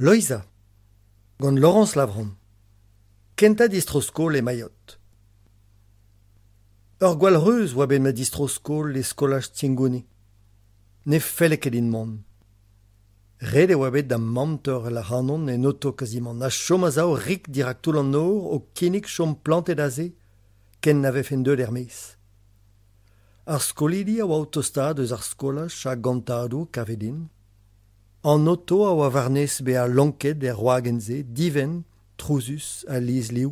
Loeiza, gant Laurence Lavrand. Kentañ distro-skol e Mayotte. Ur gwall reuz oa bet ma distro-skol e skolaj Tsingoni. Ne felle ket din mont. Ret e oa bet da'm mamm teurel ac'hanon en oto kazimant ha chom a-sav rik dirak toull an nor o kinnig chom plantet aze ken na vefen deuet er-maez. Ar skolidi a oa o tostaat eus ar skolaj a-gantadoù, kave din. An oto a oa war-nes bezañ lonket er wagenn-se, divent, trouzus ha liesliv.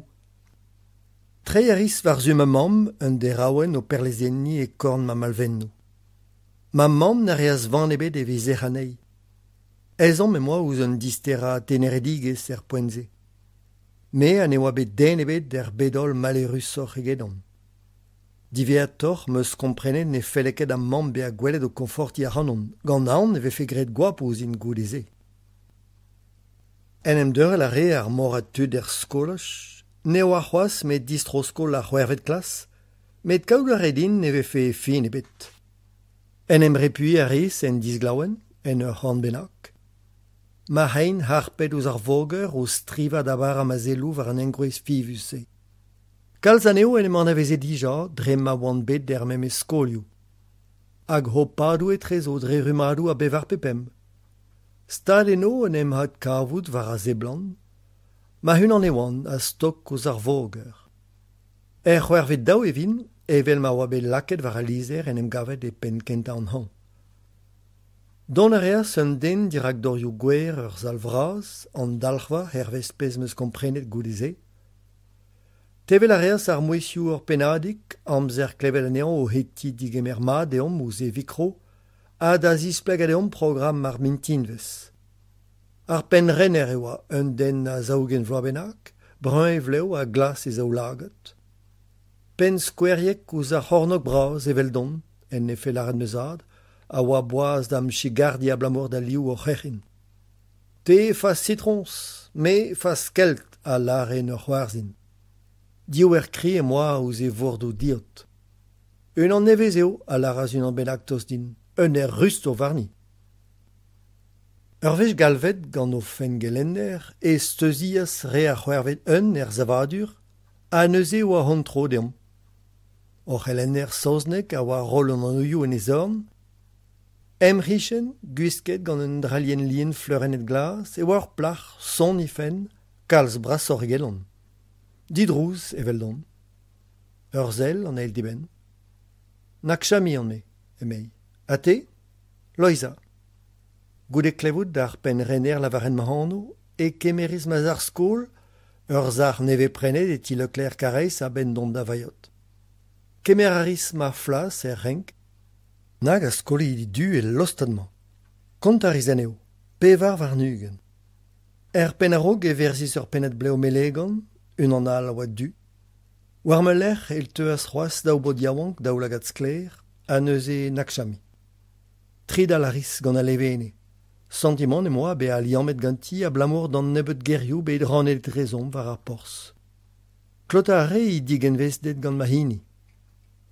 Treiñ a ris war-zu ma mamm, un deraouenn o perlezenniñ e korn ma malvennoù. Ma mamm na reas van ebet evit sec'hañ anezhi. Ezhomm em boa ouzh un disterañ teneredigezh er poent-se. Me ha ne oa bet den ebet er bed-holl maleürusoc'h egedon. Diwezhatoc'h 'm eus komprenet ne felle ket da'm mamm bezañ gwelet o koñfortiñ ac'hanon, gant aon e vefe graet goap ouzhin goude-se. En em deurel a rae ar morad tud er skolaj, ne oa c'hoazh met distro-skol ar c'hwec'hvet klas, met kaout a rae din ne vefe fin ebet. En em repuiñ a ris en disglaouenn, en ur c'horn bennak. Ma c'hein harpet ouzh ar voger o strivañ da barañ ma selloù war an engroez fivus-se. Kalz anezho en em anaveze dija dre ma oant bet er memes skolioù. Hag hopadoù etrezo dre rummadoù a bevar pe pemp. Stad eno en em adkavout war a seblant, ma-unan e oan a-stok ouzh ar voger. Er c'hwec'hvet daou e vin, evel ma oa bet lakaet war al lizher en em gavet e penn kentañ an hañv. Dont a reas un den dirak dorioù gwer ur sal vras, an dalc'hva hervez pezh 'm eus komprenet goude-se. Tevel a reas ar mouezhioù ur pennadig, amzer klevet anezhañ o hetiñ degemer mat deomp ouzh e vikro ha da zisplegañ deomp programm ar mintinvezh. Ar pennrener e oa un den a zaou-ugent vloaz bennak, brun e vlev ha glas e zaoulagad. Penn-skoueriek ouzh ar c'hornôg bras eveldon, en defe lâret ma zad, a oa boas da'm chigardiñ abalamour da liv o c'herc'henn. Te fas sitroñs, me fas kelt, a lâre en ur c'hoarzhin. Diouer kri em boa ouzh e vordoù diot. Unan nevez eo, a lâras unan bennak tost din, un aer rust zo warni. Ur wech galvet gant o fenngelenner e steuzias re ar c'hwec'hvet un er savadur ha neuze e oa hon tro deomp. Hor c'helenner saozneg a oa roll an anvioù en e zorn. Em c'hichen, gwisket gant un drailhenn lien fleurennet glas, e oa ur plac'h sonn he fenn, kalz brasoc'h egedon. Didrouz eveldon. Ur sell an eil d'eben. Nakchami on-me, emei. Ha te? Loeiza. Goude klevout d'ar pennrener lavaret ma anv e kemeris ma sac'h-skol, ur sac'h nevez-prenet e ti Leclerc Carrez a-benn dont da Vailhot. Kemer a ris ma flas er renk. Nag a skolidi du el lostad-mañ. Kontañ a ris anezho, 24. Er penn a-raok e verzis ur pennad blev melegan, unan all a oa du. War ma lerc'h e teuas c'hoazh daou baotr yaouank daoulagad sklaer, ha neuze Nakchami. Tridal a ris gant al levenez. Santimant em boa bezañ liammet ganti abalamour d'an nebeud gerioù bet rannet etrezomp war ar porzh. Klotañ a rae he digenvezded gant ma hini.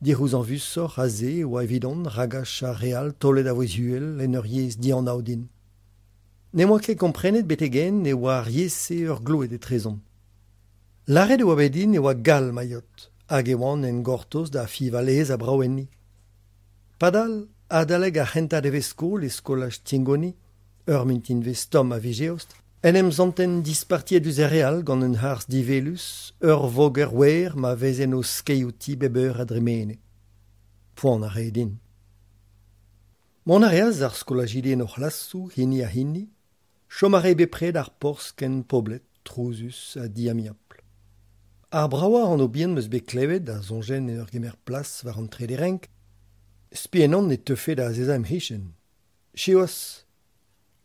Dic'houzañvusoc'h a se e oa evidon ragach ar re all taolet a vouezh uhel en ur yezh dianav din. N'em boa ket komprenet betek-henn e oa ar yezh-se ur gloued etrezomp. Lâret e oa bet din e oa gall Mayotte hag e oan en gortoz da fiñval aes ha brav enni. Padal, adalek ar c'hentañ devezh-skol e skolaj Tingoni, ur mintinvezh tomm a viz Eost, en em santen dispartiet diouzh ar re all gant un harz diwelus, ur voger wer ma vezen o skeiñ outi bep eur a dremene. Poan a rae din. Mont a reas ar skolajidi en o c'hlasoù hini ha hini, chom a rae bepred ar porzh ken poblet, trouzus ha diamiapl. Ar bravañ anv bihan 'm eus bet klevet a soñjen en ur gemer plas war an trede renk, spi ennon e teufe da azezañ em c'hichen. Siwazh,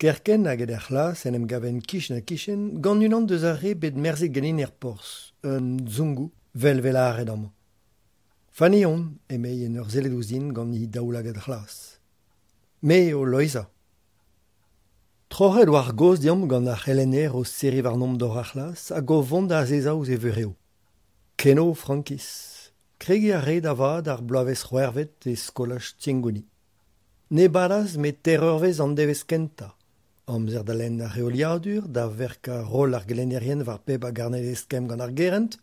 kerkent hag er c'hlas en em gaven kichen-ha-kichen gant unan deus ar re bet merzet ganin er porzh, un zungu, 'vel 'vez lâret amañ. Fanny on, emei en ur sellet ouzhin gant he daoulagad c'hlas. Me eo Loeiza. Troc'het oa ar gaoz deomp gant ar c'helenner o serriñ warnomp dor ar c'hlas hag o vont da azezañ ouzh e vurev. Kenavo frankiz. Kregiñ a rae da vat ar bloavezh c'hwec'hvet e skolaj Tiengoni. Ne badas met teir eurvezh an devezh kentañ. Amzer da lenn ar reoliadur, da verkañ roll ar gelennerien war pep a garned eskemm gant ar gerent,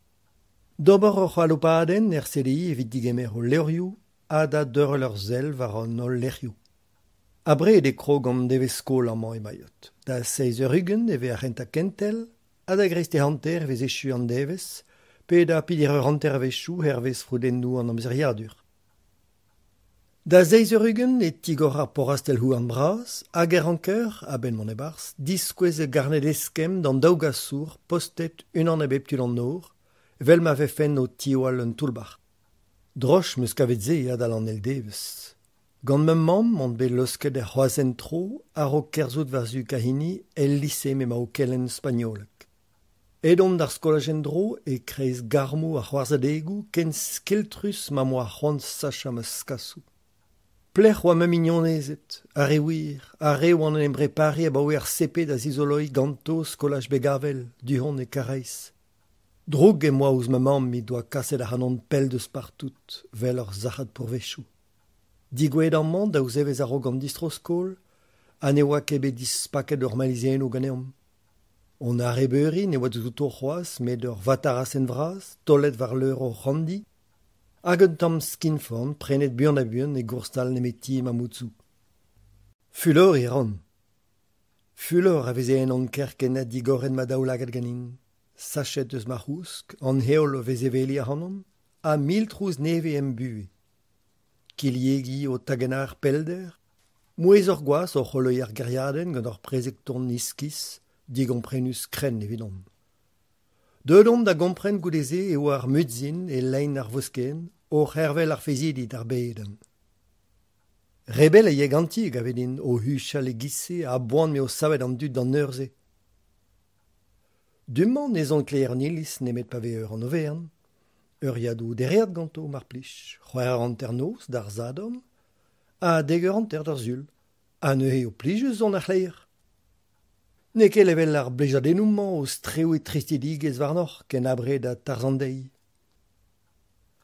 d'ober ur c'haloupadenn er CDI evit digemer o levrioù ha da deurel ur sell war an holl lec'hioù. Abred e krog an devezh-skol amañ e Mayotte. Da seizh eur ugent e vez ar c'hentañ kentel ha da greisteiz hanter e vez echu an devezh, pe da peder eur hanter a-wechoù hervez froudennoù an amzeriadur. Da seizh eur ugent e tigor ar porrastell-houarn bras hag e ranker, a-benn mont e-barzh, diskouez e garned eskemm d'an daou gasour postet unan a bep tu d'an nor, evel ma vefen o tiwall un toull-bac'h. Droch 'm eus kavet se adal an eil devezh. Gant ma mamm on bet laosket er c'hroashent-tro a-raok kerzhout war-zu Kahini el lise m'emañ o kelenn spagnoleg. Aet on d'ar skolaj en-dro e-kreiz garmoù ha c'hoarzhadegoù ken skiltrus ma 'm boa c'hoant sachañ ma skasoù. Pelec'h oa ma mignonezed, ar re wir, ar re oan en em brepariñ abaoe ar CP da zizoloiñ ganto skolaj Begavel, du-hont e Karaez. Droug em boa ouzh ma mamm he doa kaset ac'hanon pell deus partout, 'vel ur sac'had pourvezioù. Degouezhet amañ daou zevezh a-raok an distro-skol ha ne oa ket bet dispaket hor malizennoù ganeomp. Hon arrebeuri ne oa deus outo c'hoazh met ur vatarasenn vras taolet war leur hor c'hanndi hag un tamm skinforn prenet buan-ha-buan e gourstal nemeti Mamoudzou. Fuloriñ a ran. Fulor a veze ennon kerkent ha digoret ma daoulagad ganin, sachet eus ma c'housk, an heol o vezevelliñ ac'hanon, ha mil trouz nevez em buhez. Kilhegi o tagenañ ar pellder, mouezh ur gwaz oc'h c'holoiñ ar gêriadenn gant ur prezeg-ton iskis, digomprenus-krenn evidon. Deuet on da gompren goude-se e oa ar muezzin e lein ar voskeenn o c'hervel ar feizidi d'ar bedenn. Re bell e ya ganti, a gave din, o huchal e-giz-se a-boan m'eo savet an dud d'an eur-se. Du-mañ ne son kleier an iliz nemet pa vez eur an overenn. Euriadoù dereat ganto, mar plij, c'hwec'h eur hanternoz d'ar Sadorn ha dek eur hanter d'ar Sul. Ha neuze eo plijus son ar c'hleier. N'eo ket evel ar blejadennoù-mañ o strewiñ tristidigezh warnoc'h ken abred ha tarzh an deiz.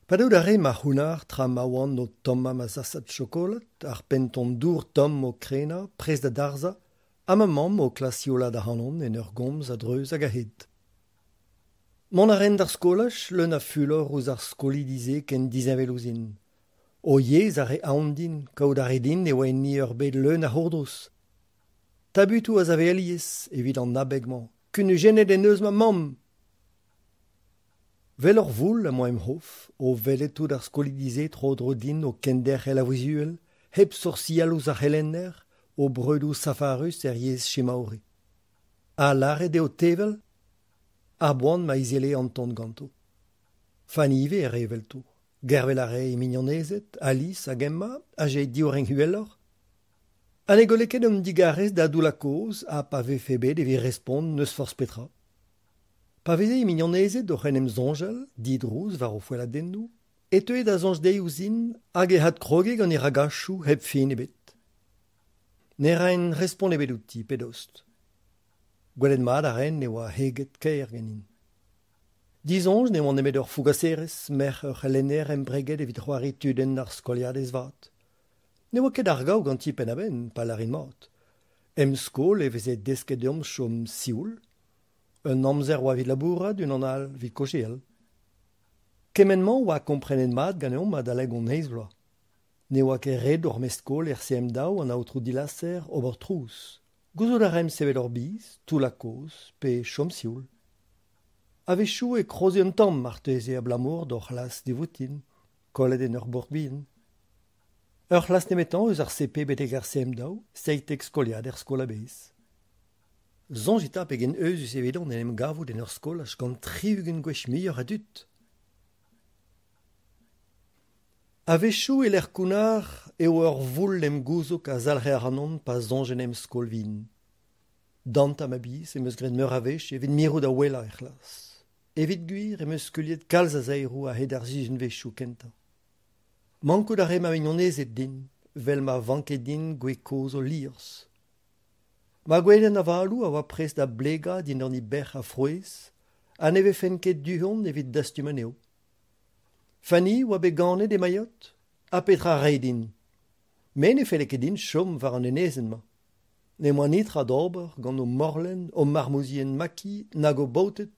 Pa deu da re ma c'hounnar tra ma oan o tommañ ma zasad chokolad, ar penton dour tomm o krenañ, prest da darzhañ, ha ma mamm o klask siolaat ac'hanon en ur gomz a-dreuz hag a-hed. Mont a raen d'ar skolaj leun a fulor ouzh ar skolidi-se ken disheñvel ouzhin. O yezh a rae aon din, kaout a rae din e oa enni ur bed leun a c'hourdrouz. Tabutoù a save alies evit an abeg-mañ. Kunujennet en deus ma mamm ! Vel ur voul emañ em c'hof o welet tout ar skolidi-se tro-dro din o kenderc'hel a-vouezh uhel, hep soursial ouzh ar c'helenner, o breudoù safarus er yezh chemaori. Ha lâret eo tevel? A-boan ma izele an ton ganto. Fanny ivez a rae evelto. Gervel a rae he mignonezed, Alice hag Emma, a yae div renk uheloc'h. Ha ne golle ket an digarez da doullañ kaoz ha pa vefe bet evit respont n'eus forzh petra. Pa veze he mignonezed oc'h en em soñjal, didrouz war o foelladennoù, e teue da soñj dezhi ouzhin hag e adkroge gant he ragachoù hep fin ebet. Ne raen respont ebet outi pe dost. Gwelet mat a raen e oa heget-kaer ganin. Disoñj ne oan nemet ur fougaserez, merc'h ur c'helenner embreget evit c'hoari tudenn ar skoliadez vat. Ne oa ket ar gaou ganti penn-ha-benn, pa lârin mat. Em skol e veze desket deomp chom sioul. Un amzer oa evit labourat, unan all evit kaozeal. Kement-mañ oa komprenet mat ganeomp adalek hon eizh vloaz. Ne oa ket ret hor mestr-skol er CM daou, an aotrou Dilaser, ober trouz. Gouzout a raemp sevel hor biz, toullañ kaoz pe chom sioul. A-wechoù e kroze un tamm marteze abalamour d'hor c'hlas divoutin, kollet en ur bourk bihan. Ur c'hlas nemetañ eus ar CP betek ar CM daou, 17 skoliad er skol a-bezh. Soñjit 'ta pegen euzhus evidon en em gavout en ur skolaj gant tri-ugent gwech muioc'h a dud. A-wechoù e-lec'h kounnar eo ur voul em gouzoug a zalc'he ac'hanon pa soñjen em skol vihan. Dantañ ma biz em eus graet meur a wech evit mirout a ouelañ er c'hlas. Evit gwir em eus skuilhet kalz a zaeroù a-hed ar sizhunvezhioù kentañ. Mankout a rae ma mignonezed din, 'vel ma vanke din gwez kozh o liorzh. Ma gwelenn avaloù a oa prest da blegañ dindan he bec'h a frouezh ha ne vefen ket du-hont evit dastum anezho. Fanny oa bet ganet e Mayotte, ha petra a rae din ? Me ne felle ket din chom war an enezenn-mañ. N'em boa netra d'ober gant o morlenn, o marmouzien maki nag o baoted.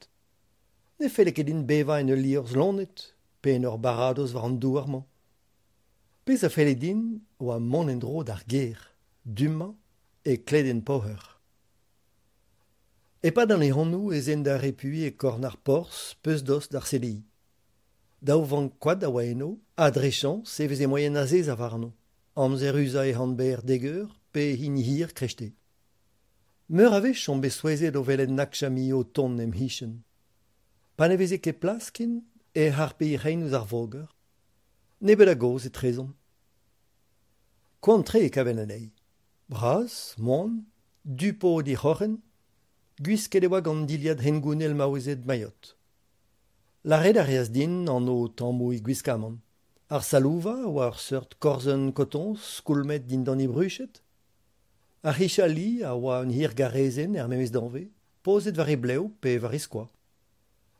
Ne felle ket din bevañ en ul liorzh loened pe en ur baradoz war an douar-mañ. Pezh a felle din oa mont en-dro d'ar gêr, du-mañ, e Kledenn-Poher. E-pad an ehanoù ez en da repuiñ e korn ar porzh peuzdost d'ar CDI. Daou vank koad a oa eno ha dre chañs e veze moaien azezañ warno, amzer uzañ ehan berr dek eur pe hini hir kreisteiz. Meur a wech on bet souezhet o welet Nakchami o tont em c'hichen. Pa ne veze ket plas ken e harpe he c'hein ouzh ar voger. Nebeut a gaoz etrezomp. Koant-tre e kaven anezhi. Bras, moan, du-pod he c'hroc'hen, gwisket e oa gant dilhad hengounel maouezed Mayotte. Lâret a reas din anv tammoù he gwiskamant. Ar salouva a oa ur seurt korzenn kotoñs skoulmet dindan he bruched. Ar c'hichali a oa un hirgarrezenn er memes danvez, pozet war he blev pe war he skoaz.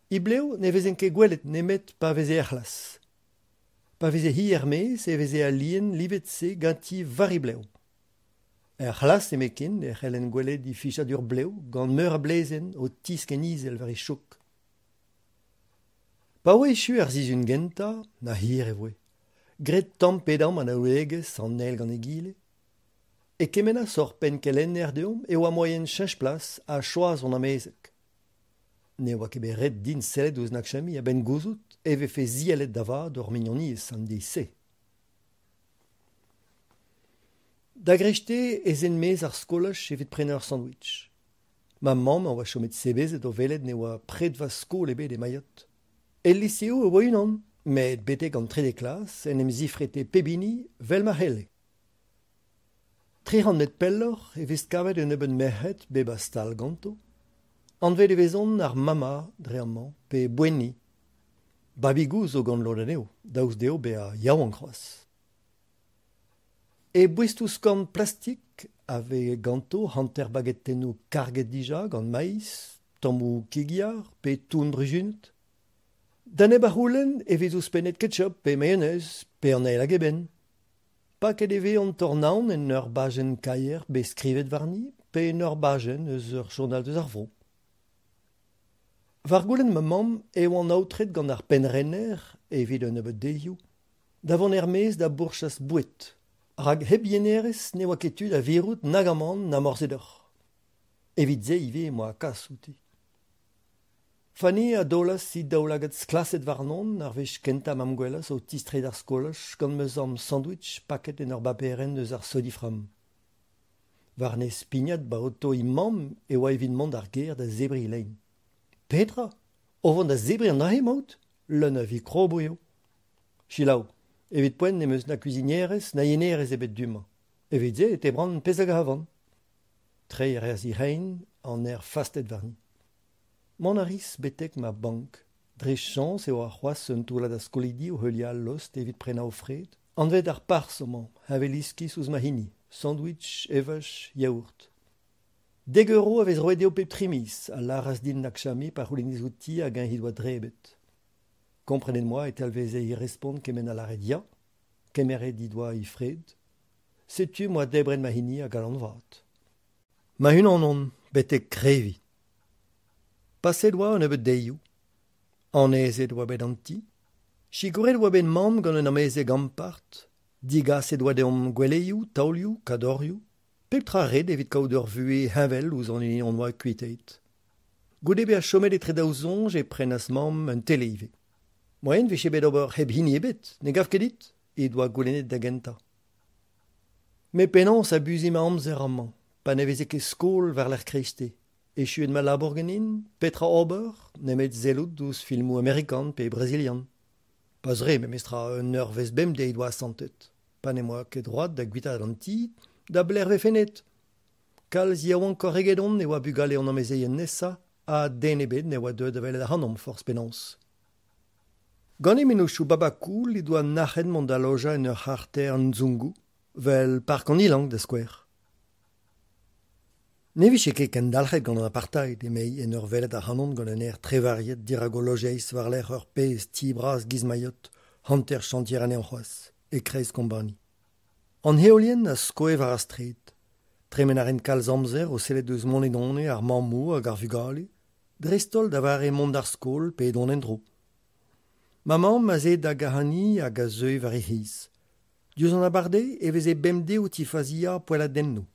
He blev ne vezent ket gwelet nemet pa veze er c'hlas. Pa veze-hi er-maez e veze al lien livet-se ganti war he blev. Er c'hlas nemetken e c'hellen gwelet he fichadur blev gant meur a blezenn o tiskenn izel war he chouk. Pa oa echu ar sizhun gentañ, na hir e voe, graet tamm pe damm anaoudegezh an eil gant egile, e kemennas hor penn-kelenner deomp e oa moaien cheñch plas ha choaz hon amezeg. Ne oa ket bet ret din sellet ouzh Nakchami a-benn gouzout e vefe ziellet da vat hor mignoniezh an deiz-se. Da greisteiz ez en-maez ar skolaj evit prenañ ur sandwich. Ma mamm a oa chomet sebezet o welet ne oa predva skol ebet e Mayotte. El liseoù e oa unan, met betek an trede klas en em zifrete pep hini 'vel ma c'helle. 300 metr pelloc'h e vez kavet un nebeud merc'hed bep a stal ganto. Anvet e vezont ar mama dre amañ pe boenni. Babigoù zo gant lod anezho, daoust dezho bezañ yaouank c'hoazh. E boestoù-skorn plastik a vez ganto hanter bagetennoù karget dija gant maiz, tammoù kig-yar pe toun bruzunet. Da neb a c'houlenn e vez ouzhpennet ketchup pe mayonnaise pe an eil hag eben. Paket e vez an tornaod en ur bajenn kaier bet skrivet warni pe en ur bajenn eus ur journal deus ar vro. War goulenn ma mamm e oan aotret gant ar pennrener, evit un nebeud deizioù, da vont er-maez da bourchas boued, rak hep yenerez ne oa ket tu da virout nag amann na morzhed-hoc'h. Evit se ivez em boa kas outi. Fanny a daolas he daoulagad sklaset warnon ar wech kentañ ma'm gwelas o tistreiñ d'ar skolaj gant ma zamm sandwich paket en ur baperenn eus ar Sodifram. War-nes pignat ba oto he mamm e oa evit mont d'ar gêr da zebriñ he lein. Petra ? O vont da zebriñ an dra-se emaout ? Leun a vikroboù eo. Selaou, evit poent n'em eus na kuzhinerez na yenerez ebet du-mañ. Evit se e tebran pezh a gavan. Treiñ a reas he c'hein, an aer fastet warni. Mont a ris betek ma bank. Dre chañs e oa c'hoazh un toullad a skolidi o heuliañ al lost evit prenañ o fred. Anvet ar parzh amañ, heñvel-iskis ouzh ma hini, sandwich, evaj, yaourt. Dek euro a vez roet dezho pep tri miz, a lâras din Nakchami pa c'houlennis outi hag-eñ he doa drebet. Komprenet 'm boa e talveze he respont kement ha lâret ya. Kemeret he doa he fred. Setu 'm boa debret ma hini a galon vat. Ma-unan on, betek kreviñ. Paset 'oa un nebeud deizioù. Annezet 'oa bet an ti. Sikouret 'oa bet mamm gant un amezeg ampart. Digaset 'oa deomp gweleioù, taolioù, kadorioù. Pep tra ret evit kaout ur vuhez heñvel ouzh an hini hon doa kuitaet. Goude bezañ chomet etre daou soñj e prenas mamm un tele ivez. Moaien 'vije bet ober hep hini ebet, ne gav ket dit ? he doa goulennet da gentañ. Met penaos abuziñ ma amzer amañ pa ne veze ket skol war-lerc'h kreisteiz ? Echuet ma labour ganin, petra ober nemet sellout ouzh filmoù amerikan pe brazilian. Pas re memestra un eurvezh bemdez he doa asantet, pa n'em boa ket droad da guitaat an ti, da belec'h 'vefen aet ? Kalz yaouankoc'h egedon e oa bugale an amezeien nesañ ha den ebet ne oa deuet da welet ac'hanomp forzh penaos. Gant he mennozhioù babakoul he doa nac'het mont da lojañ en ur c'harter Nzungu, 'vel Park an Ilang da skouer. Ne vije ket kendalc'het gant an apartheid emezi en ur welet ac'hanon gant un aer trevariet dirak o lojeiz war-lerc'h ur pezh ti bras giz Mayotte, hanter chantier anezhañ c'hoazh, e-kreiz Kombani. An heolienn a skoe war ar straed. Tremen a raen kalz amzer o sellet eus monedone ar mammoù hag ar vugale, dreist-holl da vare mont d'ar skol pe dont en-dro. Ma mamm az ae da gahaniñ hag a zeue war he c'hiz. Diouzh an abardaez e veze bemdez o tifaziañ poelladennoù.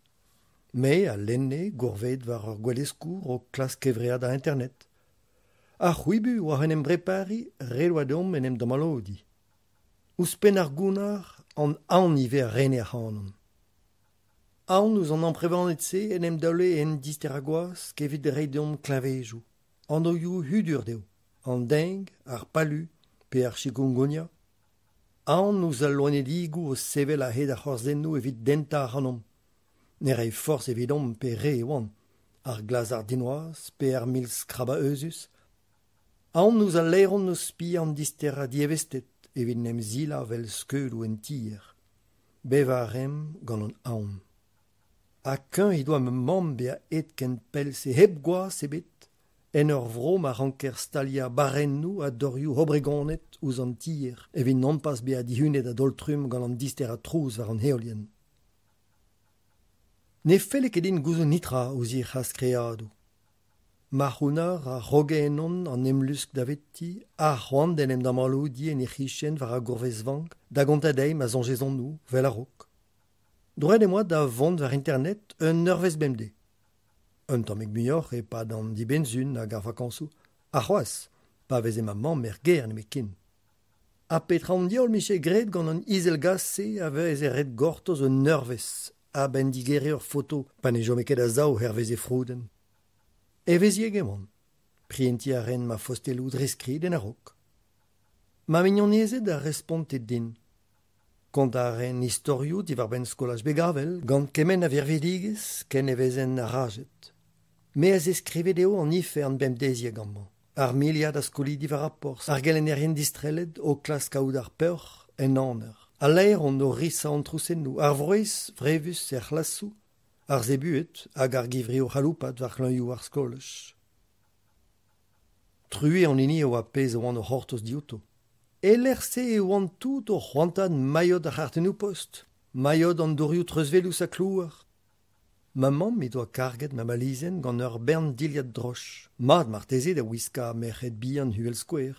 Me a lenne, gourvezet war ur gwele-skourr o klask kevreadañ Internet. Ar c'hwibu oa en em brepariñ, ret oa deomp en em damalodiñ. Ouzhpenn ar gounnar, an aon ivez a rene ac'hanon. Aon ouzh an amprevaned-se en em daole en disterañ gwask evit reiñ deomp kleñvedoù, anvioù hudur dezho, an deng, ar palu pe ar chikungunya. Aon ouzh al loenedigoù o sevel a-hed ar c'horzennoù evit dentañ ac'hanomp. Ne rae forzh evidomp pe re e oant, ar glazard dinoaz pe ar mil skrabañ euzhus. Aon ouzh al laeron o spiañ an disterañ dievezhted evit en em silañ 'vel skeudoù en tier. Bevañ a raemp gant an aon. Ha kuñv he doa ma mamm bezañ aet ken pell-se hep gwaz ebet en ur vro ma ranker staliañ barrennoù ha dorioù hobregonet ouzh an tier evit nompas bezañ dihunet a-daol-trumm gant an disterañ trouz war an heolienn. Ne felle ket din gouzout netra ouzh he c'haskreadoù. Ma c'hounnar a roge ennon an emlusk daveti, ar c'hoant d'en em damalloudiñ en he c'hichen war ar gourvezvank da gontañ dezhi ma soñjezonoù 'vel a-raok. Droet em boa da vont war internet un eurvezh bemdez. Un tammig muioc'h e-pad an dibenn-sizhun hag ar vakañsoù, ha c'hoazh pa veze ma mamm er gêr nemetken. Ha petra an diaoul 'mije graet gant an izelgas-se a veze ret gortoz un eurvezh a-benn digeriñ ur foto pa ne chome ket a-sav hervez e froudenn. Evezhiek e oan. Prientiñ a raen ma fosteloù dre skrid en a-raok. Ma mignonezed a responte din. Kontañ a raen istorioù diwar-benn skolaj Begavel gant kement a virvidigezh ken e vezen arajet. Me a zeskrive dezho an ifern bemdeziek amañ, ar miliad a skolidi war ar porzh, ar gelennerien distrellet o klask kaout ar peoc'h en aner, al laeron o risañ an trousennoù, ar wrez vrevus er c'hlasoù, ar zebued hag ar givri o c'haloupat war c'hleuñioù ar skolaj. Truez an hini e oa pezh a oan o c'hortoz diouto. E-lec'h-se e oant tout o c'hoantaat mailhot ar c'hartennoù-post, mailhot an dourioù treuzwelus ha klouar. Ma mamm he doa karget ma malizenn gant ur bern dilhad droch, mat marteze da wiskañ merc'hed bihan uhelskouer.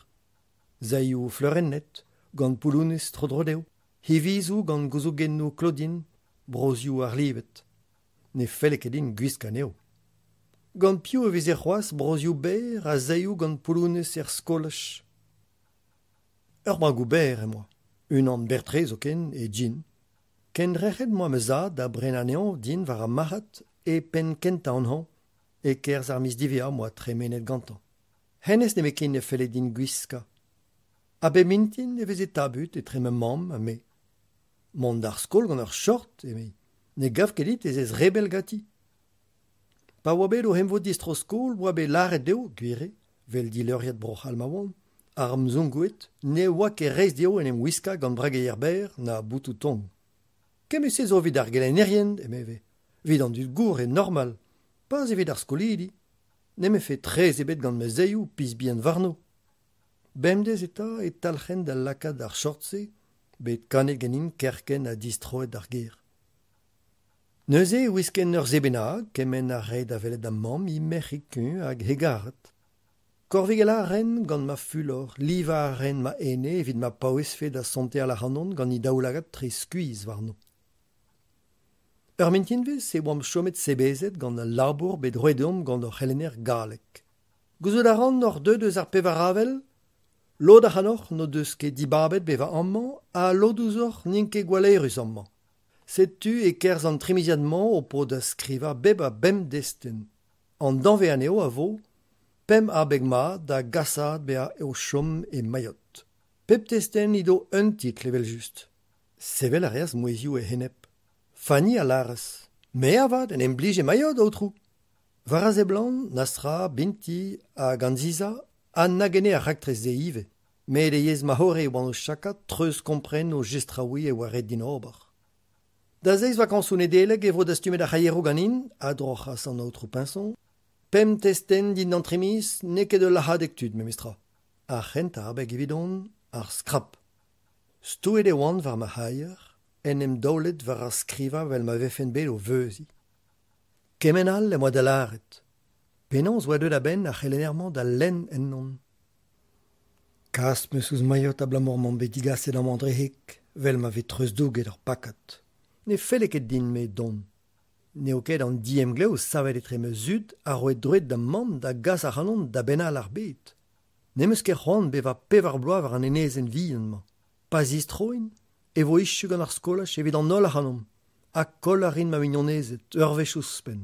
Saeoù fleurennet, gant poulounez tro-dro dezho, hivizoù gant gouzougennoù Claudine, brozhioù arlivet. Ne felle ket din gwiskañ anezho. Gant piv e veze c'hoazh brozhioù berr ha saeoù gant poulounez er skolaj ? Ur bragoù berr em boa, unan berr-tre zoken e jean. Kendrec'het 'm boa ma zad da brenañ anezhañ din war ar marc'had e penn kentañ an hañv, e-kerzh ar miz diwezhañ 'm boa tremenet gantañ. Hennezh nemetken e felle din gwiskañ. Ha bep mintin e veze tabut etre ma mamm ha me. Mont d'ar skol gant ur short, emezi, ne gav ket dit ez ez rebell ganti ? Pa oa bet o emvod distro-skol 'oa bet lâret dezho, gwir eo, 'vel dileuriad Bro-C'hall ma oant, ar Mzungued ne oa ket reizh dezho en em wiskañ gant brageier berr na botoù tomm. Kement-se zo evit ar gelennerien, emeve, evit an dud gour eo normal, pas evit ar skolidi. N'em efe tres ebet gant ma saeoù piz bihan warno. Bemdez eta e talc'hen da lakaat ar short-se, bet kanet ganin kerkent ha distroet d'ar gêr. Neuze e wisken ur se bennak, kement a rae da welet da mamm he merc'hig kuñv hag hegarat. Korvigellañ a raen gant ma fulor, livañ a raen ma ene evit ma paouezfe da sonteal ac'hanon gant he daoulagad tre skuizh warno. Ur mintinvezh e oamp chomet sebezet gant al labour bet roet deomp gant hor c'helenner galleg. Gouzout a ran oc'h deuet eus ar pevar avel ? Lod ac'hanoc'h n'o deus ket dibabet bevañ amañ ha lod ouzhoc'h n'int ket gwalleürus amañ. Setu e-kerzh an trimiziad-mañ ho po da skrivañ bep a bemp destenn. An danvez anezho a vo pemp abeg mat da gasaat bezañ o chom e Mayotte. Pep testenn he do un titl evel-just. Sevel a reas mouezhioù e-enep. Fanny a lâras Me avat en em blij e Mayotte, aotrou. War a seblant, Nasra, Binti hag Anziza a nagenne ar raktres-se ivez. Met e yezh Mahore e oan o chakañ treuzkompren o jestraouiñ e oa ret din ober. Da zeiz vakañsoù Nedeleg e vo dastumet ar c'haieroù ganin, a droc'has an aotrou Pinson. Pemp testenn dindan tri miz n'eo ket ul lac'hadeg tud memestra. Ar c'hentañ abeg evidon, ar skrap. Stouet e oan war ma c'haier, en em daolet war ar skrivañ evel ma vefen bet o veuziñ. Kement all em boa da lâret. Penaos oa deuet a-benn ar c'helenner-mañ da lenn ennon? Kas 'm eus ouzh Mayotte abalamour m'on bet digaset amañ dre heg, 'vel ma vez treuzdouget ur pakad. Ne felle ket din-me dont. N'eo ket an diemglev savet etre ma zud a roe droed da'm mamm da gas ac'hanon da benn all ar bed. Ne'm eus ket c'hoant bevañ pevar bloaz war an enezenn vihan-mañ. Pa zistroin e vo echu gant ar skolaj evit an holl ac'hanomp ha koll a rin ma mignonezed ur wech ouzhpenn.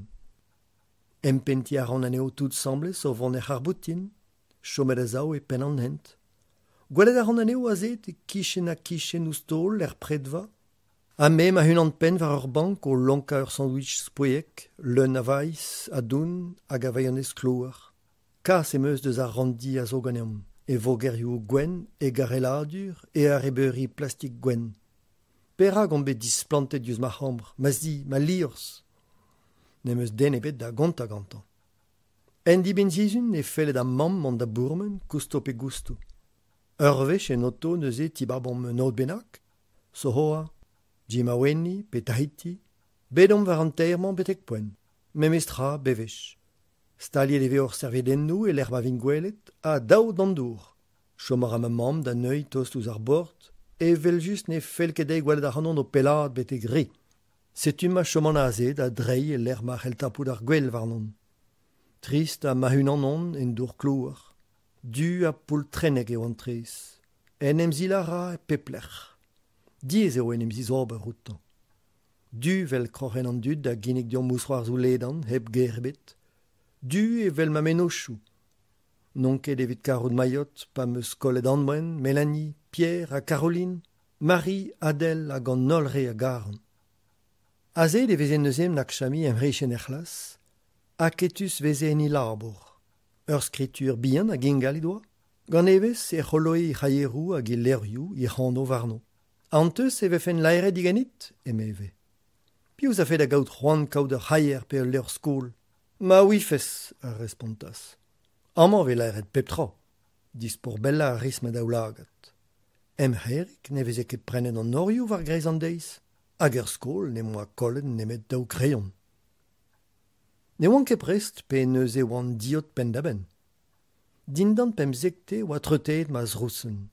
Empentiñ a ran anezho tout 'sambles o vont er c'harr-boutin, chomet a-sav e penn an hent. Gwelet a ran anezho aze e-kichen-ha-kichen ouzh taol er predva, ha me ma-unan-penn war ur bank o lonkañ ur sandwich spoeek leun a vaiz, a doun hag a vaionez klouar. Kas em eus deus ar ranndi a zo ganeomp, e vogerioù gwenn, e garelladur, e arrebeuri plastik gwenn. Perak on bet displantet diouzh ma c'hambr, ma zi, ma liorzh ? N'em eus den ebet da gontañ gantañ. En dibenn-sizhun e felle da'm mamm mont da bourmen, kousto pe gousto. Ur wech en oto neuze tibabomp un aod bennak, Sohoa, Jimaweni pe Tahiti. Bet omp war an teir-mañ betek poent. Memes tra bewech. Staliet e vez hor serviedennoù e-lec'h ma vint gwelet ha dav d'an dour. Chom a ra ma mamm da neuiñ tost ouzh ar bord, evel-just ne fell ket dezhi gwelet ac'hanon o pellaat betek re. Setu ma choman aze da dreiñ e-lec'h ma c'hell tapout ar gwel warnon. Trist ha ma-unan on en dour klouar. Du ha poultrennek eo an traezh. En em silañ a ra e pep lec'h. Diaes eo en em zizober outañ. Du 'vel kroc'hen an dud a ginnig deomp mousc'hoarzhoù ledan hep ger ebet. Du evel ma mennozhioù. N'on ket evit karout Mayotte pa 'm eus kollet Anwen, Mélanie, Pierre ha Caroline, Marie, Adèle hag an holl re a garan. Aze e veze neuze Nakshami em c'hichen er c'hlas, aketus 'veze en he labour. Ur skritur bihan hag ingal he doa. Gant evezh e c'holoe he c'haieroù hag he levrioù hec'h anv warno. An teuz e vefen laeret diganit ? emeve. Piv 'z afe da gaout c'hoant kaout ur c'haier pe ul levr skol ? Ma ouifes, a respontas. Amañ e vez laeret pep tra. Dispourbelllañ a ris ma daoulagad. Em c'hêrig ne veze ket prennet an norioù war-greiz an deiz, hag er skol n'em boa kollet nemet daou greion. Ne oan ket prest pe neuze e oan diot penn-da-benn. Dindan pemzekte oa treuteet ma zrousenn.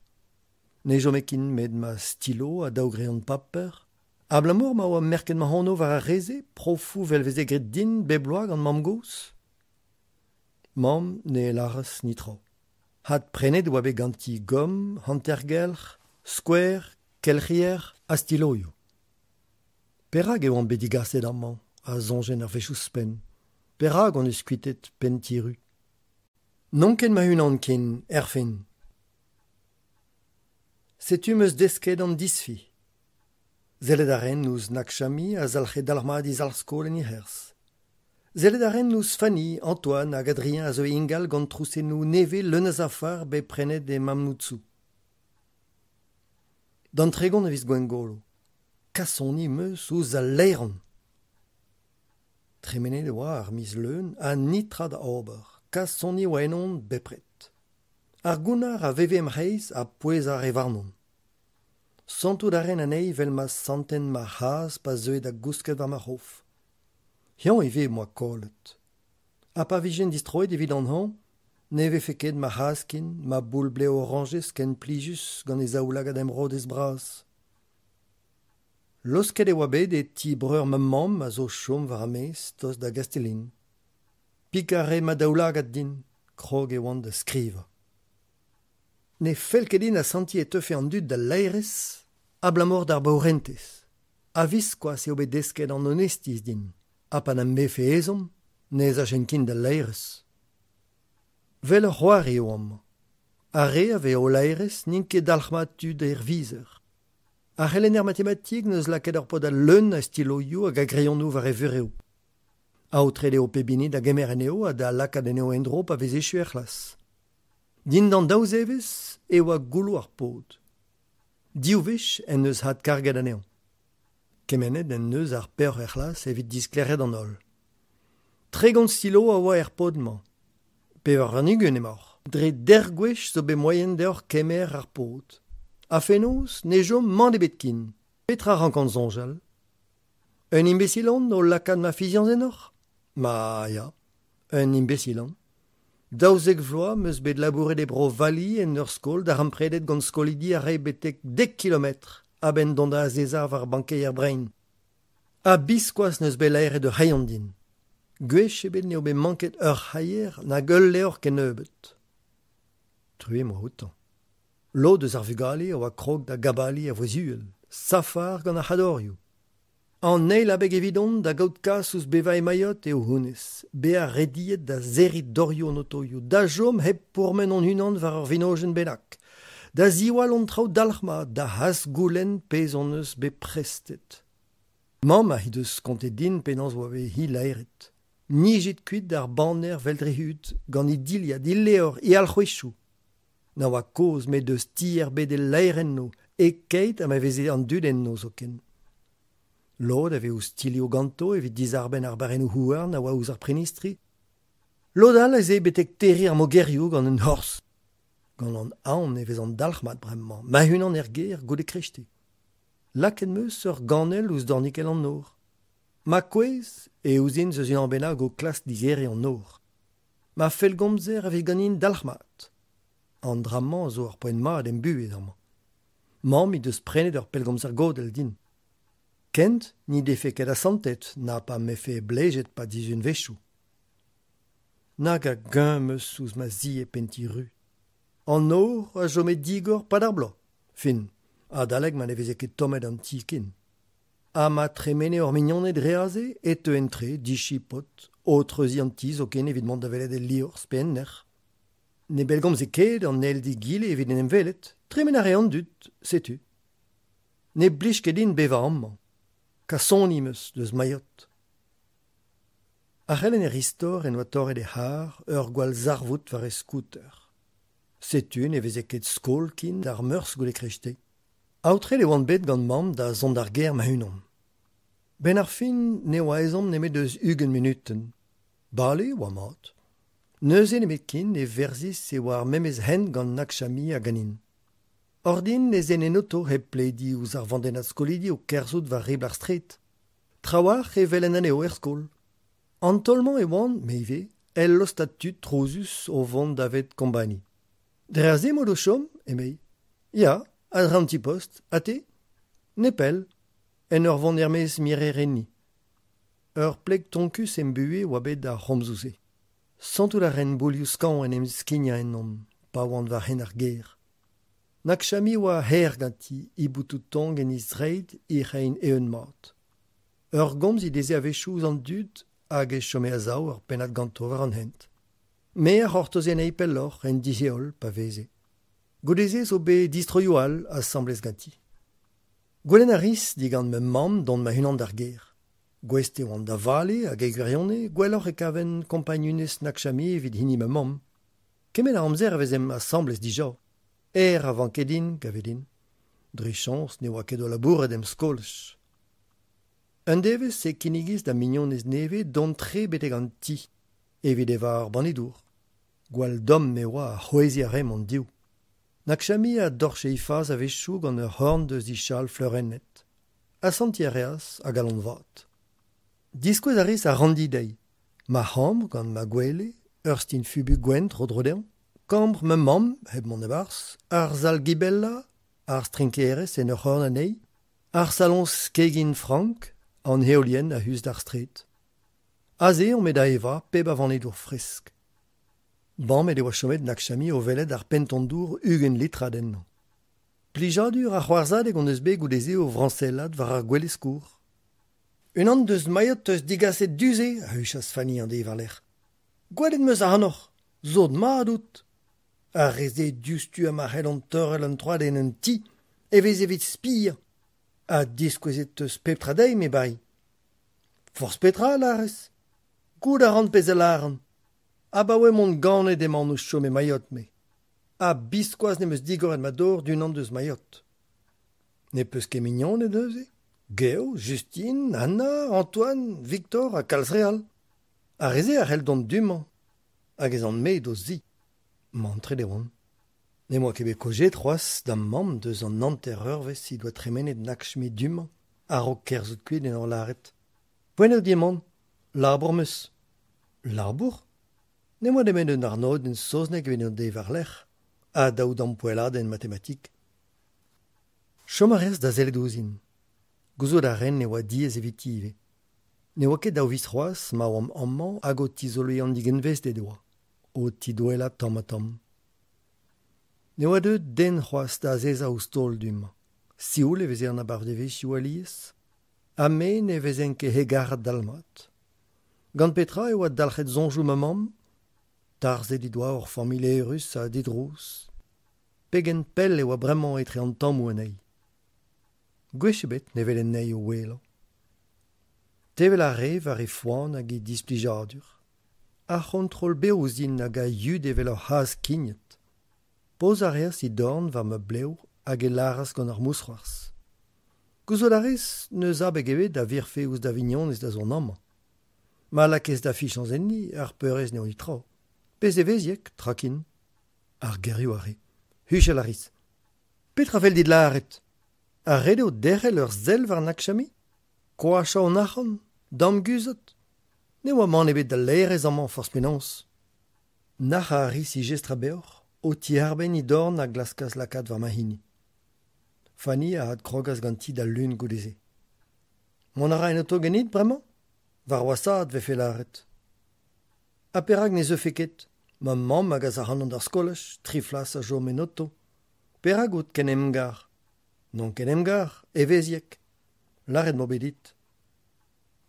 Ne chome ken met ma stilo ha daou greion paper, abalamour ma oa merket ma anv war ar re-se profoù 'vel 'veze graet din bep bloaz gant mamm-gozh. Mamm ne lâras netra. Adprenet e oa bet ganti gomm, hantergelc'h, skouer, kelc'hier ha stiloioù. Perak e oan bet digaset amañ, a soñjen ur wech ouzhpenn. Perak hon eus kuitaet Penn-Tiru ? N'on ket ma-unan ken, erfin. Setu 'm eus desket an disfi. Sellet a raen ouzh Nakshami a zalc'he dalc'hmat he zalc'h-skol en he c'herz. Sellet a raen ouzh Fanny, Antoine hag Adrien a zeue ingal gant trousennoù nevez leun a zafar bet prenet e Mamoudzou. D'an 30 a viz Gwengolo. Kasoni 'm eus ouzh al laeron. Tremenet e oa ar miz leun ha netra da ober, kasoni a oa ennon bepred. Ar gounnar a veve em c'hreiz ha pouezañ a rae warnon. Santout a raen anezhi 'vel ma santen ma c'hazh pa zeue da gousket war ma c'hof. Eñ ivez 'm boa kollet. Ha pa vijen distroet evit an hañv, ne vefe ket ma c'hazh ken, ma boull-blev orañjez ken plijus gant e zaoulagad emrodez bras. Laosket e oa bet e ti breur ma mamm a zo o chom war ar maez tost da Gastellin. Pikañ a rae ma daoulagad din, krog e oan da skrivañ. Ne fell ket din asantiñ e teufe an dud da laerezh abalamour d'ar baourentez. A-viskoazh eo bet desket an onestiz din ha pa n'am befe ezhomm ne'z ajen ken da laerezh. Vel ur c'hoari eo amañ. Ar re a vez o laerezh n'int ket dalc'hmat tud er vizer. Ar c'helenner matematik 'neus lakaet ur podad leun a stiloioù hag a greionoù war e vurev. Aotret eo pep hini da gemer anezho ha da lakaat anezho en-dro pa vez echu er c'hlas. Dindan daou zevezh e oa goullo ar pod. Div wech en deus adkarget anezhañ. Kemennet en deus ar peoc'h er c'hlas evit disklêriañ d'an holl. 30 stilo a oa er pod-mañ. 24 emaoc'h. Dre deir gwech zo bet moaien deoc'h kemer ar pod. Ha fenoz ne chom mann ebet ken. Petra a rankan soñjal ? Un imbécile on o lakaat ma fiziañs ennoc'h ? Ma ya, un imbesil on. 12 vloaz 'm eus bet labouret e bro Vali en ur skol darempredet gant skolidi a rae betek dek kilometr a-benn dont da azezañ war bankeier brein. Ha biskoazh n'eus bet laeret ur c'hreion din. Gwech ebet n'eo bet manket ur c'haier nag ul levr kennebeut. Truez 'm boa outañ. Lod eus ar vugale a oa krog da gabaliñ a-vouezh uhel, safar gant ar c'hadorioù. An eil abeg evidon da gaout kas ouzh bevañ e Mayotte eo honnezh, bezañ rediet da serriñ dorioù an otoioù, da chom hep pourmen hon-unan war ur vinojenn bennak, da ziwall hon traoù dalc'hmat, da azgoulenn pezh hon eus bet prestet. Mamm he deus kontet din penaos e oa bet-hi laeret. Nijet kuit d'ar baner 'vel dre hud, gant he dilhad, he levr, he alc'hwezioù. Na oa kaoz 'met eus tier bet e laer enno, e-keit ha ma veze an dud enno zoken. Lod a vez ostilhoù ganto evit dizarbenn ar barrennoù houarn a oa ouzh ar prenistri. Lod all ez eo betek terriñ ar mogerioù gant un horzh. Gant an aon e vezan dalc'hmat bremañ, ma-unan er gêr goude kreisteiz. Lakaet 'm eus ur ganell ouzh dornikell an nor. Ma kouezh e ouzin eus unan bennak o klask digeriñ an nor. Ma fellgomzer a vez ganin dalc'hmat. An dra-mañ zo ur poent mat em buhez amañ. Mamm he deus prenet ur pellgomzer godell din. Kent n'he defe ket asantet na pa 'm befe blejet 'pad sizhunvezhioù. Nag a guñv 'm eus ouzh ma zi e Penn-Ti-Ru. An nor a chome digor 'pad ar bloaz, fin, adalek ma ne veze ket tommet an ti ken. Ha ma tremene hor mignoned dre aze e teuent tre, dichipot, o treuziñ an ti zoken evit mont da welet el liorzh pe en nec'h. Ne bellgomze ket an eil d'egile evit en em welet, tremen a rae an dud, setu. Ne blij ket din bevañ amañ. Kasoni 'm eus deus Mayotte. Ar c'helenner istor en doa torret e c'har ur gwallzarvoud war e skouter. Setu ne veze ket skol ken d'ar Meurzh goude kreisteiz. Aotret e oan bet gant mamm da zont d'ar gêr ma-unan. 'Benn ar fin ne oa ezhomm nemet eus 20 munutenn. Bale e oa mat. Neuze nemetken e verzis e oa ar memes hent gant Nakchami ha ganin. Ordin ez en en oto hep plediñ ouzh ar vandennad skolidi o kerzhout war ribl ar straed. Trawalc'h e welen anezho er skol. An taol-mañ e oan, me ivez, el lostad tud trouzus o vont davet Kombani. Dre aze emaout o chom, emei. Ya, a-dreñv an ti-post, ha te? Nepell, en ur vont er-maez mirer enni. Ur pleg tonkus em buhez oa bet ar c'homzoù-se. Santout a raen boulioù skañv en em skignañ ennon pa oan war hent ar gêr. Nakchami oa herr ganti he boutoù tonk en he zreid he c'hein eeun-mat. Ur gomz he deze a-wechoù ouzh an dud hag e chome a-sav ur pennad ganto war an hent. Me a c'hortoze anezhi pelloc'h en disheol pa veze. Goude-se zo bet distroioù all asambles ganti. Goulenn a ris digant ma mamm dont ma-unan d'ar gêr. Gouest e oan da vale hag e gwirionez gwelloc'h e kaven kompagnunezh Nakchami evit hini ma mamm. Kement a amzer a vezemp asambles dija. Aer a vanke din, gave din. Dre chañs ne oa ket o labourat em skolaj. Un devezh e kinnigis da mignonez nevez dont tre betek an ti evit evañ ur banne dour. Gwall domm e oa ha c'hwezhiñ a raemp hon-div. Nakchami a dorche he fas a-wechoù gant ur c'horn deus he chal fleurennet. Asantiñ a reas a galon vat. Diskouez a ris ar ranndi dezhi. Ma c'hambr gant ma gwele, ur stign fubu gwenn tro-dro dezhañ, kambr ma mamm hep mont e-barzh, ar sal-gibellañ, ar strinkerez en ur c'horn anezhi, ar saloñs kegin frank, an heolienn a-us d'ar straed. Aze omp bet da evañ pep a vanne dour fresk. Bamet e oa chomet Nakchami o welet ar penton-dour 20 litrad ennañ. Plijadur ha c'hoarzhadeg hon eus bet goude-se o vrañsellat war ar gwele-skourr. Unan deus Mayotte 'teus degaset du-se, a huchas Fanny an deiz war-lerc'h. Gwelet 'm eus ac'hanoc'h, sot-mat out. Ar re-se diouzhtu ha ma c'hellont teurel un troad en un ti e vez evit spiañ. Ha diskouezet 'teus pep tra dezhi, me 'bari. Forzh petra a lârez. Goût a ran pezh a lâran. Abaoe m'on ganet emaon o chom e Mayotte, me. Ha biskoazh n'em eus digoret ma dor d'unan deus Mayotte. Ne peus ket mignoned neuze ? Geo, Justine, Anna, Antoine, Victor ha kalz re all. Ar re-se a c'hell dont du-mañ. Hag ez an-me d'o zi. Mantret e oan. N'em boa ket bet kaozeet c'hoazh da'm mamm deus an hanter-eurvezh he doa tremenet Lakshmi du-mañ a-raok kerzhout kuit en ur lâret Poent eo din mont, labour 'm eus. Labour? N'em boa nemet un arnodenn saozneg evit an deiz war-lerc'h ha daou damm poelladenn matematik. Chom a reas da sellet ouzhin. Gouzout a raen e oa diaes eviti ivez. Ne oa ket daou viz c'hoazh ma oamp amañ hag o tizoloiñ an digenvezded e oa, o tidouellañ tamm-ha-tamm. Ne oa deuet den c'hoazh da azezañ ouzh taol du-mañ. Sioul e veze an abardaevezhioù alies. Ha me ne vezen ket hegarat dalc'hmat. Gant petra e oa dalc'het soñjoù ma mamm? Tarzhet he doa ur familh eürus ha didrouz. Pegen pell e oa bremañ etre an tammoù anezhi. Gwech ebet ne welen anezhi o ouelañ. Tevel a rae war he foan hag he displijadur. Ar c'hontrol-bev ouzhin hag a yud evel ur c'hazh kignet. Poz a reas he dorn war ma blev hag e lâras gant ur mousc'hoarzh. Gouzout a rez n'eus abeg ebet a virfe ouzh da vignonez da zont amañ. Ma lakaez da fichañs enni, ar peurrest n'eo netra. Bez evezhiek, tra ken. Ar gerioù a re. Huchal a ris. Petra 'fell dit lâret ? Ha ret eo derc'hel ur sell war Lakshmi ? Koachañ hon arc'hant ? Damguzhat ? Ne oa mann ebet da laerezh amañ forzh penaos. Nac'hañ a ris he jestr a beoc'h, o tiarbenn he dorn a glaskas lakaat war ma hini. Fanny a adkrogas ganti d'al Lun goude-se. Mont a ra en oto ganit bremañ ? War washaat 'vefe lâret. Ha perak ne zeufe ket ? Ma mamm a gas ac'hanon d'ar skolaj, tri flas a chom en oto. Perak out ken emgar ? N'on ket emgar, evezhiek. Lâret 'mo bet dit.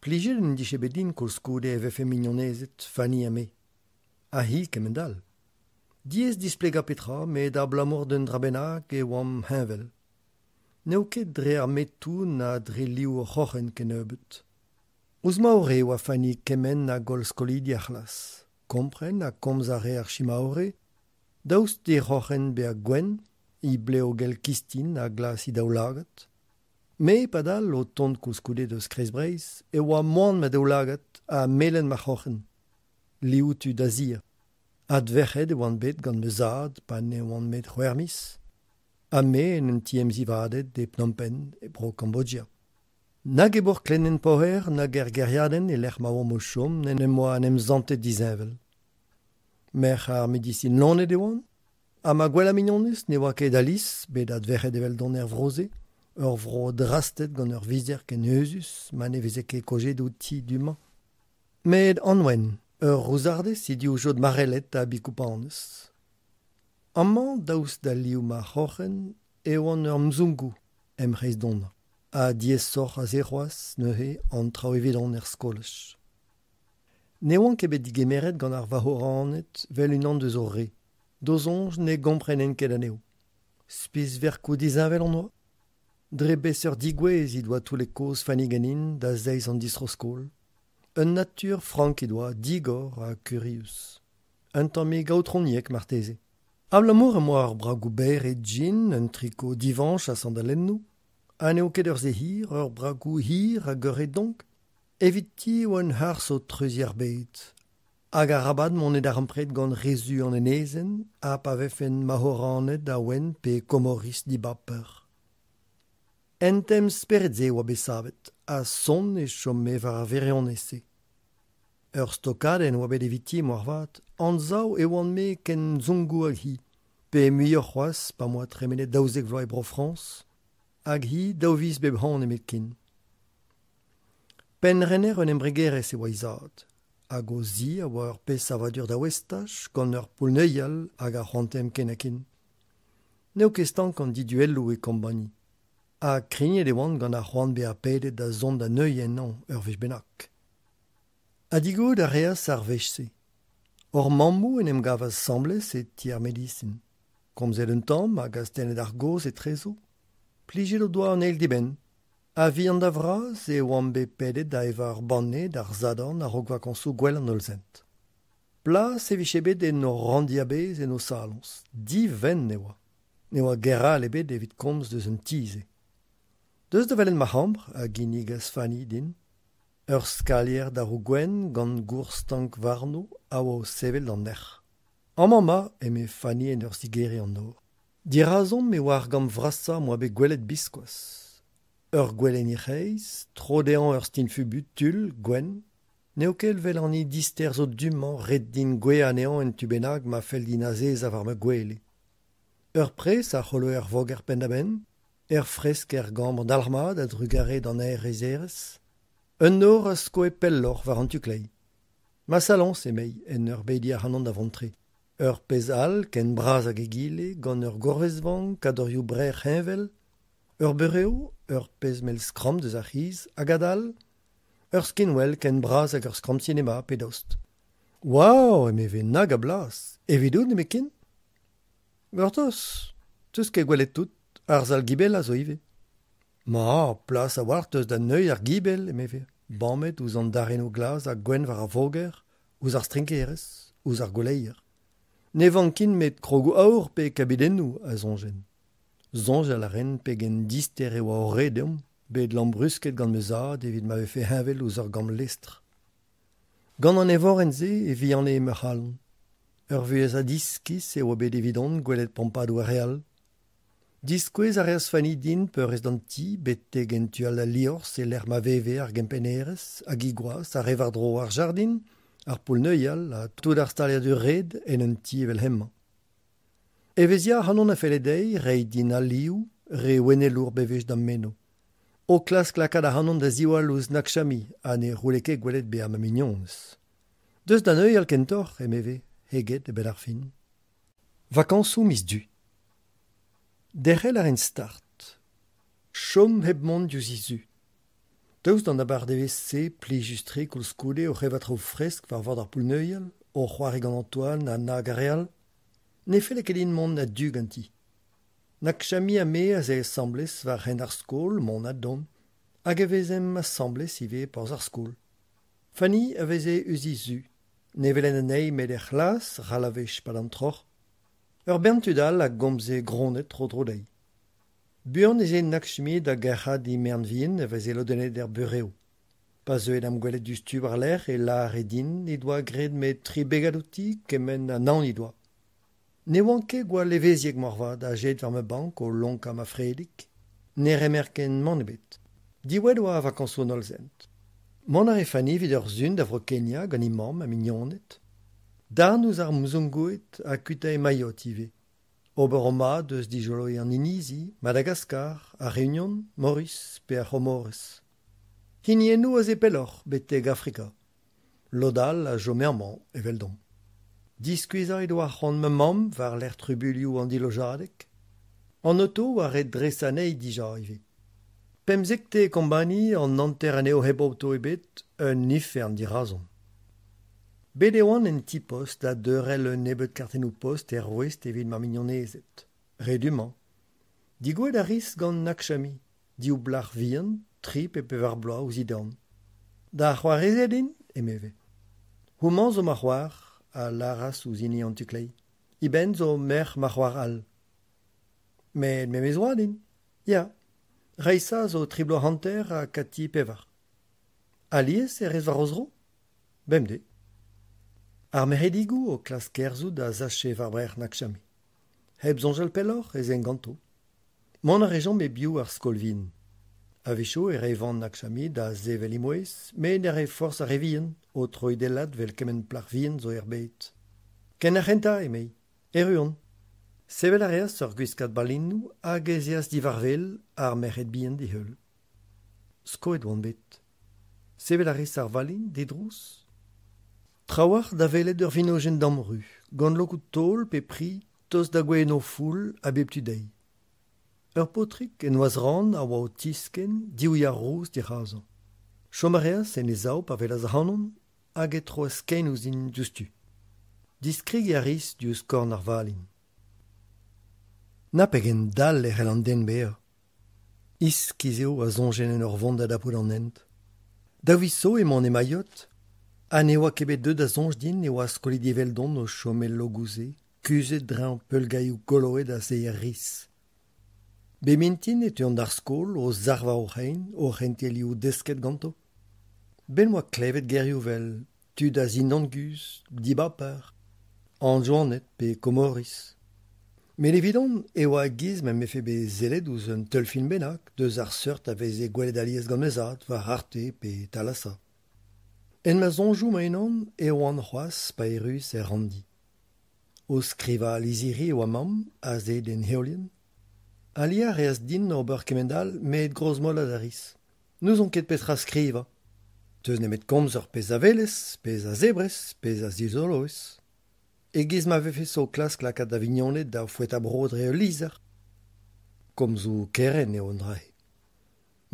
Plijet en dije bet din koulskoude e vefe mignonezed, Fanny ha me. Ha hi kemend-all. Diaes displegañ petra met abalamour d'un dra bennak e oamp heñvel. N'eo ket dre ar metoù na dre liv hor c'hroc'hen kennebeut. Ouzh Maore e oa Fanny kement hag holl skolidi ar c'hlas. Kompren ha komz a rae ar chimaore, daoust d'he c'hroc'hen bezañ gwenn, he blev gell-kistin ha glas he daoulagad. Me, padal, o tont koulskoude deus Kreiz-Breizh, e oa moan ma daoulagad ha melen ma c'hroc'hen. Liv tud Azia. Adverc'het e oan bet gant ma zad pa ne oan 'met c'hwec'h miz. Ha me en un ti emzivaded e Phnom Penh, e bro Kambodja. Nag e bourk Poher nag er gêriadenn e-lec'h ma oamp o chom n'en em boa en em santet disheñvel. Merc'h ar medisin loened e oan, ha ma gwellañ mignonez ne oa ket Alice, bet adverc'het eveldon er vro-se, ur vro drastet gant ur vizer ken euzhus ma ne veze ket kaozeet outi du-mañ. Met Anwen, ur rouzardez he divjod marellet ha bikoupanez. Amañ, daoust da liv ma c'hroc'hen, e oan ur mzungu em c'hreiz-donañ. Ha diaesoc'h a se c'hoazh neuze an traoù evidon er skolaj. Ne oan ket bet degemeret gant ar Vahoraned 'vel unan deus o re. D'o soñj ne gomprenen ket anezho. Spisverkoù disheñvel hon oa. Dre beseurt degouezh he doa toullet kaoz Fanny ganin da zeiz an distro-skol. Un natur frank he doa, digor ha kurius. Un tammig aotroniek marteze. Abalamour em boa ur bragoù berr e jean, un triko divañch ha sandalennoù, ha n'eo ket ur se hir, ur bragoù hir hag ur re donk. Eviti e oa un harz o treuziñ ar bed. Hag arabat mont e darempred gant re zu an enezenn ha pa vefen Mahoraned a-ouenn pe Komoriz dibaper. En temz-spered-se e oa bet savet ha sonn e chome war ar wirionez-se. Ur stokadenn oa bet eviti moarvat, anzav e oan-me ken mzungu hag hi, pe muioc'h c'hoazh pa 'm boa tremenet daouzek vloaz e Bro-Frañs, hag hi daou viz bep hañv nemetken. Pennrener un embregerezh e oa he zad, hag o zi a oa ur pezh savadur daou estaj gant ur poull-neuial hag a c'hoantaemp ken-ha-ken. N'eo ket stank an diduelloù e Kombani. Ha krignet e oan gant ar c'hoant bezañ pedet da zont da neuiñ ennañ ur wech bennak. Ha digoret a reas ar wech-se. Hor mammoù en em gavas asambles e ti ar medisin. Komzet un tamm hag astennet ar gaoz etrezo. Plijet o doa an eil d'eben. A-vihan da vras e oamp bet pedet da evañ ur banne d'ar Sadorn a-raok vakañsoù Gouel an Hollsent. Plas e vije bet en hor ranndi a-bezh en o saloñs. Divent e oa. Ne oa ger all ebet evit komz deus an ti-se. Deus da welet ma c'hambr, a ginnigas Fanny din. Ur skalier daroù gwenn gant gourstank warno a oa o sevel d'an nec'h. Amañ 'ma, eme Fanny en ur zigeriñ an nor. Dirazomp e oa ar gambr vrasañ 'm boa bet gwelet biskoazh. Ur gwele en he c'hreiz, tro dezhañ ur stinfubu tull gwenn, N'eo ket 'vel an hini dister zo du-mañ ret din gweañ anezhañ en tu bennak ma fell din azezañ war ma gwele. Ur pres a c'holo ar voger penn-da-benn, aer fresk er gambr dalc'hmat a-drugarez d'an aerezerezh. Un nor a skoe pelloc'h war an tu kleiz. Ma saloñs, emei, en ur bediñ ac'hanon da vont tre. Ur pezh all, ken bras hag egile, gant ur gourvezvank, kadorioù-brec'h heñvel, ur burev, ur pezh mell skramm deus ar c'hiz, hag adal, ur skinwel ken bras hag ur skramm sinema pe dost. Waou, emeve, nag a blas! Evidout nemetken? Gortoz, 'teus ket gwelet tout, ar sal-gibellañ zo ivez. Ma, plas a-walc'h 'teus da neuiñ ar gibell, emeve, bamet ouzh an darennoù glas ha gwenn war ar voger, ouzh ar strinkerez, ouzh ar gouleier. Ne vankin 'met krogoù aour pe kabidennoù, a soñjen. Soñjal a rin pegen dister e oa hor re deomp, bet lambrusket gant ma zad evit ma vefe heñvel ouzh ur gambr-lestr. Gant an eñvorenn-se e vihanae ma c'halon. Ur vuhez adiskis e oa bet evidon gwelet pompadoù ar re all. Diskouez a reas Fanny din peurrest an ti betek en tu all d'al liorzh e-lec'h ma veve ar gempennerez hag he gwaz a rae war-dro ar jardin, ar poull-neuial ha tout ar staliadur ret en un ti evel hemañ. Evezhiañ ac'hanon a felle dezhi reiñ din alioù re ouennelour bewech da'm meno. O klask lakaat ac'hanon da ziwall ouzh Nakshami ha ne c'houlle ket gwelet bezañ ma mignonez. Deus da neuial kentoc'h, emeve, heget a-benn ar fin. Vakañsoù miz Du. Derc'hel a rin start. Chom hep mont diouzh he zu. Daoust d'an abardaevezh-se plijus-tre koulskoude oc'h evañ traoù fresk war vord ar poull-neuial, o c'hoari gant Antoine ha nag ar re all, ne felle ket din mont a-du ganti. Nakshami ha me az ae asambles war hent ar skol mont ha dont, hag e vezemp asambles ivez e porzh ar skol. Fanny a veze eus he zu. Ne welen anezhi met er c'hlas ral a wech 'pad an troc'h. Ur bern tud all a gomze gronnet tro-dro dezhi. Buan ez eo Nakshmi da gerc'hat he merenn-vihan a veze lodennet er burev. Pa zeue da'm gwelet diouzhtu war-lerc'h e lâre din he doa graet 'met tri begad outi kement ha naon he doa. Ne oan ket gwall evezhiek moarvat azeet war ma bank o lonkañ ma fredig. Ne remerken mann ebet. Diwezhat e oa vakañsoù an Hollsent. Mont a rae Fanny evit ur sun da Vro-Kenya gant he mamm ha mignoned. Darn ouzh ar Mzungued ha kuitae Mayotte ivez. Ober o mad eus dijoloiñ an inizi, Madagaskar, ar Reunion, Maoris pe ar C'homorez. Hiniennoù aze pelloc'h, betek Afrika. Lod all a chome amañ, eveldomp. Diskuizhañ he doa c'hoant ma mamm war-lerc'h trubuilhoù an dilojadeg. An oto a oa ret dresañ anezhi dija ivez. Pemzektez e kombani, an hanter anezho hep oto ebet, un ifern dirazon. Bet e oan en ti-post da deurel un nebeud kartennoù-post er voest evit ma mignonezed. Re du-mañ. Digouezhet a ris gant Nakshami, div blac'h vihan, tri pe pevar bloaz ouzh he dorn. Da c'hoarezed int, emeve. Homañ zo ma c'hoar, a lâras ouzh hini an tu-kleiz. Eben zo merc'h ma c'hoar all. Met memes oad int. Ya. Raisa zo tri bloaz hanter ha Cathy pevar. Alies e rez war o zro? Bemdez. Ar merc'hedigoù o klask kerzhout a sache war brec'h Nakshami. Hep soñjal pelloc'h ez aent ganto. Mont a rejomp e-biou ar skol vihan. A-wechoù e rae van Nakshami da sevel he mouezh, met ne rae forzh ar re vihan, o troidellat 'vel kement plac'h vihan zo er bed. Ken ar c'hentañ, emei. Erru on. Sevel a reas ur gwiskad ballennoù hag ez eas diwar-wel ar merc'hed bihan d'he heul. Skoet oan bet. Sevel a ris ar valin didrouz. Trawalc'h da welet ur vinojenn damru, gant lokoù-taol pe pri tost da gouezhañ en o foull a bep tu dezhi. Ur paotrig en noazh-ran a oa o tiskenn div yar rouz dirazañ. Chom a reas en e sav pa welas ac'hanon hag e troas kein ouzhin diouzhtu. Diskregiñ a ris diouzh korn ar valin. Na pegen dall e c'hell an den bezañ! Iskis eo a soñjen en ur vont da dapout an hent. Daou viz zo emaon e Mayotte ha ne oa ket bet deuet da soñj din e oa skolidi eveldon o chom el logoù-se, kuzhet dreñv peulgaeoù goloet a seier riz. Bep mintin e teuont d'ar skol o sac'h war o c'hein, o c'hentelioù desket ganto. Bet 'm boa klevet gerioù 'vel tud a zindan-guzh, dibaper, Anjouaned pe Komoriz. Met evidon e oa e-giz ma 'm befe bet sellet ouzh un teulfilm bennak deus ar seurt a veze gwelet alies gant ma zad war Arte pe Thalassa. En ma soñjoù ma-unan e oan c'hoazh pa erruis er ranndi. O skrivañ lizhiri e oa mamm, aze d'en heolienn. Aliañ a reas din ober kement-all met grozmolat a ris. N'ouzon ket petra skrivañ. Teus nemet komz ur pezh a welez, pezh a zebrez, pezh a zizoloez. E-giz ma vefes o klask lakaat da vignoned da foetañ bro dre ul lizher. Komzoù kerent eo an dra-se.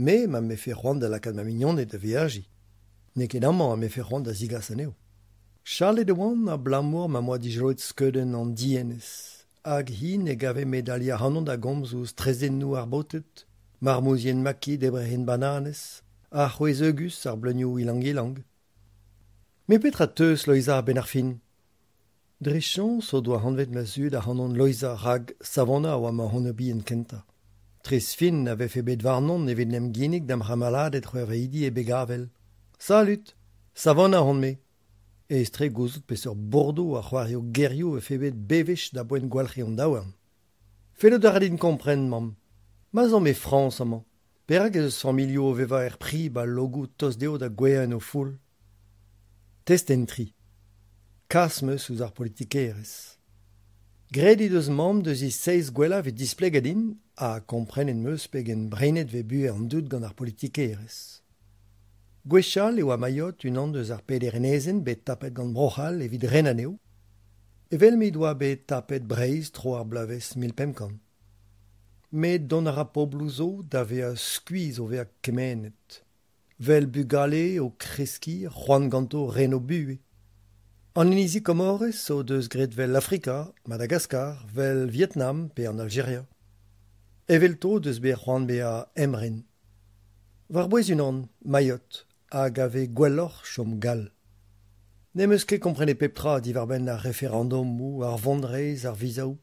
Me, ma 'm befe c'hoant da lakaat ma mignoned da veajiñ. N'eo ket amañ am befe c'hoant da zigas anezho. Chalet e oan abalamour ma 'm boa dizoloet skeudenn an dienez. Hag hi ne gave 'met aliañ ac'hanon da gomz ouzh traezhennoù ar baotred, marmouzien maki debrerien bananez, ha c'hwezh heugus ar bleunioù ilang-ilang. Met petra 'teus, Loeiza, a-benn ar fin ? Dre chañs o doa anvet ma zud ac'hanon Loeiza rak Savannah a oa ma anv-bihan kentañ. Tres fin a vefe bet warnon evit en em ginnig da'm c'hamaladed c'hwec'hveidi e Begavel. Salud ! Savannah on-me. Aes-tre gouzout peseurt bordoù ha c'hoarioù gerioù a vefe bet bewech da boent gwalc'hiñ an daouarn. Fellout a ra din kompren, mamm. Ma'z omp e Frañs amañ, perak ez eus familhoù o vevañ er pri ba logoù tost dezho da gouezhañ en o foull ? Testenn tri. Kas 'm eus ouzh ar politikerezh. Graet he deus mamm deus he seizh gwellañ evit displegañ din ha komprenet 'm eus pegen breinet 'vez buhez an dud gant ar politikerezh. Gwechall e oa Mayotte unan eus ar peder enezenn bet tapet gant Bro-C'hall evit ren anezho, evel m'he doa bet tapet Breizh tro ar bloavezh 1500. Met dont a ra pobloù zo da vezañ skuizh o vezañ kemennet. 'Vel bugale o kreskiñ c'hoant ganto ren o buhez. An inizi Komorez o deus graet 'vel Afrika, Madagaskar, 'vel Vietnam pe an Aljeria. Evelto o deus bet c'hoant bezañ emren. War-bouez unan, Mayotte, a gave gwelloc'h chom gall. Ne'm eus ket komprenet pep tra diwar-benn ar referendomoù, ar vonreizh, ar vizaoù.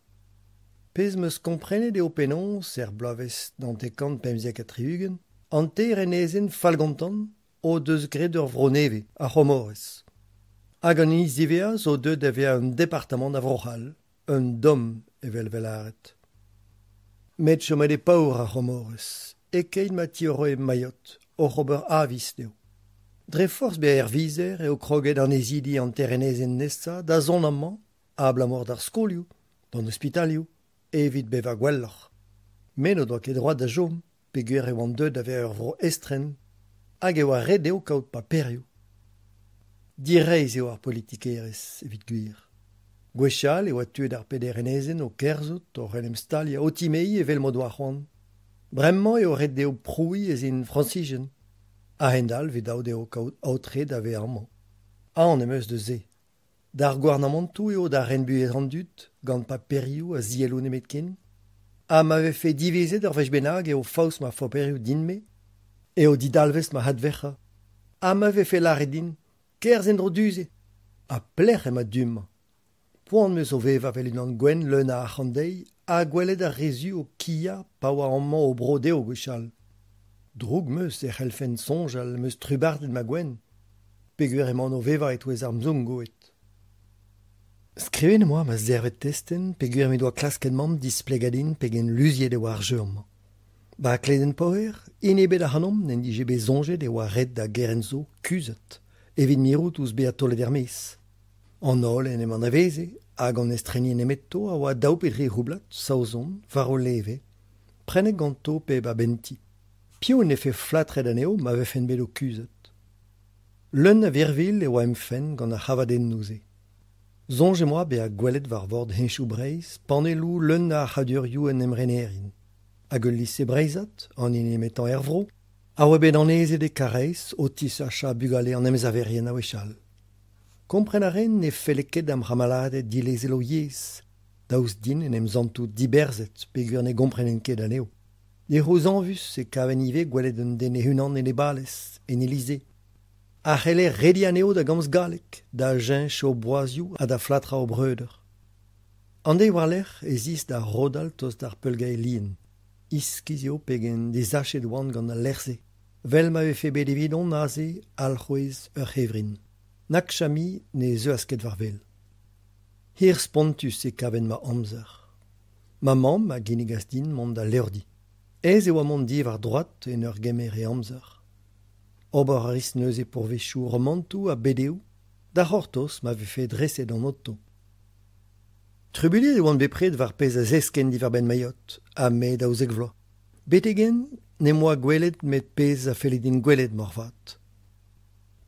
Pezh 'm eus komprenet eo penaos, er bloavezh 1975, an teir enezenn fallgontant o deus graet ur vro nevez, ar C'homorez. Hag an hini ziwezhañ zo deuet da vezañ un departamant a Vro-C'hall, un dom evel 'vez lâret. Met chomet eo paour ar C'homorez, e-keit ma tiorroe Mayotte, oc'h ober aviz dezho. Dre forzh bezañ er vizer eo kroget annezidi an teir enezenn nesañ da zont amañ abalamour d'ar skolioù, d'an ospitalioù, evit bevañ gwelloc'h. Met n'o doa ket droad da chom peogwir e oant deuet da vezañ ur vro estren hag e oa ret dezho kaout paperioù. Direizh eo ar politikerezh evit gwir. Gwechall e oa tud ar peder enezenn o kerzhout, oc'h en em staliañ, o timeziñ evel m'o doa c'hoant. Bremañ eo ret dezho prouiñ ez int Frañsizien. A-hend-all e vez dav dezho kaout aotre da vezañ amañ. Aon em eus deus se. D'ar gouarnamantoù eo da ren buhez an dud, gant paperioù ha zielloù nemetken. Ha ma vefe divizet ur wech bennak eo faos ma faperioù din-me, eo didalvez ma adverc'hañ. Ha ma vefe lâret din, kerzh en-dro du-se. Ha pelec'h emañ du-mañ ? Poan 'm eus o vevañ 'vel unan gwenn leun a arc'hant dezhi ha gwelet ar re zu o kiañ pa oa amañ o bro dezho gwechall. Droug 'm eus e c'hellfen soñjal 'm eus trubardet ma gouenn peogwir emaon o vevañ e-touez ar Mzungoed. Skrivet em boa ma zervet testenn peogwir m'he doa klasket mamm displegañ din pegen luziet e oa ar jeu amañ. Ba Kledenn-Poher, hini ebet ac'hanomp n'en dije bet soñjet e oa ret da gerent zo kuzhat evit mirout ouzh bezañ taolet er-maez. An holl en em anaveze hag an estrenien nemeto a oa daou pe dri roublad Saozon war o leve, prenet ganto pep a benn-ti. Piv en defe flatret anezho ma vefent bet o kuzhat ? Leun a virvilh e oa em fenn gant ar c'havadennoù-se. Soñj em boa bezañ gwelet war vord henchoù Breizh panelloù leun a arc'hadurioù en emrenerien. Hag ul lise breizhat, an hini nemetañ er vro, a oa bet annezet e Karaez o tisachañ bugale an emsaverien a-wechall. Kompren a rin ne felle ket da'm c'hamaladed dilezel o yezh, daoust din en em santout diberzhet peogwir ne gomprenen ket anezho. Dic'houzañvus e kaven ivez gwelet un den e-unan en e balez, en e lise. A c'heller rediñ anezho da gomz galleg, da cheñch o boazioù ha da flatrañ o breudeur. An deiz war-lerc'h ez is da rodal tost d'ar peulgae lien. Iskis eo pegen desachet oan gant al lec'h-se, 'vel ma vefe bet evidon aze alc'hwez ur c'hevrin. Nag Chami ne zeuas ket war-wel. Hir-spontus e kaven ma amzer. Ma mamm a ginnigas din mont d'al levrdi. Aes e oa mont di war droad en ur gemer e amzer. Ober a ris neuze pourvezioù romantoù ha BDoù, da c'hortoz ma vefe dreset an oto. Trubuilhet e oan bepred war pezh a zesken diwar-benn Mayotte, ha me 12 vloaz. Betek-henn n'em boa gwelet 'met pezh a felle din gwelet moarvat.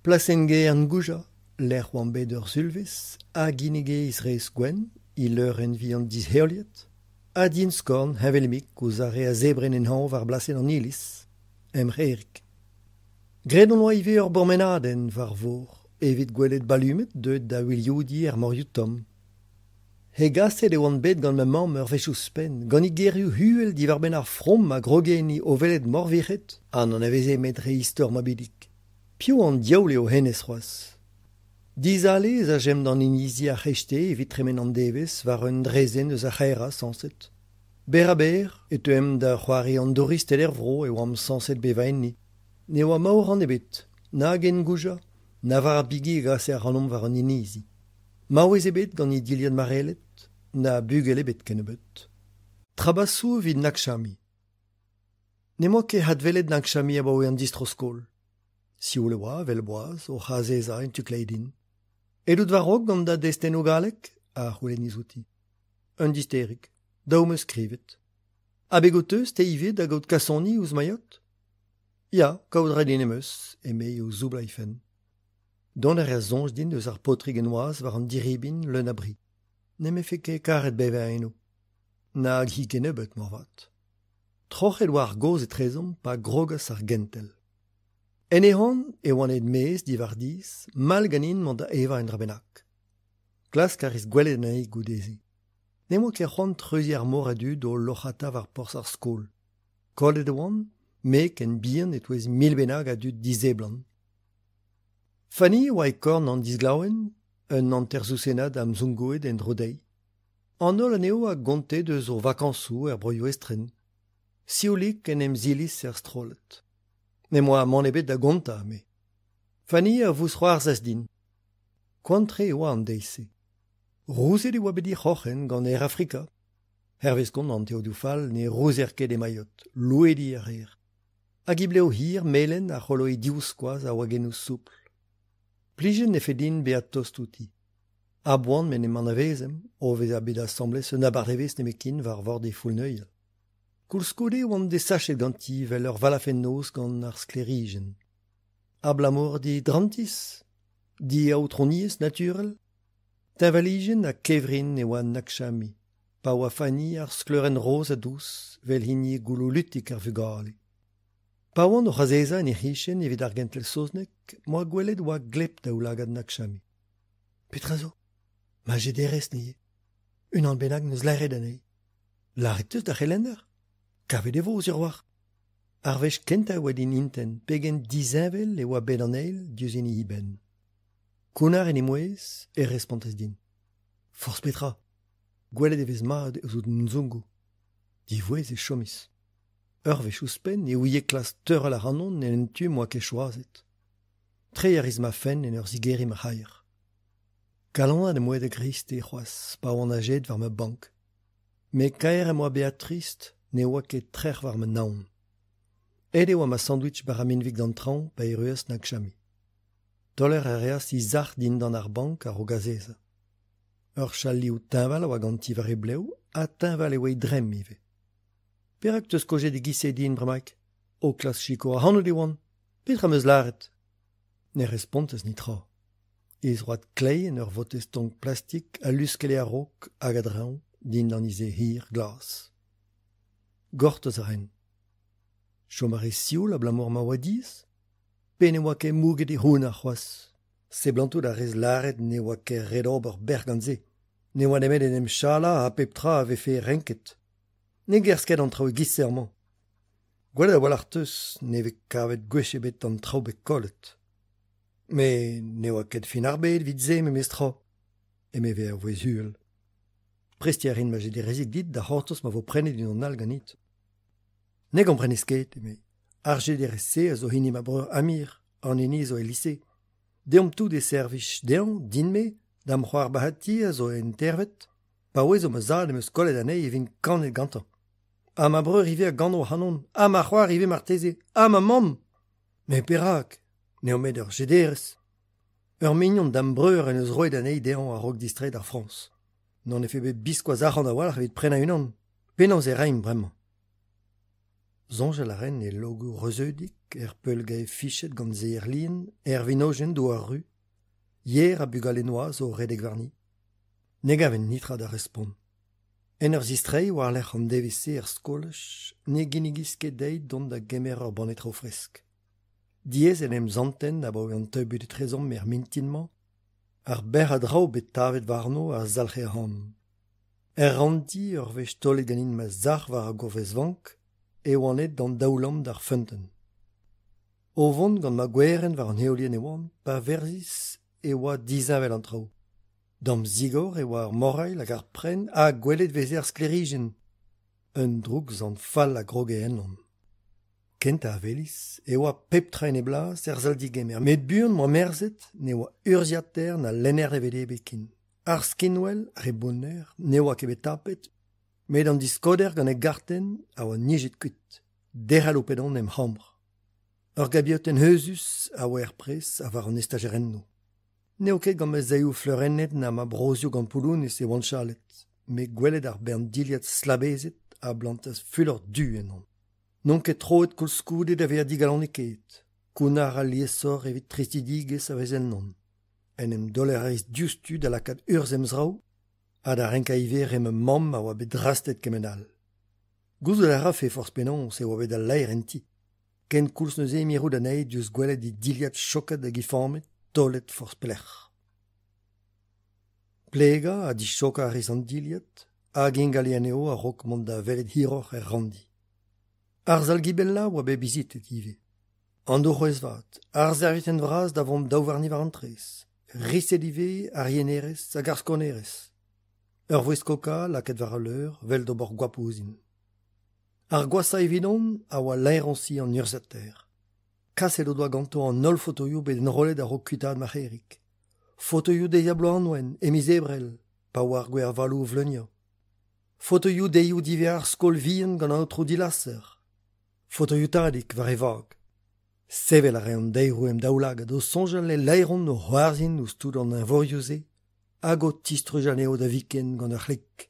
Plasenn gêr Ngouja, lec'h oan bet ur sulvezh, a ginnige he zres gwenn, he leurenn vihan disheoliet, ha dienn-skorn heñvel-mik ouzh ar re a zebren en hañv war blasenn an iliz, em c'hêrig. Graet hon oa ivez ur bourmenadenn war vor evit gwelet balumed deuet da wilioudiñ er morioù tomm. Hegaset e oan bet gant ma mamm ur wech ouzhpenn, gant he gerioù uhel diwar-benn ar from a groge enni o welet morvirc'hed ha n'anaveze 'met re istor Moby Dick. Piv an diaoul eo hennezh c'hoazh? Dizale ez ajemp d'an inizi ar c'hreisteiz evit tremen an devezh war un draezhenn eus ar c'haerañ sañset. Berr-ha-berr e teuemp da c'hoari an douristed er vro e oamp sañset bevañ enni. Ne oa maoran ebet, nag en Gouja, na war ar bigi a gase ac'hanomp war an inizi. Maouez ebet gant he dilhad marellet, na bugel ebet kennebeut. Trabasoù evit Nakchami. N'em boa ket adwelet Nakchami abaoe an distro-skol. Sioul e oa, evel boaz, oc'h azezañ en tu kleiz din. Edout war-raok gant da destennoù gallek ? a c'houlennis outi. Un disterig. Dav 'm eus skrivet. Abeg ho teus te ivez da gaout kasoni ouzh Mayotte ? Ya, kaout a ra din em eus, emezi o soublañ he fenn. Dont a reas soñj din eus ar paotrig en noazh war an diribin leun a bri. Ne'm efe ket karet bevañ eno. Nag hi kennebeut, moarvat. Troc'het oa ar gaoz etrezomp pa grogas ar gentel. En ehan e oan aet maez diwar dizh, mall ganin mont da evañ un dra bennak. Klask a ris gwelet anezhi goude-se. N'em boa ket c'hoant treuziñ ar mor a dud o loc'hata war porzh ar skol. Kollet e oan, me ken bihan e-touez mil bennak a dud diseblant. Fanny a oa e korn an disglaouenn, un hanter-zousennad amzongoet en-dro dezhi. An holl anezho a gonte deus o vakañsoù er broioù estren. Sioulik en em zilis er strollad. N'em boa mann ebet da gontañ, me. Fanny a vousc'hoarzhas din. Koant-tre e oa an deiz-se. Rouzet e oa bet he c'hroc'hen gant Air Afrika. Hervez kont an teodoù fall ne rouzer ket e Mayotte, louediñ a reer. Hag he blev hir melen a c'holoe divskoaz a wagennoù soupl. Plijet 'nefe din bezañ tost outi. A-boan m'en em anavezemp, o vezañ bet asambles un abardaevezh nemetken war vord he foull-neuial. Koulskoude e oan desachet ganti 'vel ur valafenn-noz gant ar sklêrijenn. Abalamour d'he drantiz, d'he aotrouniezh naturel, teñvalijenn ha kevrin e oa Nakchami, pa oa Fanny ar skleurenn roz ha dous 'vel hini gouloù lutik ar vugale. Pa oan oc'h azezañ en he c'hichen evit ar gentel saozneg 'm boa gwelet 'oa gleb daoulagad Nakchami. Petra zo ? Ma jederez neuze. Unan bennak 'neus laeret anezhi. Lâret 'teus d'ar c'helenner ? Kavet e vo sur a-walc'h. Ar wech kentañ e oa din intent pegen disheñvel e oa bet an eil diouzh hini eben. Kounnar en he mouezh e respontas din. Forzh petra, gwelet e vez mat ez out Nzongo. Divouezh e chomis. Ur wech ouzhpenn e ouie klask teurel ac'hanon en un tu 'm boa ket choazet. Treiñ a ris ma fenn en ur zigeriñ ma c'haier. Kalonad em boa da greisteiz c'hoazh pa oan azeet war ma bank. Met kaer em boa bezañ trist ne oa ket trec'h war ma naon. Aet e oa ma sandwich bara-minvig d'an traoñ pa erruas Nakchami. Taoler a reas he sac'h dindan ar bank a-raok azezañ. Ur chal liv teñval a oa ganti war he blev ha teñval e oa he dremm ivez. Perak 'teus kaozeet e-giz-se din bremaik ? O klask sikour ac'hanout e oan. Petra 'm eus lâret ? Ne respontas netra. He zroad kleiz en ur votez-tonk plastik a luskelle a-raok hag a-dreñv dindan he sae hir glas. Gortoz a raen. Chom a rae sioul abalamour ma oa diaes ? Pe ne oa ket mouget he c'hounnar c'hoazh ? Seblantout a rez lâret ne oa ket ret ober bec'h gant se. Ne oa nemet en em chalañ ha pep tra a vefe renket. Ne gerzh ket an traoù e-giz-se amañ. Gwelet a-walc'h 'teus ne vez kavet gwech ebet an traoù bet kollet. Met ne oa ket fin ar bed evit se memestra, eme a vouezh uhel. Prestiñ a rin ma jederezig dit da c'hortoz ma vo prenet unan all ganit. Ne gomprenez ket, eme. Ar jederez-se a zo hini ma breur Amir, an hini zo el lise. Deomp tout e servij dezhañ, din-me, da'm c'hoar Bahati a zo entervet. Pa ouezo ma zad em eus kollet anezhi e vin kannet gantañ. Ha ma breur ivez a gano ac'hanon, ha ma c'hoar ivez marteze, ha ma mamm ! Met perak ? N'eo 'met ur jederez. Ur mignon da'm breur en deus roet anezhi dezhañ a-raok distreiñ d'ar Frañs. N'hon efe bet biskoazh arc'hant a-walc'h evit prenañ unan. Penaos e raimp bremañ ? Soñjal a raen e logoù reuzeudik, er peulgae fichet gant seier lien, er vinojenn douar ru, yer ha bugale noazh o redek warni. Ne gaven netra da respont. En ur zistreiñ war-lerc'h an devezh-se er skolaj ne ginnigis ket dezhi dont da gemer ur banne traoù fresk. Diaes en em santen abaoe an tabut etrezomp er mintin-mañ, ar berr a draoù bet tavet warno a zalc'he ac'hanon. Er ranndi, ur wech taolet ganin ma sac'h war ar gourvezvank, e oan aet d'an daoulamm d'ar feunteun. O vont gant ma gwerenn war an heolienn e oan pa verzis e oa disheñvel an traoù. Damzigor e oa ar morailh hag ar prenn ha gwelet e veze ar sklêrijenn. Un droug-sant fall a groge ennon. Kentañ a welis e oa pep tra en e blas er sal-degemer met buan 'm boa merzet ne oa urzhiataer na lenner D V D ebet ken. Ar skinwel, re bounner, ne oa ket bet tapet, met an diskoder gant e gartenn a oa nijet kuit. Derc'hel ho pet on em c'hambr. Ur gabiotenn euzhus a oa er pres ha war an estajerennoù. N'eo ket gant ma saeoù fleurennet na ma brozhioù gant poulounez e oan chalet, met gwelet ar bern dilhad stlabezet a blantas fulor du ennon. N'on ket troet koulskoude da vezañ digalonekaet. Kounnar aliesoc'h evit tristidigezh a vez ennon. En em daoler a ris diouzhtu da lakaat urzh em zraoù ha da renkañ ivez re ma mamm a oa bet drastet kement-all. Gouzout a rafe forzh penaos e oa bet al laer en ti. Kenkoulz neuze mirout anezhi diouzh gwelet he dilhad choket hag ifamet taolet forzh pelec'h. Plegañ ha dichokañ a ris an dilhad hag ingaliñ anezho a-raok mont da welet hiroc'h er ranndi. Ar sal-gibellañ a oa bet bizitet ivez. An dour c'hwezh-vat, ar servietenn vras da vont daou warni war an traezh, riset ivez ar yenerez hag ar skornerez. Ur voest koka lakaet war al leur 'vel d'ober goap ouzhin. Ar gwashañ evidon a oa laeroñsi an urzhiataer. Kaset o doa ganto an holl fotoioù bet enrollet a-raok kuitaat ma c'hêrig. Fotoioù deiz-ha-bloaz Anwen, e miz Ebrel, pa oa ar gwervaloù o vleuniañ. Fotoioù deioù diwezhañ ar skol vihan gant an aotrou Dilaser. Fotoioù tadig war e vag. Sevel a rae an daeroù em daoulagad o soñjal e laeront o c'hoarzhin ouzh tout an eñvorioù-se hag o tistrujañ anezho da viken gant ur c'hlik.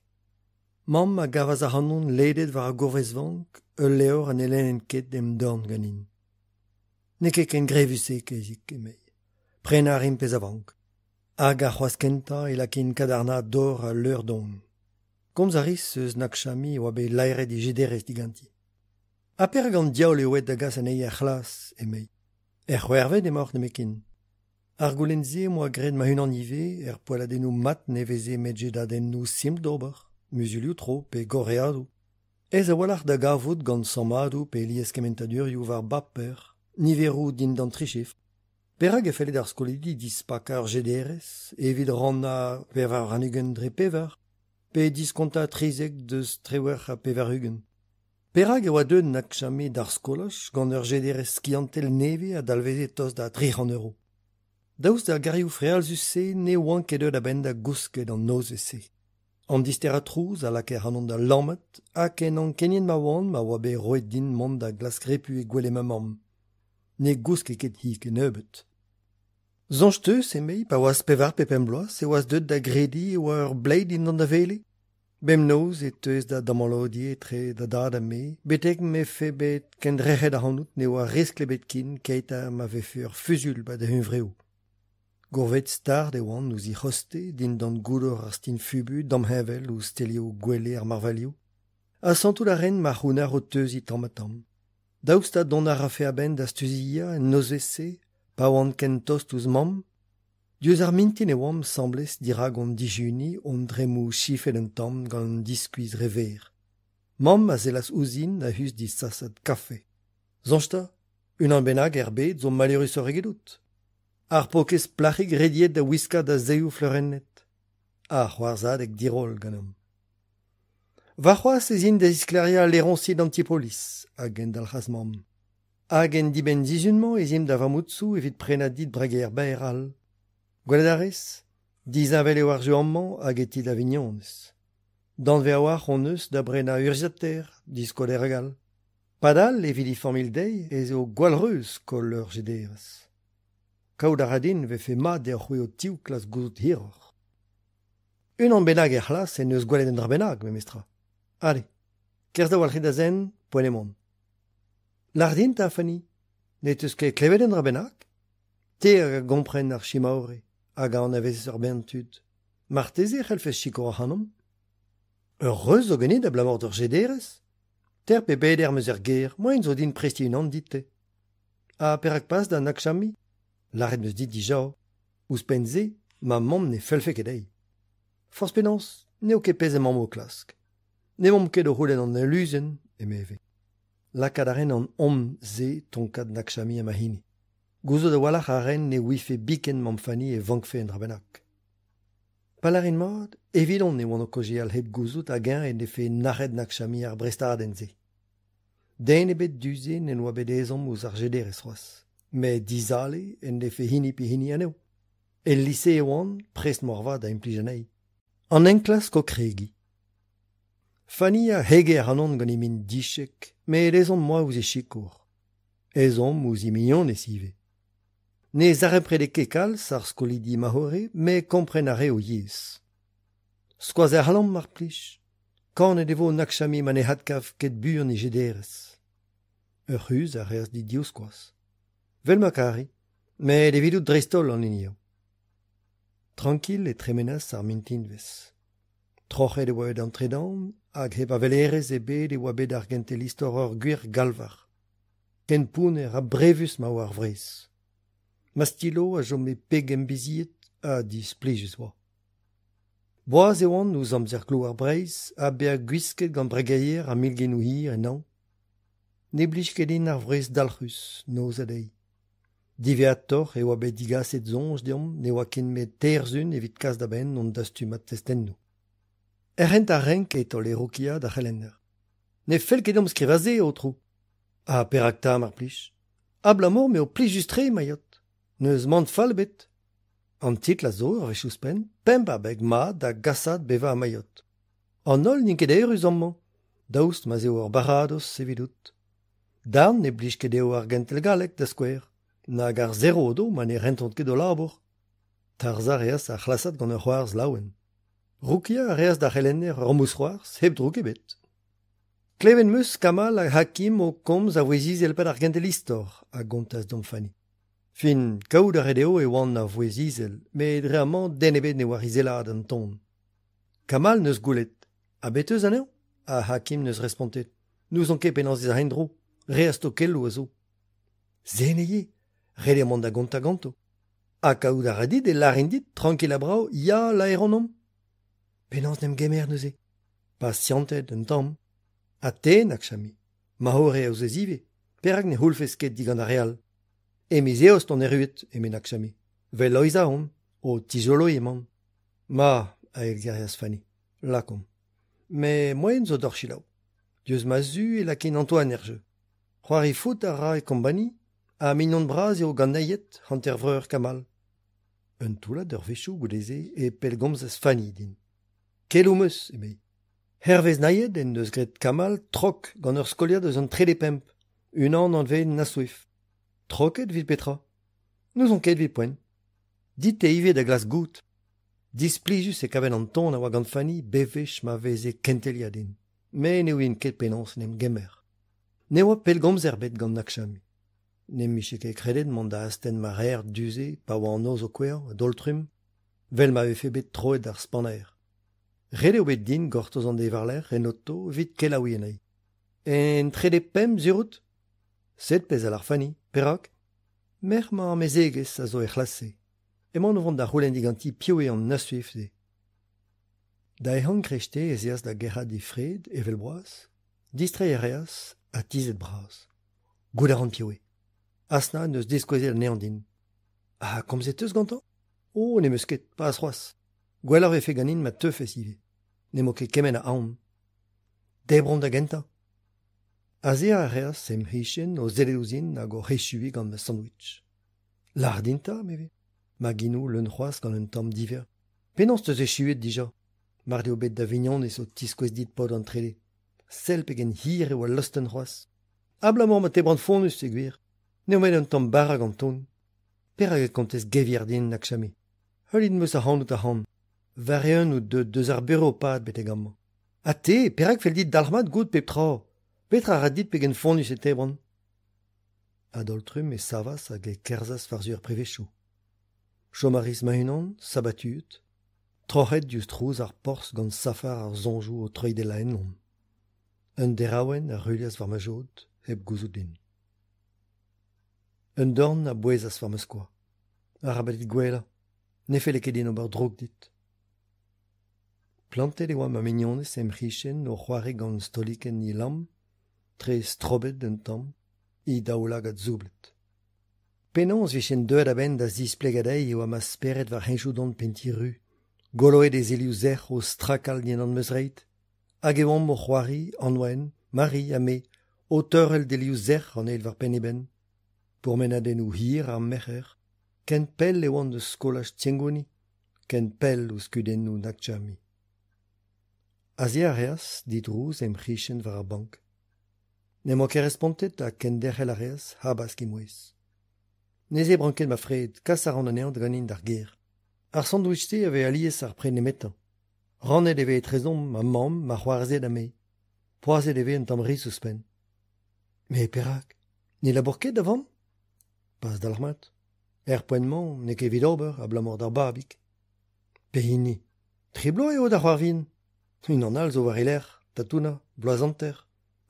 Mamm a gavas ac'hanon ledet war ar gourvezvank, ul levr ha ne lennen ket em dorn ganin. N'eo ket ken grevus-se, kaezig, emei. Prenañ a rin pezh a vank. Hag ar c'hoazh kentañ e lakin kadarnaat dor al leur-don. Komz a ris eus Nakshami a oa bet laeret he jederez diganti. Ha perak an diaoul eo aet da gas anezhi er c'hlas, emei. Er c'hwec'hvet emaoc'h nemetken. Ar goulenn-se em boa graet ma-unan ivez er poelladennoù mat ne veze met jedadennoù simpl d'ober, muzulioù-tro pe gorreadoù. Aes a-walc'h da gavout gant sammadoù pe lieskementadurioù war baper, niveroù dindan tri chifr. Perak e felle d'ar skolidi dispakañ ur jederez evit rannañ 24 dre pevar pe diskontañ 13 deus 98? Perak e oa deuet Nakshami d'ar skolaj gant ur jederez skiantel nevez a dalveze tost da 300 euro? Daoust d'ar garioù frealzus-se ne oan ket deuet a-benn da gousket an nozvezh-se. An disterañ trouz a lakae ac'hanon da lammat ha ken ankeniet ma oan ma oa bet roet din mont da glask repu e gwele ma mamm. Ne gouske ket hi kennebeut. Soñj 'teus, emei, pa oas pevar pe pemp bloaz e oas deuet da grediñ e oa ur bleiz dindan da wele? Bemnoz e teuez da damallodiñ etre da dad ha me, betek 'mefe bet kendrec'het ac'hanout ne oa riskl ebet ken keit ha ma vefe ur fuzuilh 'ba da huñvreoù. Gourvezet start e oan ouzh he c'hostez dindan goudor ar stin-fubu damheñvel ouzh stelioù gwele ar marvailhoù. Ha santout a raen ma c'hounnar o teuziñ tamm-ha-tamm. Daoust ha dont a rafe a-benn da stuziañ en nozvezh-se pa oan ken tost ouzh mamm? Diouzh ar mintin e oamp asambles dirak hon dijuniñ hon dremmoù chifet un tamm gant an diskuizh re verr. Mamm a sellas ouzhin a-us d'he sasad kafe. Soñj 'ta, unan bennak er bed zo maleürusoc'h egedout. Ar paourkaezh plac'hig rediet da wiskañ da saeoù fleurennet. Ha c'hoarzhadeg diroll ganeomp. Warc'hoazh ez in da zisklêriañ al laeroñsi d'an ti-polis, a gendalc'has mamm. Hag en dibenn-sizhun-mañ ez imp da Vamoudsou evit prenañ dit brageer berr all. Gwelet a rez ? Disheñvel eo ar jeu amañ hag e ti da vignonez. Danvez a-walc'h hon eus da brenañ urzhiataer, diskoder hag all. Padal evit he familh dezhi ez eo gwall reuz koll ur jederez. Kaout a ra din e vefe mat deoc'h-c'hwi ho-tiv klask gouzout hiroc'h. Unan bennak er c'hlas en deus gwelet un dra bennak memestra. Ale, kerzh da walc'hiñ da zen, poent eo mont. Lâr din 'ta, Fanny, ne 'teus ket klevet un dra bennak ? Te hag a gompren ar chimaore hag a anavezez ur bern tud. Marteze e c'hellfes sikour ac'hanomp ? Ur reuz zo ganit abalamour d'ur jederez ? Ter pe beder 'm eus er gêr, moaien zo din prestiñ unan dit-te. Ha perak pas da Nakshami ? Lâret 'm eus dit dija. Ouzhpenn-se, ma mamm ne fellfe ket dezhi. Forzh penaos, n'eo ket pezh emaomp o klask. N'emaomp ket o c'houlenn an aluzenn, emeve. Lakaat a rin an omp-se tonkad Nakshami ha ma hini. Gouzout a-walc'h a ren ne ouife biken mamm Fanny e vankfe un dra bennak. Pa lârin mat, evidon e oan o kaozeal hep gouzout hag-eñ en defe nac'het Nakshami ar brestadenn-se. Den ebet du-se n'en doa bet ezhomm ouzh ar jederez c'hoazh, met dizale en defe hini pe hini anezho. El lise e oan, prest moarvat da implij anezhi. An enklask o kregiñ. Fanny a hege ac'hanon gant he min dichek, met ezhomm 'm boa ouzh he sikour. Ezhomm ouzh he mignonez ivez. Ne zaremprede ket kalz ar skolidi Mahore met kompren a rae o yezh. Skoazell ac'hanomp mar plij. Kanet e vo Nakshami ma ne adkav ket buan e jederez. Ur c'huzh a reas dit divskoaz. Vel ma kari, met evidout dreist-holl an hini eo. Trankil e tremenas ar mintinvezh. Troc'het e oa bet an tredan hag hep avelerezh ebet e oa bet ar gentel istor ur gwir galvar. Ken pounner ha brevus ma oa ar wrez. Ma stilo a chome peg em bizied ha displijus oa. Boas e oan ouzh amzer klouar Breizh ha bezañ gwisket gant bregeier ha milgennoù hir en hañv. Ne blij ket din ar wrez dalc'hus, noz ha deiz. Diwezhatoc'h e oa bet digaset soñj deomp ne oa ken met teir sizhun evit kas da benn hon dastumad testennoù. Er c'hentañ renk e taole Rokia d'ar c'helenner. Ne fell ket deomp skrivañ se, aotrou. Ha perak 'ta, mar plij ? Abalamour m'eo plijus-tre, Mailhot. N'eus mann fall ebet. An titl a zo, ur wech ouzhpenn, pemp abeg mat da gasaat bevañ Mailhot. An holl n'int ket eürus amañ, daoust ma'z eo ur baradoz evidout. Darn ne blij ket dezho ar gentel galleg, da skouer, nag ar zero o do ma ne rentont ket o labour. Tarzhañ a reas ar c'hlasad gant ur c'hoarzh laouen. Roukiañ a reas d'ar c'helenner ur mousc'hoarzh hep droug ebet. Klevet 'm eus Kamal hag Hakim o komz a vouezh izel e-pad ar gentel istor, a gontas dom Fanny. Fin, kaout a rae dezho e oant a vouezh izel, met dre amañ den ebet ne oar izelaat an ton. Kamal 'neus goulet Ha bet eus anezhañ ? Ha Hakim 'neus respontet N'ouzon ket penaos ez a en-dro, re a stokelloù a zo. Se ne eo, ret eo mont da gontañ ganto. Ha kaout a ra dit e lârin dit trankil ha brav ya laeron omp ? Penaos 'n em gemer neuze ? Pasianted un tamm. Ha te, Nakshami, Mahore a ouzez ivez, perak ne c'houllfes ket digant ar re all ? E miz Eost on erruet, eme Nakshami. Vel Loeiza on, o tizoloiñ emaon. Ma, a eilgerias Fanny, lakaomp. Met moaien zo deoc'h selaou. Diouzh ma zu e lakin Antoine er jeu. C'hoari foot a ra e Kombani ha mignon bras eo gant Nayed, hantervreur Kamal. Un toullad eurvezhioù goude-se e pellgomzas Fanny din. Keloù 'm eus, emezi. Hervez Nayed en deus graet Kamal trok gant ur skoliad eus an trede pemp, unan anvet Nasouif. Troket evit petra ? N'ouzon ket evit poent. Dit-te ivez da glask goût. Displijus e kaven an ton a oa gant Fanny bewech ma veze kenteliañ din. Met ne ouien ket penaos en em gemer. Ne oa pellgomzer ebet gant Nakshami. Ne'm bije ket kredet mont da astenn ma reer du-se pa oa an noz o kouezhañ a-daol-trumm, 'vel ma vefe bet troet ar spanaer. Ret eo bet din gortoz an deiz war-lerc'h en oto evit kelaouiñ anezhi. En trede pemp sur out ? Sed pezh a lâr Fanny. Perak ? Merc'h ma amezegez a zo er c'hlas-se. Emaon o vont da c'houlenn diganti piv eo an Nasuif-se. Da ehan kreisteiz ez eas da gerc'hat he fred, evel boaz. Distreiñ a reas, ha tizhet bras. Goût a ran piv eo. Asna en deus diskouezet anezhañ din. Ha komzet 'teus gantañ ? Oh, n'em eus ket, pas c'hoazh. Gwelloc'h 'vefe ganin ma teufes ivez. N'em bo ket kement a aon. Debromp da gentañ. Azezañ a reas em c'hichen o sellet ouzhin hag oc'h echuiñ gant ma sandwich. Lâr din 'ta, 'meve, ma genoù leun c'hoazh gant un tamm diverr. Penaos 'teus echuet dija ? Mar deo bet da vignonez o tiskouez dit paotr an trede. Sell pegen hir e oa lostenn c'hoazh. Abalamour ma tebran fonnus e gwir. N'eo met un tamm bara ganton. Perak e kontez gevier din, Nakchami? Heuliet 'm eus ac'hanout ac'hann. War-eeun out deuet deus ar burev-pad betek amañ. Ha te, perak 'fell dit dalc'hmat goût pep tra? Petra a ra dit pegen fonnus e tebran? A-daol-trumm e savas hag e kerzhas war-zu ar privezioù. Chom a ris ma-unan, sabatuet, troc'het diouzh trouz ar porzh gant safar ar soñjoù o troidellañ ennon. Un deraouenn a ruilhas war ma jod hep gouzout din. Un dorn a bouezas war ma skoaz. Arabat dit gouelañ, ne felle ket din ober droug dit. Plantet e oa ma mignonez em c'hichen o c'hoari gant stolikenn he lamm, tre strobet un tamm, he daoulagad soublet. Penaos 'vijen deuet a-benn da zisplegañ dezhi e oa ma spered war henchoù don Penn-Ti-Ru, goloet e zelioù sec'h o strakal dindan ma zreid? Hag e oamp o c'hoari, Anwen, Mari ha me, o teurel delioù sec'h an eil war penn eben. Pourmenadennoù hir ar merc'her, ken pell e oant eus skolaj Tiengoni, ken pell ouzh kudennoù Nakchami. Azezañ a reas, didrouz, em c'hichen war ar bank. N'em boa ket respontet ha kenderc'hel a reas, habask he mouezh. Ne zebran ket ma fred, kas a ran anezhañ ganin d'ar gêr. Ar sandwich-se a vez alies ar pred nemetañ. Rannet e vez etrezomp ma mamm, ma c'hoarzhed ha me. Poazhet e vez un tamm riz ouzhpenn. Met perak ? Ne labour ket da vamm ? Pas dalc'hmat. Er poent-mañ n'eo ket evit ober abalamour d'ar babig. Pehini ? Tri bloaz eo da c'hoar vihan. Unan all zo war e lerc'h, Tatouna, bloaz hanter.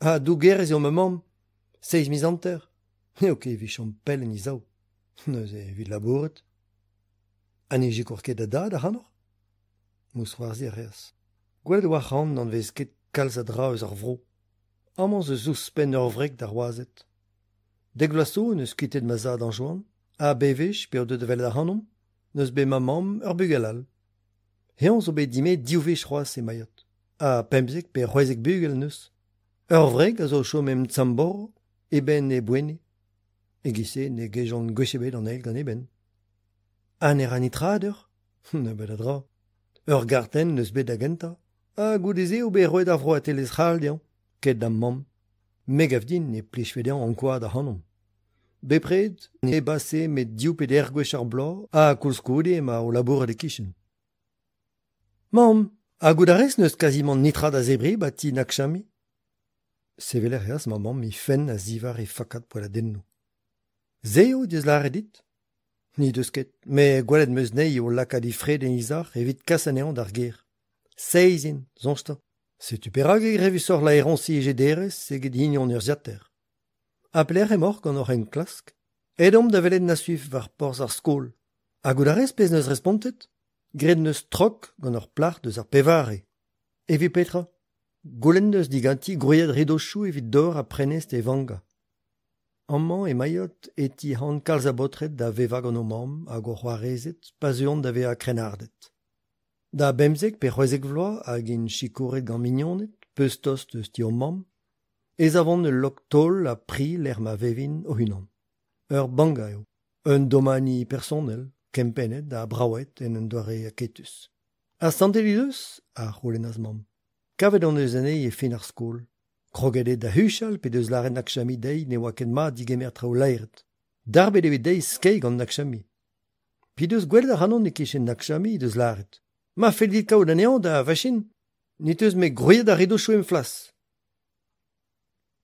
Ha dougerez eo ma mamm, seizh miz hanter. N'eo ket evit chom pell en he sav. Neuze evit labourat. Ha ne sikour ket da dad ac'hanoc'h ? Mousc'hoarzhiñ a reas. Gwelet e oa ac'hann n'anvez ket kalz a dra eus ar vro. Amañ 'z eus ouzhpenn ur wreg d'ar wazed. Dek vloaz zo 'neus kuitaet ma zad Anjouan, ha bewech p'eo deuet da welet ac'hanomp, 'neus bet ma mamm ur bugel all. Eñ zo bet dimezet div wech c'hoazh e Mayotte, ha 15 pe 16 bugel 'neus. Ur wreg a zo o chom em Tsamboro, eben e Boene. E-giz-se ne gejont gwech ebet an eil gant eben. Ha ne ra netra deoc'h ? Nebeut a dra. Ur gartenn 'neus bet da gentañ, ha goude-se eo bet roet ar vroadelezh c'hall dezhañ, ket da'm mamm. Me 'gav din e plijfe dezhañ ankouaat ac'hanomp. Bepred ne base 'met div pe deir gwech ar bloaz ha koulskoude emañ o labourat e-kichen. Mamm, ha goût a rez n'eus kazimant netra da zebriñ 'ba ti Nakchami ? Sevel a reas ma mamm he fenn a-ziwar he fakad poelladennoù. Se eo deus lâret dit ? N'he deus ket, met gwelet 'm eus anezhi o lakaat he fred en he sac'h evit kas anezhañ d'ar gêr. Seizh int, soñj 'ta. Setu perak eo grevusoc'h laeroñsi e jederez eget hini an urzhiataer. Ha pelec'h emaoc'h gant hoc'h enklask ? Aet omp da welet Nasuif war porzh ar skol. Ha goût a rez pezh 'neus respontet ? Graet 'neus trok gant ur plac'h deus ar pevare. Evit petra ? Goulenn 'neus diganti gwriat ridochoù evit dor ha prenestr e vanga. Amañ e Mayotte e tihan kalz a baotred da vevañ gant o mamm hag o c'hoarezed pa zeuont da vezañ krennarded. Da bemzek pe c'hwezek vloaz hag int sikouret gant mignoned peuztost eus ti o mamm ez avont ul log-taol ha pri lec'h ma vevint o-unan. Ur banga eo, un domani personel kempennet ha bravaet en un doare aketus. Asantet he deus ? a c'houlennas mamm. Kavet hon eus anezhi e fin ar skol. Kroget eo da huchal p'he deus lâret Nakchami dezhi ne oa ket mat digemer traoù laeret. Darbet eo bet dezhi skeiñ gant Nakchami. P'he deus gwelet ac'hanon e-kichen Nakchami he deus lâret Ma fell dit kaout anezhañ da vachin, ne teus 'met gwriet ar ridochoù em flas.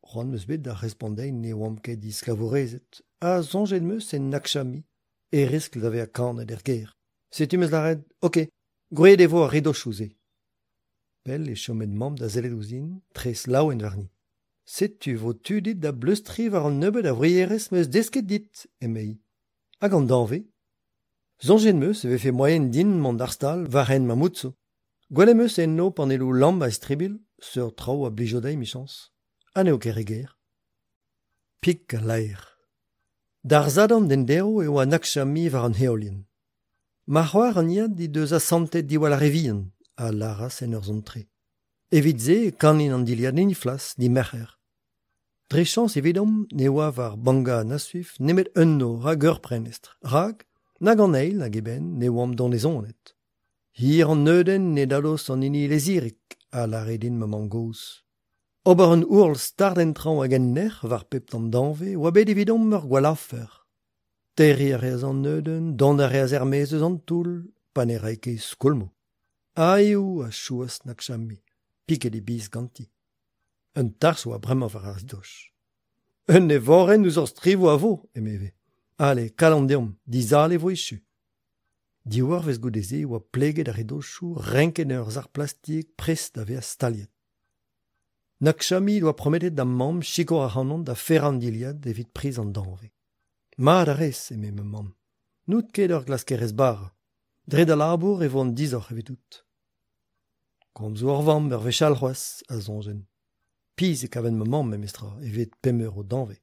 C'hoant 'm eus bet da respont dezhi ne oamp ket disklavourezed ha soñjet 'm eus en Nakchami e riskl da vezañ kanet er gêr. Setu 'm eus lâret ok, gwriet e vo ar ridochoù-se. Pell e chomet mamm da sellet ouzhin, tres laouen warni. Setu 'vo tu dit da bleustriñ war an nebeud a wrierezh 'm eus desket dit, emezi. Hag an danvez ? Soñjet 'm eus e vefe moaien din mont d'ar stal war hent Mamoudzou. Gwelet 'm eus eno panelloù lamp a-istribilh, seurt traoù a blijo dezhi 'michañs. Ha n'eo ket re ger. Pik al laer. D'ar Sadorn d'enderv e oa Nakchami war an heolienn. Ma c'hoar an Iad he deus asantet diwall ar re vihan, a lâras en ur zont tre. Evit se e kanin an dilhad en he flas dimerc'her. Dre chañs evidomp ne oa war Banga Nasuif nemet un nor hag ur prenestr, rak nag an eil nag eben ne oamp donezonet. Hir an neudenn ne dalos an hini lezirek, a lâre din ma mamm-gozh. Ober un hourl start en traoñ hag en nec'h war pep tamm danvez oa bet evidomp ur gwall afer. Terriñ a reas an neudenn, dont a reas er-maez eus an toull, pa ne rae ket skoulmoù. Aiou, a chouas Nakchami, piket he biz ganti. Un tarzh oa bremañ war ar doch. Un evorenn ouzh hor strivoù a vo, emeve. Ale, kalon deomp, dizale e vo echu. Div eurvezh goude-se e oa pleget ar ridochoù renket en ur sac'h plastik prest da vezañ staliet. Nakchami he doa prometet da'm mamm sikour ac'hanon da ferañ an dilhad evit priz an danvez. Mat a rez, eme ma mamm. N'out ket ur glaskerez-bara. Dre da labour e vo an disoc'h evidout. Komzoù ur vamm ur wech all c'hoazh, a soñjen. Pizh e kaven ma mamm memestra evit pemp euro danvez.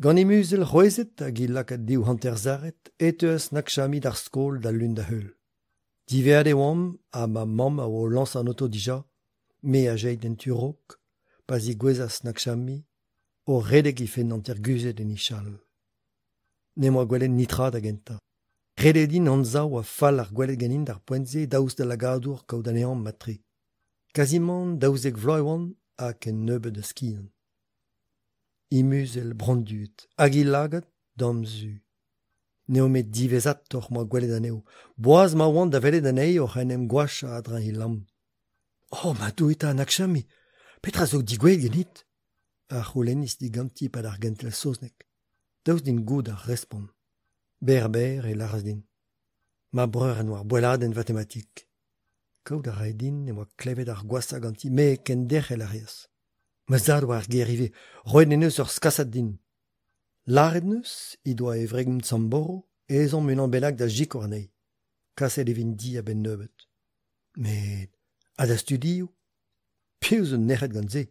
Gant he muzell c'hwezhet hag he lakaat div hanter sarret e teuas Nakchami d'ar skol d'al Lun da heul. Diwezhat e oamp ha ma mamm a oa o lañsañ an oto dija, me a jeit en tu raok, pa zigouezhas Nakchami, o redek he fenn hanter-guzhet en he chal. N'em boa gwelet netra da gentañ. Ret eo din anzav oa fall ar gwelet ganin d'ar poent-se daoust da lagadour kaout anezhañ mat-tre. Kazimant 12 vloaz e oan ha ken nebeut a skiant. He muzell bronduet hag he lagad damzu. N'eo met diwezhatoc'h 'moa gwelet anezho. Boas ma oan da welet anezhi oc'h en em goachañ a-dreñv he lamm. Oh ma Doue 'ta, Nakchami, petra zo degouezhet ganit ? a c'houlennis diganti e-pad ar gentel saozneg. Daoust din goût ar respont. Berr-berr e lâras din. Ma breur en doa ur boelladenn vatematik. Kaout a rae din e oa klevet ar gwashañ ganti met kenderc'hel a reas. Ma zad oa er gêr ivez, roet en deus ur skasad din. Lâret 'neus he doa e wreg Mtsamboro ezhomm unan bennak da sikour anezhi. Kaset e vin di a-benn nebeut. Met ha da studioù ? Piv zo nec'het gant se ?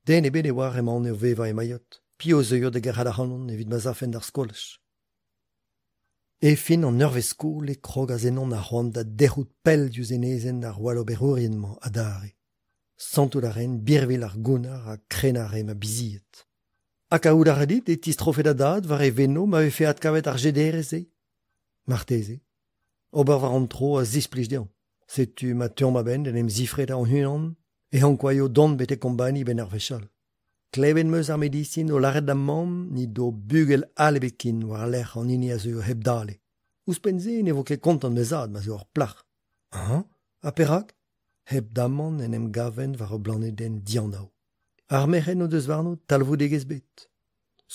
Den ebet ne oar emaon o vevañ e Mayotte. Piv a zeuio da gerc'hat ac'hanon evit ma'z afen d'ar skolaj ? E fin an eurvezh skol e krogas ennon ar c'hoant da dec'hout pell diouzh enezenn ar walloberourien-mañ adarre. Santout a raen birvilh ar gounnar ha krenañ a rae ma bizied. Ha kaout a ra dit e tistrofe da dad war e veno ma vefe adkavet ar jederez-se ? Marteze. Ober war an tro a zisplij dezhañ. Setu ma teuomp a-benn d'en em zifretañ hon-unan e ankouaio dont betek kombani 'benn ar wech all. Klevet 'm eus ar medisin o lâret da'm mamm n'he do bugel all ebet ken war-lerc'h an hini a zeuio hepdale. Ouzhpenn-se ne vo ket kontant ma zad ma'z eo ur plac'h. Hañ ? Ha perak ? Hep damant en em gaven war ur blanedenn dianav. Ar merc'hed n'o deus warno talvoudegezh ebet.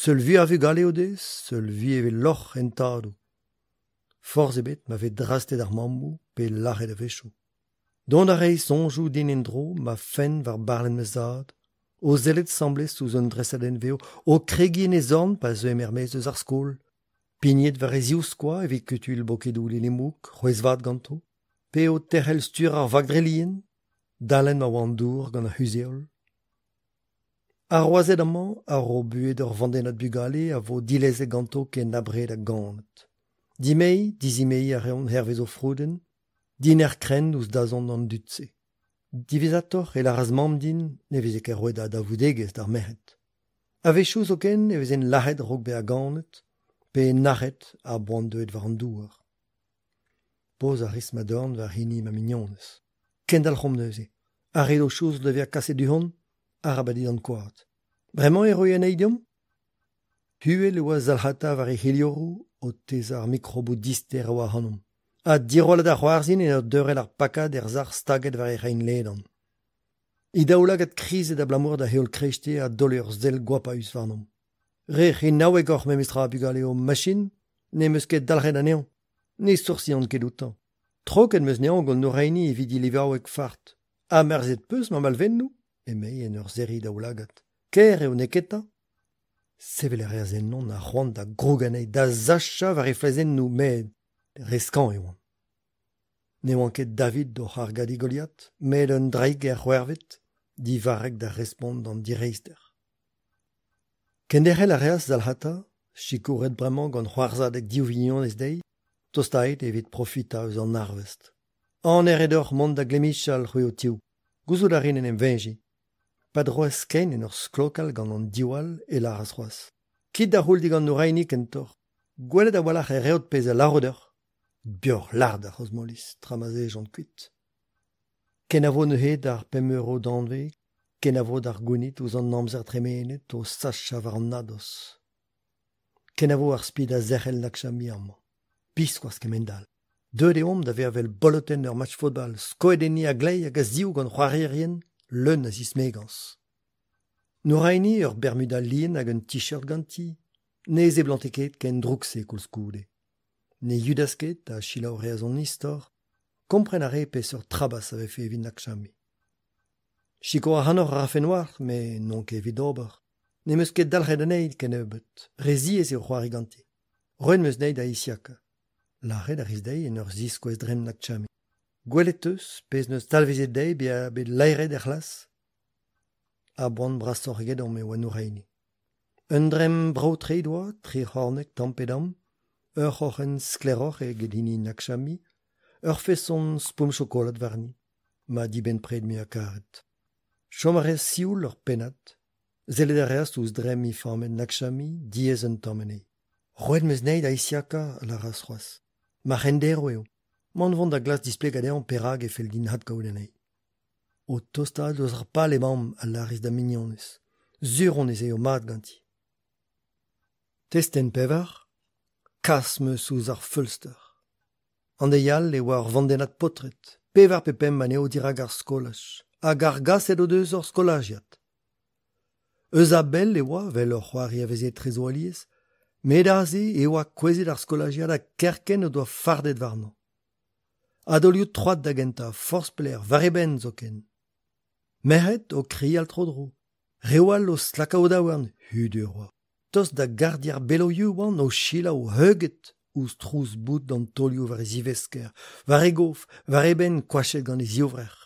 Seul vui a vugale o deus, seul vui e vez lorc'h en tadoù. Forzh ebet ma vez drastet ar mammoù pe lâret a-wechoù. Dont a rae soñjoù din en-dro ma fenn war barlenn ma zad, o sellet asambles ouzh un dresadenn-vev, o kregiñ en e zorn pa zeuemp er-maez eus ar skol, pignet war e zivskoaz evit kutuilh bokedoù lili-mouk c'hwezh-vat ganto, pe o terc'hel stur ar vag-dre-lien, dalenn ma oa an dour gant ar c'huzh-heol. Ar wazed amañ a ro buhez d'ur vandennad bugale a vo dilezet ganto ken abred ha ganet. Dime'iñ, dizime'iñ a reont hervez o froudenn, dinec'h-krenn ouzh dazont an dud-se. Diwezhatoc'h e lâras mamm din ne veze ket roet a dalvoudegezh d'ar merc'hed. A-wechoù zoken e vezent lazhet a-raok bezañ ganet pe nac'het a-boan deuet war an douar. Poz a ris ma dorn war hini ma mignonez. Kendalc'homp neuze. Ar re o chouz da vezañ kaset du-hont, arabat eo ankouaat. Bremañ e roy anezhi deomp ? Uhel e oa Zalc'hata war e c'helioroù o tezañ ar mikroboù dister a oa ac'hanomp ha dirollet da c'hoarzhin en ur deurel ar pakad er sac'h staget war he c'hein ledan. He daoulagad krizet abalamour da heol kreisteiz a daole ur sell goapaus warnomp. Re c'hinaouek oc'h memestra bugale ho machin, n'em eus ket dalc'het anezhañ. Ne soursian ket outañ. Troket 'm eus anezhañ gant Noreini evit he levraoueg fart. Ha merzet 'peus ma malvennoù ? emei en ur serriñ daoulagad. Ker eo neketa ? Sevel a reas ennon ar c'hoant da grogañ anezhi, da sachañ war he flezennoù, met re skañv e oan. Ne oan ket David oc'h argadiñ Goliat, met un draig er c'hwec'hvet, divarrek da respont d'an direizhder. Kenderc'hel a reas Zalc'hata, sikouret bremañ gant c'hoarzhadeg div vignonez dezhi, tostaet evit profitañ eus an arvest. Aner eo deoc'h mont da glemmichal c'hwi ho-tiv. Gouzout a rin en em veñjiñ. Pa droas kein en ur sklokal gant an div all e lâras c'hoazh. Kit da c'houll digant Noraini kentoc'h. Gwelet a-walc'h e reot pezh a lâro deoc'h. Buoc'h lart ar c'hrozmolis tra ma'z ejont kuit. Kenavo neuze d'ar pemp eur o danvez, kenavo d'ar gounid ouzh an amzer tremenet o sachañ war an nadoz. Kenavo ar spi da zerc'hel Lakshmi amañ. Biskoazh kemend-all. Deuet e omp da vezañ 'vel bolotenn ur match football skoet enni a-gleiz hag a-ziv gant c'hoarierien leun a zismegañs. Nouraini ur bermuda lien hag un t-shirt ganti ne seblante ket ken drouk-se koulskoude. Ne yudas ket ha selaou a reas hon istor. Kompren a rae peseurt trabas a vefe evit Lakshmi. Sikour ac'hanoc'h a rafen war, met n'on ket evit ober. N'em eus ket dalc'het anezhi kennebeut. Re ziaes eo c'hoari ganti. Roet 'm eus anezhi da Isiaka. Lâret a ris dezhi en ur ziskouez dremm Lakshmi. Gwelet 'teus pezh 'neus talvezet dezhi bezañ bet laeret er c'hlas ? A-boan brasoc'h egedomp e oa Nouraini. Un dremm brav-tre he doa, tric'hornek tamm-pe-damm, ur c'hroc'hen sklaeroc'h eget hini Lakshmi, ur feson spoum-chokolad warni. Ma dibenn-pred muiañ-karet. Chom a reas sioul ur pennad. Sellet a reas ouzh dremm ifamet Lakshmi, diaes un tamm anezhi. Roet 'm eus anezhi da Isiaka, a lâras c'hoazh. Ma c'henderv eo. Emaon 'vont da glask displegañ dezhañ perak e fell din adkaout anezhi. O tostaat ouzh ar pal emaomp, a lâris da'm mignonez. Sur on ez aio mat ganti. Testenn pevar, Kas 'm eus ouzh ar feulster. An deiz all e oa ur vandennad paotred, pevar pe pemp anezho dirak ar skolaj, hag argaset o deus ur skolajiad. Eus a-bell e oa, 'vel ur c'hoari a veze etrezo alies, met aze e oa kouezhet ar skolajiad ha kerkent o doa fardet warnañ. A-daolioù troad da gentañ, forzh pelec'h, war e benn zoken. Merc'hed o krial tro-dro, reoù all o stlakañ o daouarn, hudur 'oa. Tost da garrdi ar beloioù 'oant o selaou heuget ouzh trouz boud an taolioù war e zivesker, war e gof, war e benn koachet gant e zivrec'h.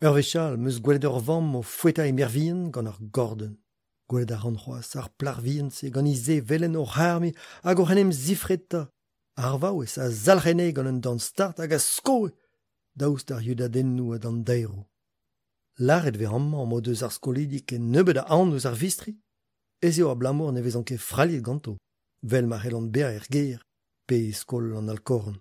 Ur wech all 'm eus gwelet ur vamm o foetañ he merc'h vihan gant ur gordenn. Gwelet a ran c'hoazh ar plac'h vihan-se gant he sae velen oc'h armiñ hag oc'h en em zifretañ. Ar vaouez a zalc'he anezhi gant un dorn start hag a skoe daoust d'ar yudadennoù ha d'an daeroù. Lâret 'vez amañ m'o deus ar skolidi ken nebeut a aon ouzh ar vistri ez eo abalamour ne vezont ket frailhet ganto, 'vel ma c'hellont bezañ er gêr pe e skol an Alkoran.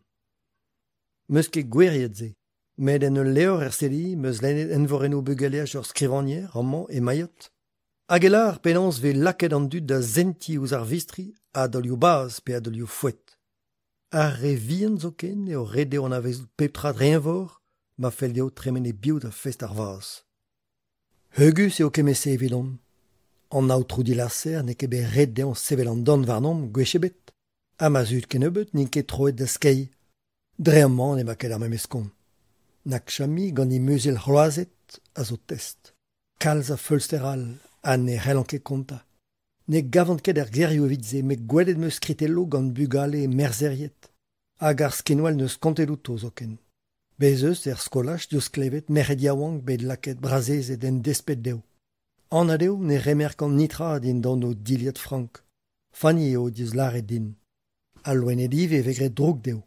'Meus ket gwiriet se, met en ul levr er CDI 'm eus lennet eñvorennoù bugaleaj ur skrivagner amañ e Mayotte. Hag e lâr penaos 'vez lakaet an dud da sentiñ ouzh ar vistri a-daolioù bazh pe a-daolioù foet. Ar re vihan zoken eo ret dezho anavezout pep tra dre eñvor ma fell dezho tremen e-biou da fest ar vazh. Heugus eo kement-se evidon. An aotrou Dilaser n'eo ket bet ret dezhañ sevel an dorn warnomp gwech ebet. Ha ma zud kennebeut n'int ket troet da skeiñ. Dre amañ n'emañ ket ar memes kont. Nakshami gant he muzul c'hloazet a zo test. Kalz a feulster all ha ne c'hellan ket kontañ. Ne gavan ket ar gerioù evit se met gwelet 'm eus skritelloù gant bugale merzheriet. Hag ar skinwel 'neus kontet outo zoken. Bez' eus er skolaj diouzh klevet merc'hed yaouank bet lakaet brazezed en desped dezho. Anat eo ne remerkan netra dindan o dilhad frank. Fanny eo diouzh lâret din. Al loened ivez e vez graet droug dezho.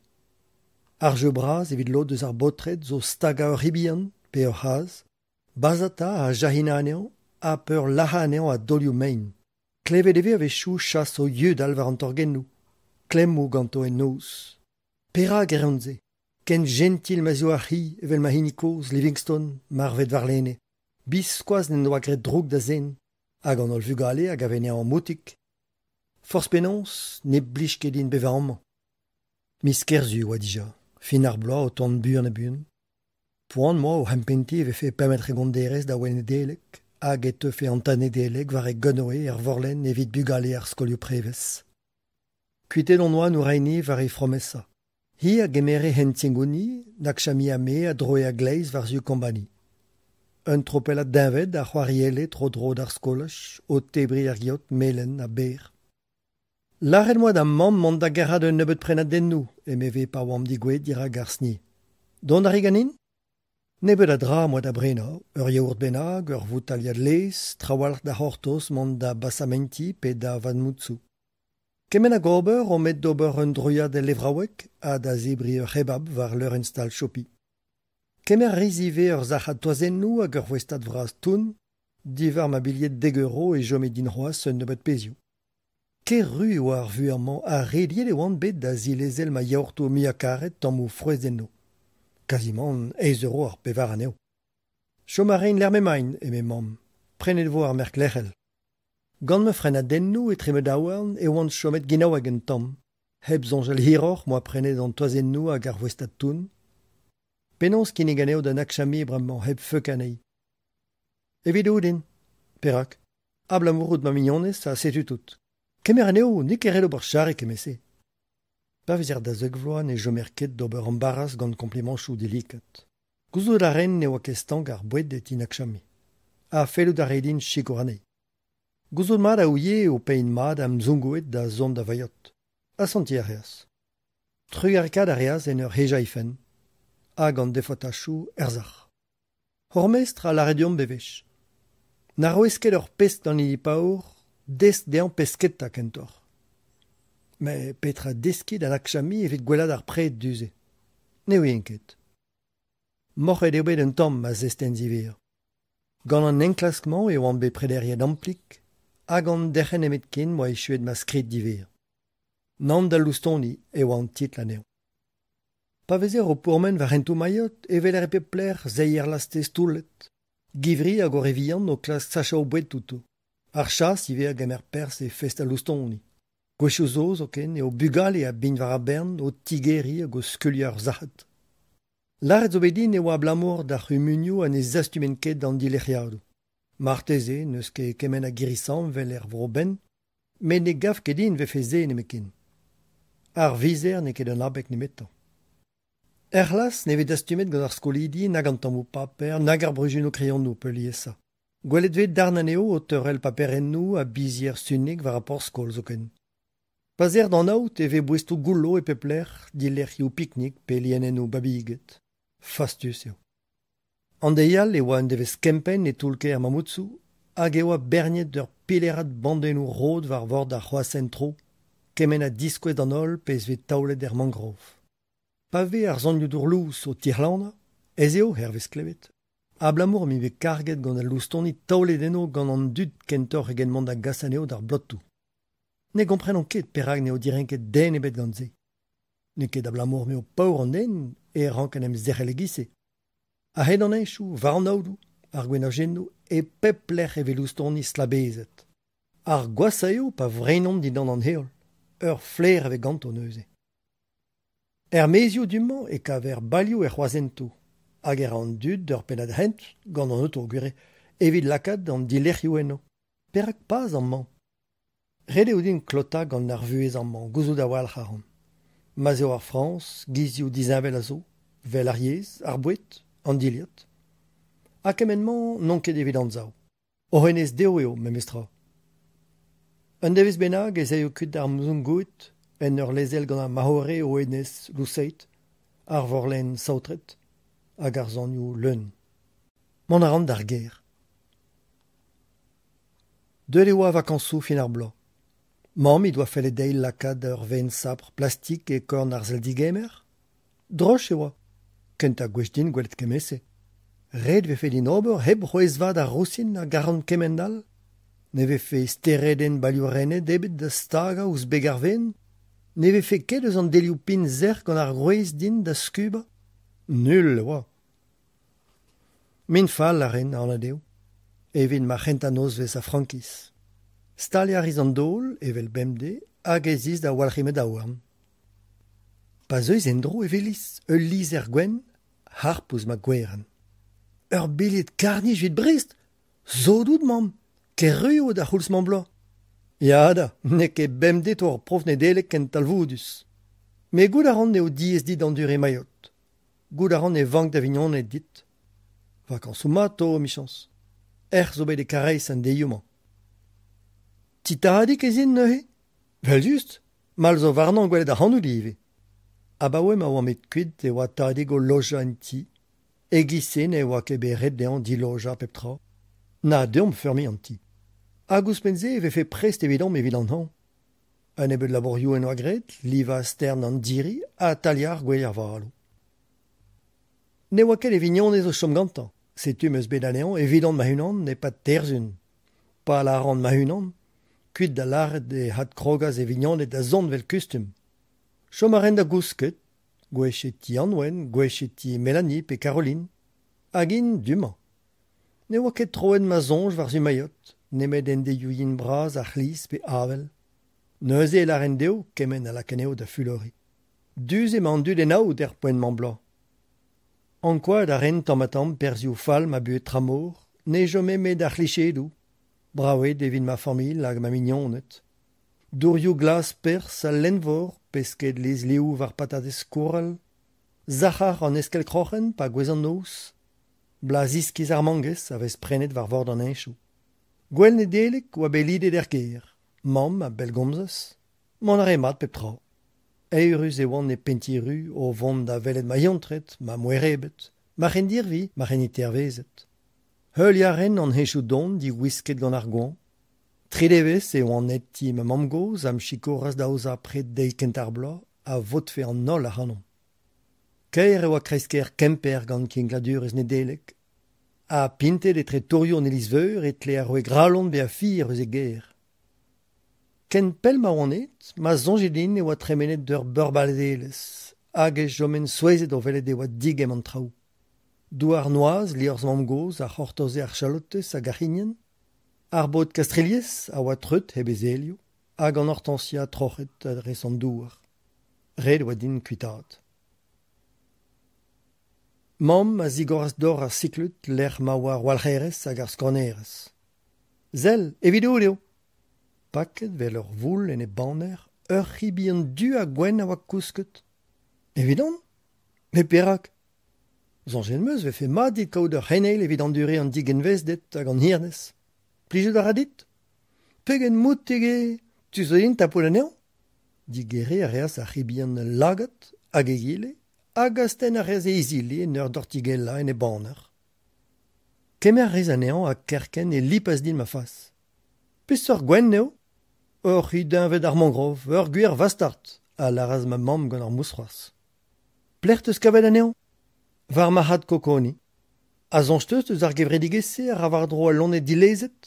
Ar jeu bras evit lod eus ar baotred zo stagañ ur c'hi bihan pe ur c'hazh, bazhata ha jahinañ anezhañ ha peurlac'hañ anezhañ a-daolioù mein. Klevet e vez a-wechoù chas o yudal war an torgennoù, klemmoù ganto en noz. Perak e reont se ? Ken jentil ma 'z eo ar c'hi evel ma hini kozh Livingstone marvet warlene. Biskoazh n'en doa graet droug da zen, hag an holl vugale a gave anezhañ moutik. Forzh penaos, ne blij ket din bevañ amañ. Miz Kerzu e oa dija, fin ar bloaz o tont buan-ha-buan. Poan 'm boa o c'hempentiñ e vefe pemp tregont derez da ouel Nedeleg hag e teufe an Tad Nedeleg war e genoe er vorlenn evit bugale ar skolioù prevez. Kuitaet hon oa Nouraini war he fromesa. Hi a gemere hent Tiengoni, Nakshami ha me a droe a-gleiz war-zu Kombani. Un tropellad deñved a c'hoarielle tro-dro d'ar skolaj o tebriñ ar geot melen ha berr. Lâret 'm boa da'm mamm mont da gerc'hat un nebeud prenadennoù, emeve pa oamp degouezhet dirak ar sni. Dont a ri ganin ? Nebeut a dra am boa da brenañ, ur yaourt bennak, ur voutailhad laezh, trawalc'h da c'hortoz mont da basamentiñ pe da Vanmoutsou. Kement hag ober omp aet d'ober un droiad el levraoueg ha da zebriñ ur c'hebab war leurenn-stal Chopi. Kemer a ris ivez ur sac'had toazennoù hag ur voestad vras tougn. Diwar ma bilhed dek euro e chome din c'hoazh un nebeud pezhioù. Ker-ru e oa ar vuhez-mañ ha rediet e oan bet da zilezel ma yaourtoù muiañ-karet tammoù frouezh enno. Kazimant eizh euro ar pevar anezho. Chom a raint lec'h m'emaint, eme mamm. Prenet e vo ar merk lec'hel. Gant ma frenadennoù etre ma daouarn e oan chomet genaoueg un tamm, hep soñjal hiroc'h 'moa prenet an toazennoù hag ar voestad tougn. Penaos kinnig anezho da Nakshami bremañ hep feukañ anezhi ? Evidout int. Perak ? Abalamour out ma mignonez ha setu tout. Kemer anezho, n'eo ket ret ober charre kement-se. Pa vezer da zek vloaz ne chomer ket d'ober ambaras gant komplimantoù dilikat. Gouzout a ran ne oa ket stank ar boued e ti Nakshami. Ha fellout a rae din sikour anezhi. Gouzout mat a ouie eo paeet mat am zongoed da zont da Vayotte. Asantiñ a reas. Trugarekaat a reas en ur hejañ he fenn. Hag an defotachoù er sac'h. Hor mestr a lâre deomp bewech. Na roez ket ur pesk d'an hini paour, desk dezhañ pesketa kentoc'h. Met petra deskiñ da Lakshami evit gwellaat ar pred du-se ? Ne ouien ket. Moc'het eo bet un tamm ma zestenn ziwezhañ. Gant an enklask-mañ e oan bet prederiet amplik hag an derc'hent nemetken 'moa echuet ma skrid diwezhañ. Nann d'al loustoni e oa an titl anezhañ. Pa vezer o pourmen war hentoù Mayotte e weler e pep lec'h seier lastez toullet, givri hag o re vihan o klask sachañ o boued outo. Ar chas ivez a gemer perzh e fest al loustoni. Gwechoù zo zoken eo bugale a bign war ar bern o tigeriñ hag o skuliañ ur sac'had. Lâret zo bet din e oa abalamour d'ar c'humunioù ha ne zastument ket an dilec'hiadoù. Marteze n'eus ket kement a girri-samm 'vel er vro-benn, met ne gav ket din 'vefe se nemetken. Ar vizer n'eo ket an abeg nemetañ. Er c'hlas ne vez dastumet gant ar skolidi nag an tammoù paper nag ar bruzhunoù kreionoù peurliesañ. Gwelet 'vez darn anezho o teurel paperennoù ha bizhier sunek war ar porzh-skol zoken. Pa 'z eer d'an aod e vez boestoù goullo e pep lec'h, dilec'hioù piknik pe lienennoù babiged. Fastus eo. An deiz all e oa un devezh kempenn e toull-kêr Mamoudzou hag e oa berniet ur pilerad bandennoù rod war vord ar c'hroashent-tro, kement ha diskouez d'an holl pezh 'vez taolet er mangrov. Pa vez ar sonioù dour lous o tic'hlannañ ez eo, hervez klevet, abalamour m'int bet karget gant al loustoni taolet eno gant an dud kentoc'h eget mont da gas anezho d'ar blotoù. Ne gomprenan ket perak n'eo direnket den ebet gant se. N'eo ket abalamour m'eo paour an den e rank en em zerc'hel e-giz-se. A-hed an heñchoù, war an aodoù, ar gwenajennoù, e pep lec'h e vez loustoni stlabezet. Ar gwashañ eo pa vreinont dindan an heol. Ur flaer a vez ganto neuze. Er maezioù du-mañ e kaver balioù er c'hroazhentoù hag e ra an dud ur pennad hent gant an oto gwir evit lakaat an dilec'hioù eno. Perak pas amañ ? Ret eo din klotañ gant ar vuhez amañ, gouzout a-walc'h a ran. Ma'z eo ar Frañs, gizioù disheñvel a zo, 'vel ar yezh, ar boued, an dilhad. Ha kement-mañ n'on ket evit anzav. O hennezh dezho eo memestra. Un devezh bennak ez aio kuit ar Mzungoed en ur lezel gant ar Maore o enez lousaet, ar vorlenn saotret hag ar sonioù leun. Mont a ran d'ar gêr. Deuet e oa vakañsoù fin ar bloaz. Mamm he doa fellet dezhi lakaat ur vaen-sapr plastik e korn ar sal-degemer. Droch e oa. Kentañ gwech din gwelet kement-se. Ret e vefe din ober hep c'hwezh-vat ar rousin a garan kement-all ? Ne vefe steredenn baliourenned ebet da stagañ ouzh beg ar vaen ? Ne vefe ket eus an delioù pin sec'h gant ar gwrez din da skubañ ? Null e oa. Min fall a rin, anat eo, evit ma c'hentañ nozvezh a frankiz. Staliañ a ris an daol, evel bemdez, hag ez is da walc'hiñ ma daouarn. Pa zeuis en-dro e welis ul lizher gwenn harp ouzh ma gwerenn. Ur bilhed karr-nij evit Brest ? Sot out, mamm ? Ker-ru eo d'ar c'houlz-mañ bloaz. Ya da, n'eo ket bemdez 'to ur prof Nedeleg ken talvoudus. Met goût a ran eo diaes dit anduriñ Mayotte. Goût a ran e vank da vignoned dit. Vakañsoù mat 'to, emichañs. Erc'h zo bet e Karaez an deizioù-mañ. Ti tadig ez in neuze ? Evel-just ! Mall zo warnañ gwelet ac'hanout ivez. Abaoe ma oamp aet kuit e oa tadig o lojañ en ti. E-giz-se ne oa ket bet ret dezhañ dilojañ pep tra. Na deomp feurmiñ an ti. Hag ouzhpenn-se e vefe prest evidomp evit an hañv. Un nebeud labourioù en doa graet, livañ stern an diri ha taliañ ar gwele avaloù. Ne oa ket e vignonez o chom gantañ, setu 'm eus bet anezhañ evidon ma-unan e-pad teir sizhun. Pa lâran ma-unan, kuit da lâret e adkrogas e vignoned da zont 'vel kustum. Chom a raent da gousket, gwech e ti Anwen, gwech e ti Melanie pe Caroline. Hag int du-mañ. Ne oa ket troet ma soñj war-zu Mayotte. nemet en deioù yen-bras a c'hlizh pe avel. Neuze e lâren dezho kement a lak anezho da fuloriñ. Du-se emañ an dud en aod er poent-mañ bloaz. Ankouaat a rin tamm-ha-tamm perzhioù fall ma buhez tramor, ne chome 'met ar c'hlichedoù, brav eo evit ma familh hag ma mignoned. Dourioù glas perzh al lenn-vor, pesked liesliv war patatez koural, sac'har an eskell-kroc'hen pa gouez an noz, blaz iskis ar mangez a vez prenet war vord an heñchoù. Gouel Nedeleg oa bet lidet er gêr. Mamm a bellgomzas. Mont a rae mat pep tra. Eürus e oan e Pentiru o vont da welet ma eontred, ma moerebed, ma c'hendirvi, ma c'henitervezed. Heuliañ a ren an henchoù don diwisket gant ar goañv. Tri devezh e oan aet ti ma mamm-gozh am sikouras da aozañ pred deiz kentañ ar bloaz a vodfe an holl ac'hanomp. Kaer e oa kreiz-kêr Kemper gant kinkladurezh Nedeleg. Ha pintet etre tourioù an iliz-veur e tle ar roue Gralon bezañ fier eus e gêr. Ken pell ma oan aet, ma soñje din e oa tremenet d'ur beurbadelezh hag e chomen souezhet o welet e oa digemm an traoù. Douar noazh liorzh mamm-gozh a c'hortoze ar chalotez hag ar c'hignen, ar bod Kastriliez a oa treut hep e zelioù hag an hortensia troc'het a-dreuz an douar. Ret e oa din kuitaat. Mamm a zigoras dor ar siklud lec'h ma oa ar walc'herez hag ar skornerez. Sell, evidout eo ! Paket 'vel ur voul en e baner, ur c'hi bihan du ha gwenn a oa kousket. Evidon ? Met perak ? Soñjet 'm eus 'vefe mat dit kaout ur c'heneil evit anduriñ an digenvezded hag an hirnez. Plijout a ra dit ? Pegen moutik eo ! Tu zo din tapout anezhañ ? Digeriñ a reas ar c'hi bihan ul lagad hag egile hag astenn a reas e izili en ur dortigellañ en e baner. Kemer a ris anezhañ ha kerkent e lipas din ma fas. Peseurt gwenn eo ? Ur c'hi deñved ar mangrov, ur gwir vastard, a lâras ma mamm gant ur mousc'hoarzh. Pelec'h 'teus kavet anezhañ ? War marc'had Kokoni. Ha soñj 'teus eus ar gevredigezh-se a ra war-dro al loened dilezet ?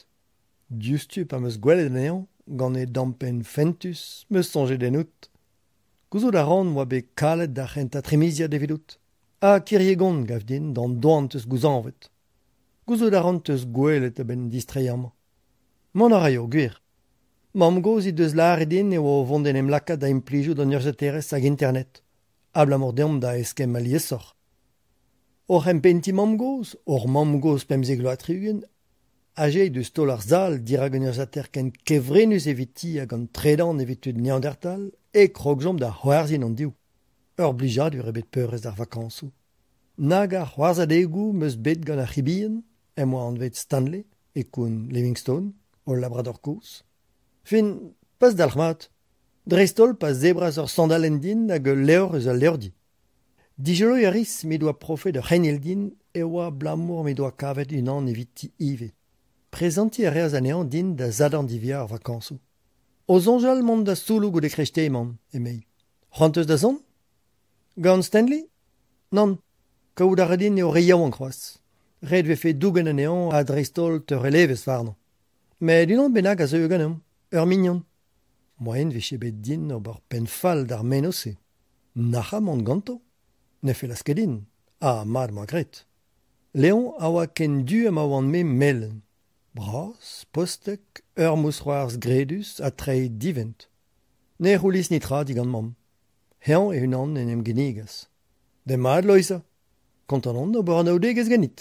Diouzhtu pa 'm eus gwelet anezhañ, gant e damm penn fentus, 'm eus soñjet ennout. Gouzout a ran oa bet kalet ar c'hentañ tremiziad evidout. Ha kiriek on, gav din, d'an doan 'teus gouzañvet. Gouzout a ran 'teus gwelet a-benn distreiñ amañ. Mont a raio, gwir. Mamm-gozh he deus lâret din e oa o vont d'en em lakaat da implijout an urzhiataerezh hag Internet, abalamour deomp da eskemm aliesoc'h. Oc'h empentiñ mamm-gozh, hor mamm-gozh 15 vloaz 60, aze he deus taol ar sal dirak un urzhiataer ken kevrinus eviti hag an tredan evit tud Neandertal e krogjomp da c'hoarzhin hon-div. Ur blijadur eo bet peurrest ar vakañsoù. Nag a c'hoarzhadegoù 'm eus bet gant ar c'hi bihan, em boa anvet Stanley, e koun Livingstone, hol labrador kozh. Fin, pas dalc'hmat. Dreist-holl pa zebras ur sandalenn din hag ul levr eus al levrdi. Dijoloiñ a ris m'he doa profet ur c'henel din e oa abalamour m'he doa kavet unan eviti ivez. Prezantiñ a reas anezhañ din da Sadorn diwezhañ ar vakañsoù. O soñjal mont da Souloù goude kreisteiz emaon, emezi. C'hoant 'teus da zont ? Gant Stanley ? Nann, kaout a ra din eo re yaouank c'hoazh. Ret 'vefe dougen anezhañ ha dreist-holl teurel evezh warnañ. Met unan bennak a zeuio ganeomp, ur mignon. Moaien 'vije bet din ober penn fall d'ar mennozh-se. Nac'hañ mont ganto ? Ne fellas ket din, ha mat 'm boa graet. Leon a oa ken du ha ma oan-me melen. Bras, postek, ur mousc'hoarzh gredus ha treid divent. Ne c'houlis netra digant mamm. Eñ e-unan en em ginnigas. Demat, Loeiza. Kontant on d'ober anaoudegezh ganit.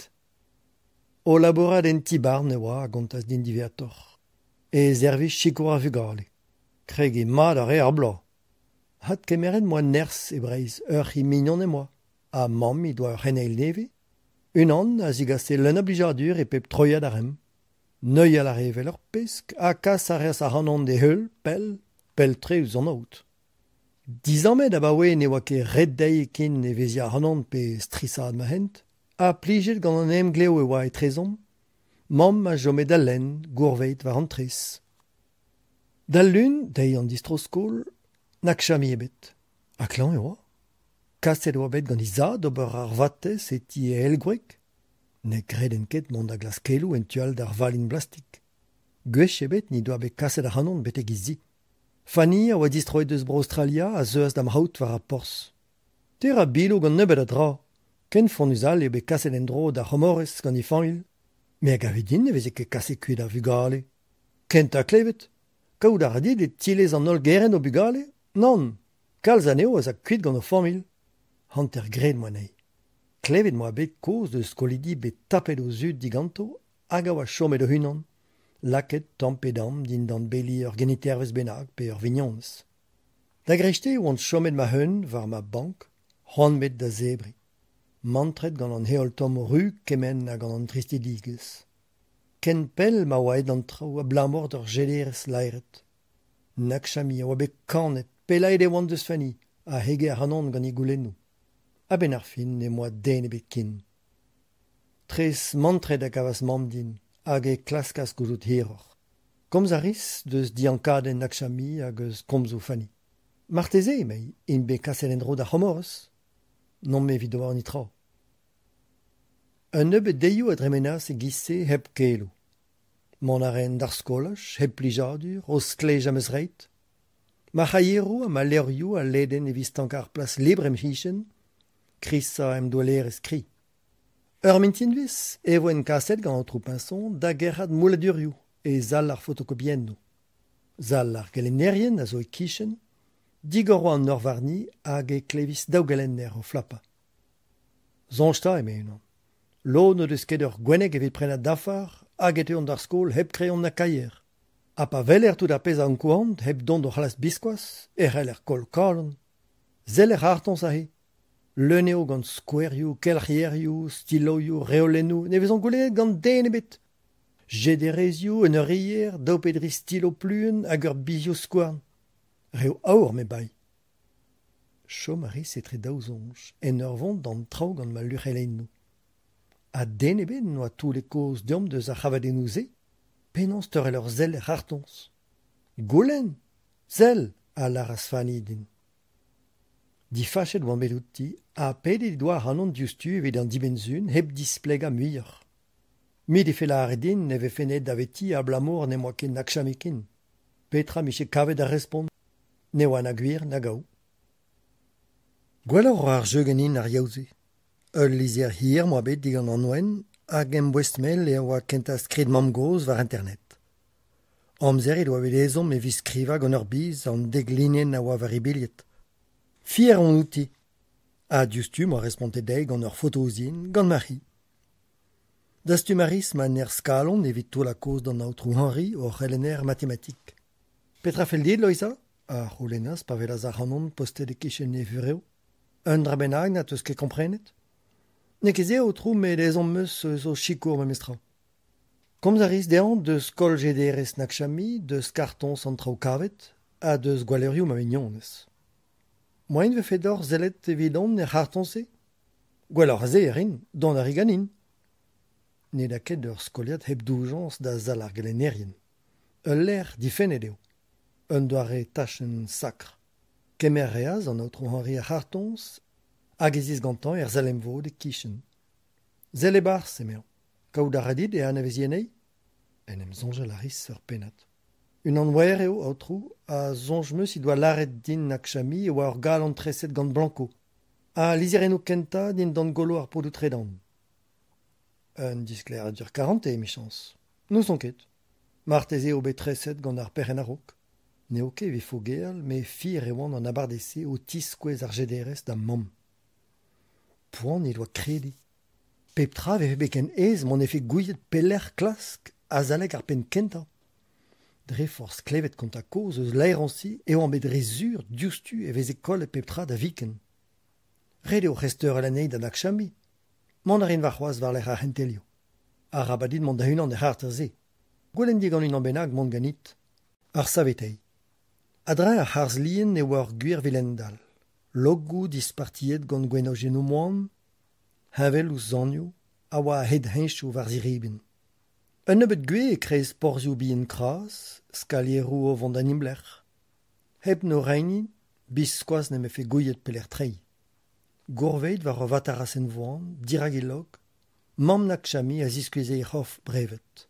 O labourat en ti-barn e oa a gontas din diwezhatoc'h. E servij sikour ar vugale. Kregiñ mat a rae ar bloaz. Adkemeret 'm boa nerzh e Breizh ur c'hi mignon em boa ha mamm he doa ur c'heneil nevez. Unan a zigase leun a blijadur e pep troiad a raemp. Neuial a rae evel ur pesk ha kas a reas ac'hanon d'e heul pell, pell-tre eus an aod. Dizammet abaoe ne oa ket ret dezhi ken evezhiañ ac'hanon pe strishaat ma hent, ha plijet gant an emglev e oa etrezomp, mamm a chome da lenn gourveet war an traezh. D'al Lun, deiz an distro-skol, nag chami ebet. Ha klañv e oa. Kaset e oa bet gant he zad d'ober ar vatezh e ti e eil gwreg. Ne greden ket mont da glask keloù en tu all d'ar valin blastik. Gwech ebet n'he doa bet kaset ac'hanon betek he zi. Fanny a oa distroet eus Bro-Aostralia a zeuas da'm c'haout war ar porzh. Te 'ra bilo gant nebeut a dra. Ken fonnus all eo bet kaset en-dro d'ar C'homorez gant he familh. Me a gave din ne veze ket kaset kuit ar vugale. Kentañ klevet ! Kaout a ra dit e tilez an holl gerent o bugale ? Nann ! Kalz anezho az a kuit gant o familh. Hanter graet 'moa anezhi. Klevet 'moa bet kaoz eus skolidi bet tapet o zud diganto hag a oa chomet o-unan, lakaet tamm pe damm dindan beli ur genitervez bennak pe ur vignonez. Da greisteiz e oan chomet ma-un war ma bank, c'hoant bet da zebriñ. Mantret gant an heol tomm ruz kement ha gant an tristidigezh. Ken pell ma oa aet an traoù abalamour d'ur jederez laeret. Nakchami a oa bet kannet, pellaet e oan deus Fanny, a hege ac'hanon gant he goulennoù. A-benn ar fin n'em boa den ebet ken. Tres mantret a gavas mamm din hag e klaskas gouzout hiroc'h. Komz a ris deus diankadenn Nakchami hag eus komzoù Fanny. Marteze, emei, int bet kaset en-dro d'ar C'homorez. N'on-me evit ober netra. Un nebeud deioù a dremenas e-giz-se hep keloù. Mont a raen d'ar skolaj, hep plijadur, o stlejañ ma zreid. Ma c'haieroù ha ma levrioù a leden evit stankañ ar plas libr em c'hichen, krisañ em douellerezh kri. Ur mintinvezh e voen kaset gant Aotrou Pinson da gerc'hat mouladurioù e sal ar fotokopiennoù. Sal ar gelennerien a zo e-kichen, digor oa an nor warni hag e klevis daou gelenner o flapañ. Soñj 'ta, eme unan, lod n'o deus ket ur gwenneg evit prenañ dafar hag e teuont d'ar skol hep kreion na kaier. Ha pa weler tout ar pezh a ankouaont hep dont d'o c'hlas biskoazh e c'heller koll kalon. Sell er c'hartoñs aze. Leun eo gant skouerioù, kelc'hierioù, stiloioù, reolennoù ne vezont goulennet gant den ebet. Jederezioù, un eurier, daou pe dri stilo pluenn hag ur bizioù-skouarn. Reoù aour me bae. Chom a ris etre daou soñj en ur vont d'an traoñ gant ma luc'helennoù. Ha den ebet n'oa toullet kaoz deomp deus ar c'havadennoù-se ? Penaos teurel ur sell er c'hartoñs ? Goulenn ! Sell ! a lâras Fanny din. Difachet oan bet outi ha pedet he doa ac'hanon diouzhtu evit an dibenn-sizhun hep displegañ muioc'h. Me 'defe lâret din ne vefen aet daveti abalamour n'em boa ket Nakchami ken. Petra 'mije kavet ar respont ? Ne oa na gwir na gaou. Gwelloc'h oa ar jeu ganin ar yaou-se. Ul lizher hir 'm boa bet digant Anwen hag em boest-mel e oa kentañ skrid mamm-gozh war internet. Amzer he doa bet ezhomm evit skrivañ gant ur biz an dek linenn a oa war he bilhed. Fier on outi. Ha diouzhtu 'm boa respontet dezhi gant ur foto ouzhin, gant ma c'hi. Dastum a ris ma nerzh-kalon evit taol kaoz d'an aotrou Henri, hor c'helenner matematik. Petra 'fell dit, Loeiza ? a c'houlennas pa welas ac'hanon postet e-kichen e vurev. Un dra bennak na 'teus ket komprenet ? N'eo ket se, aotrou, met ezhomm 'm eus eus ho sikour memestra. Komz a ris dezhañ deus koll jederezh Nakchami, deus kartoñs an traoù kavet ha deus gwalleurioù ma mignonez. Moaien 'vefe deoc'h sellet evidon er c'hartoñs-se ? Gwelloc'h a se e rin, dont a ri ganin. Ned a ket ur skoliad hep doujañs da sal ar gelennerien. Ul lec'h difennet eo. Un doare tachenn sakr. Kemer a reas an aotrou Henri ar c'hartoñs hag ez is gantañ er sal-emvod e-kichen. Sell e-barzh, emezañ. Kaout a ra dit e anavezi anezhi ? En em soñjal a ris ur pennad. Unan wer eo, aotrou, ha soñj 'm eus he doa lâret din Nakchami e oa ur galon treset gant Blanco. Ha lizherennoù kentañ dindan golo ar podoù tredan. Un disklêriadur karantez, emichañs. N'ouzon ket. Marteze eo bet treset gant ar perc'henn a-raok. N'eo ket evit fogeal met fier e oan an abardaez-se o tiskouez ar jederez da'm mamm. Poan he doa krediñ. Pep tra 'vefe bet ken aes m'hon defe gouiet pelec'h klask azalek ar penn kentañ. Dre forzh klevet kontañ kaoz eus laeroñsi e oan bet re sur diouzhtu e veze kollet pep tra da viken. Ret eo resteurel anezhi da Nakchami. Mont a rin warc'hoazh war-lerc'h ar c'hentelioù. Arabat dit mont da-unan er c'harter-se. Goulenn digant unan bennak mont ganit. Ar saveteiñ. A-dreñv ar c'harzh-lien e oa ur gwir vilendall. Logoù dispartiet gant gwenojennoù moan, heñvel ouzh sanioù, a oa a-hed heñchoù war ziribin. Un nebeud gwez e-kreiz porzhioù bihan kras, skalieroù o vont da neblec'h. Hep n'o reiñ, biskoazh ne'm befe gouiet pelec'h treiñ. Gourveet war ur vatarasenn voan, dirak e log, mamm Nakchami a ziskoueze he c'horf brevet.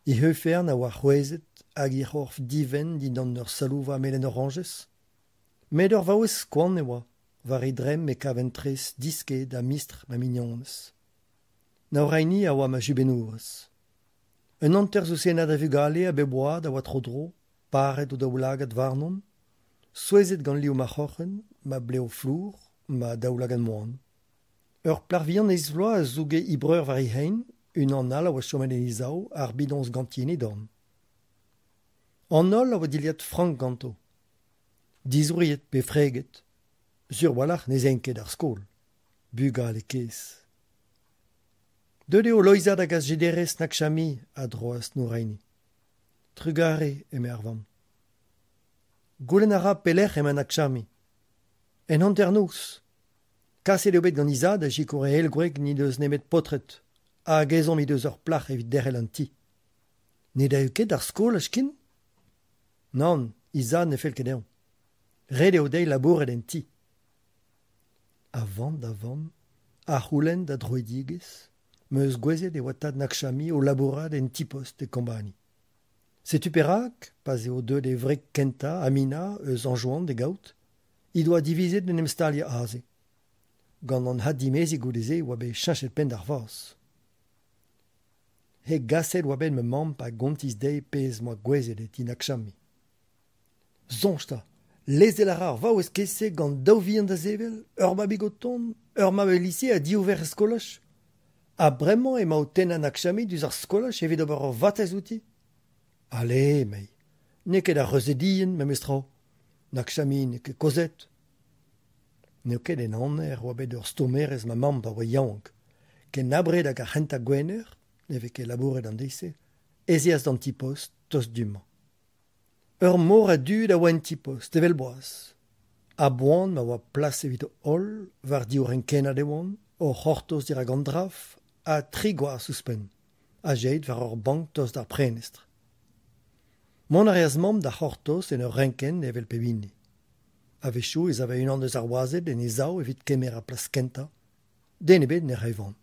He ufern a oa c'hwezhet hag he c'horf divent dindan ur salouva melen-orañjez. Met ur vaouez koant e oa, war he dremm e kaven tres disked ha mistr ma mignonez. Naouraini a oa ma jubennourez. Un hanter zousennad a vugale a bep oad a oa tro-dro, paret o daoulagad warnon, souezhet gant liv ma c'hroc'hen, ma blev flour, ma daoulagad moan. Ur plac'h vihan eizh vloaz a zouge he breur war he c'hein, unan all a oa chomet en he sav, ar bidoñs ganti en he dorn. An holl a oa dilhad frank ganto. Dizwriet pe freget. Sur a-walc'h ne'z aent ket d'ar skol. Bugale kaezh. Deuet eo Loeiza da gas jederez Nakchami, a droas Nouraini. Trugarez, eme ar vamm. Goulenn a ra pelec'h emañ Nakchami. En hanternoz. Kaset eo bet gant he zad da sikour e eil gwreg n'he deus nemet paotred, hag ezhomm he deus ur plac'h evit derc'hel an ti. Ne daio ket d'ar skolaj ken ? Nann, he zad ne fell ket dezhañ. Ret eo dezhi labourat en ti. A vamm da vamm, a c'houlenn da droidigezh, 'm eus gouezet e oa tad Nakchami o labourat en ti-post e Kombani. Setu perak, pa'z eo deuet e wreg kentañ, Amina, eus Anjouan d'e gaout, he doa divizet en em staliañ aze. Gant an addimeziñ goude-se e oa bet cheñchet penn d'ar vazh. Hegaset oa bet ma mamm pa gontis dezhi pezh 'm boa gouezet e ti Nakchami. Soñj 'ta, lezel a ra ar vaouez kaezh-se gant daou vihan da sevel, ur mabig o tont, ur mab el lise ha div verc'h er skolaj. Ha bremañ emañ o tennañ Nakchami diouzh ar skolaj evit ober ur vatezh outi ? Ale, emei, n'eo ket ar reuzeudigien memes tra. Nakchami n'eo ket kozhet. N'eo ket en aner e oa bet ur stourmerez ma mamm pa oa yaouank. Ken abred hag ar c'hentañ Gwener, ne vez ket labouret an deiz-se, ez eas d'an ti-post tost du-mañ. Ur mor a dud a oa en ti-post, evel boaz. A-boan ma oa plas evito holl, war div renkennad e oant, o c'hortoz dirak an draf, ha tri gwaz ouzhpenn, azezet war ur bank tost d'ar prenestr. Mont a reas mamm da c'hortoz en ur renkenn evel pep hini. A-wechoù ez ave unan eus ar wazed en e sav evit kemer ar plas kentañ. Den ebet ne rae van.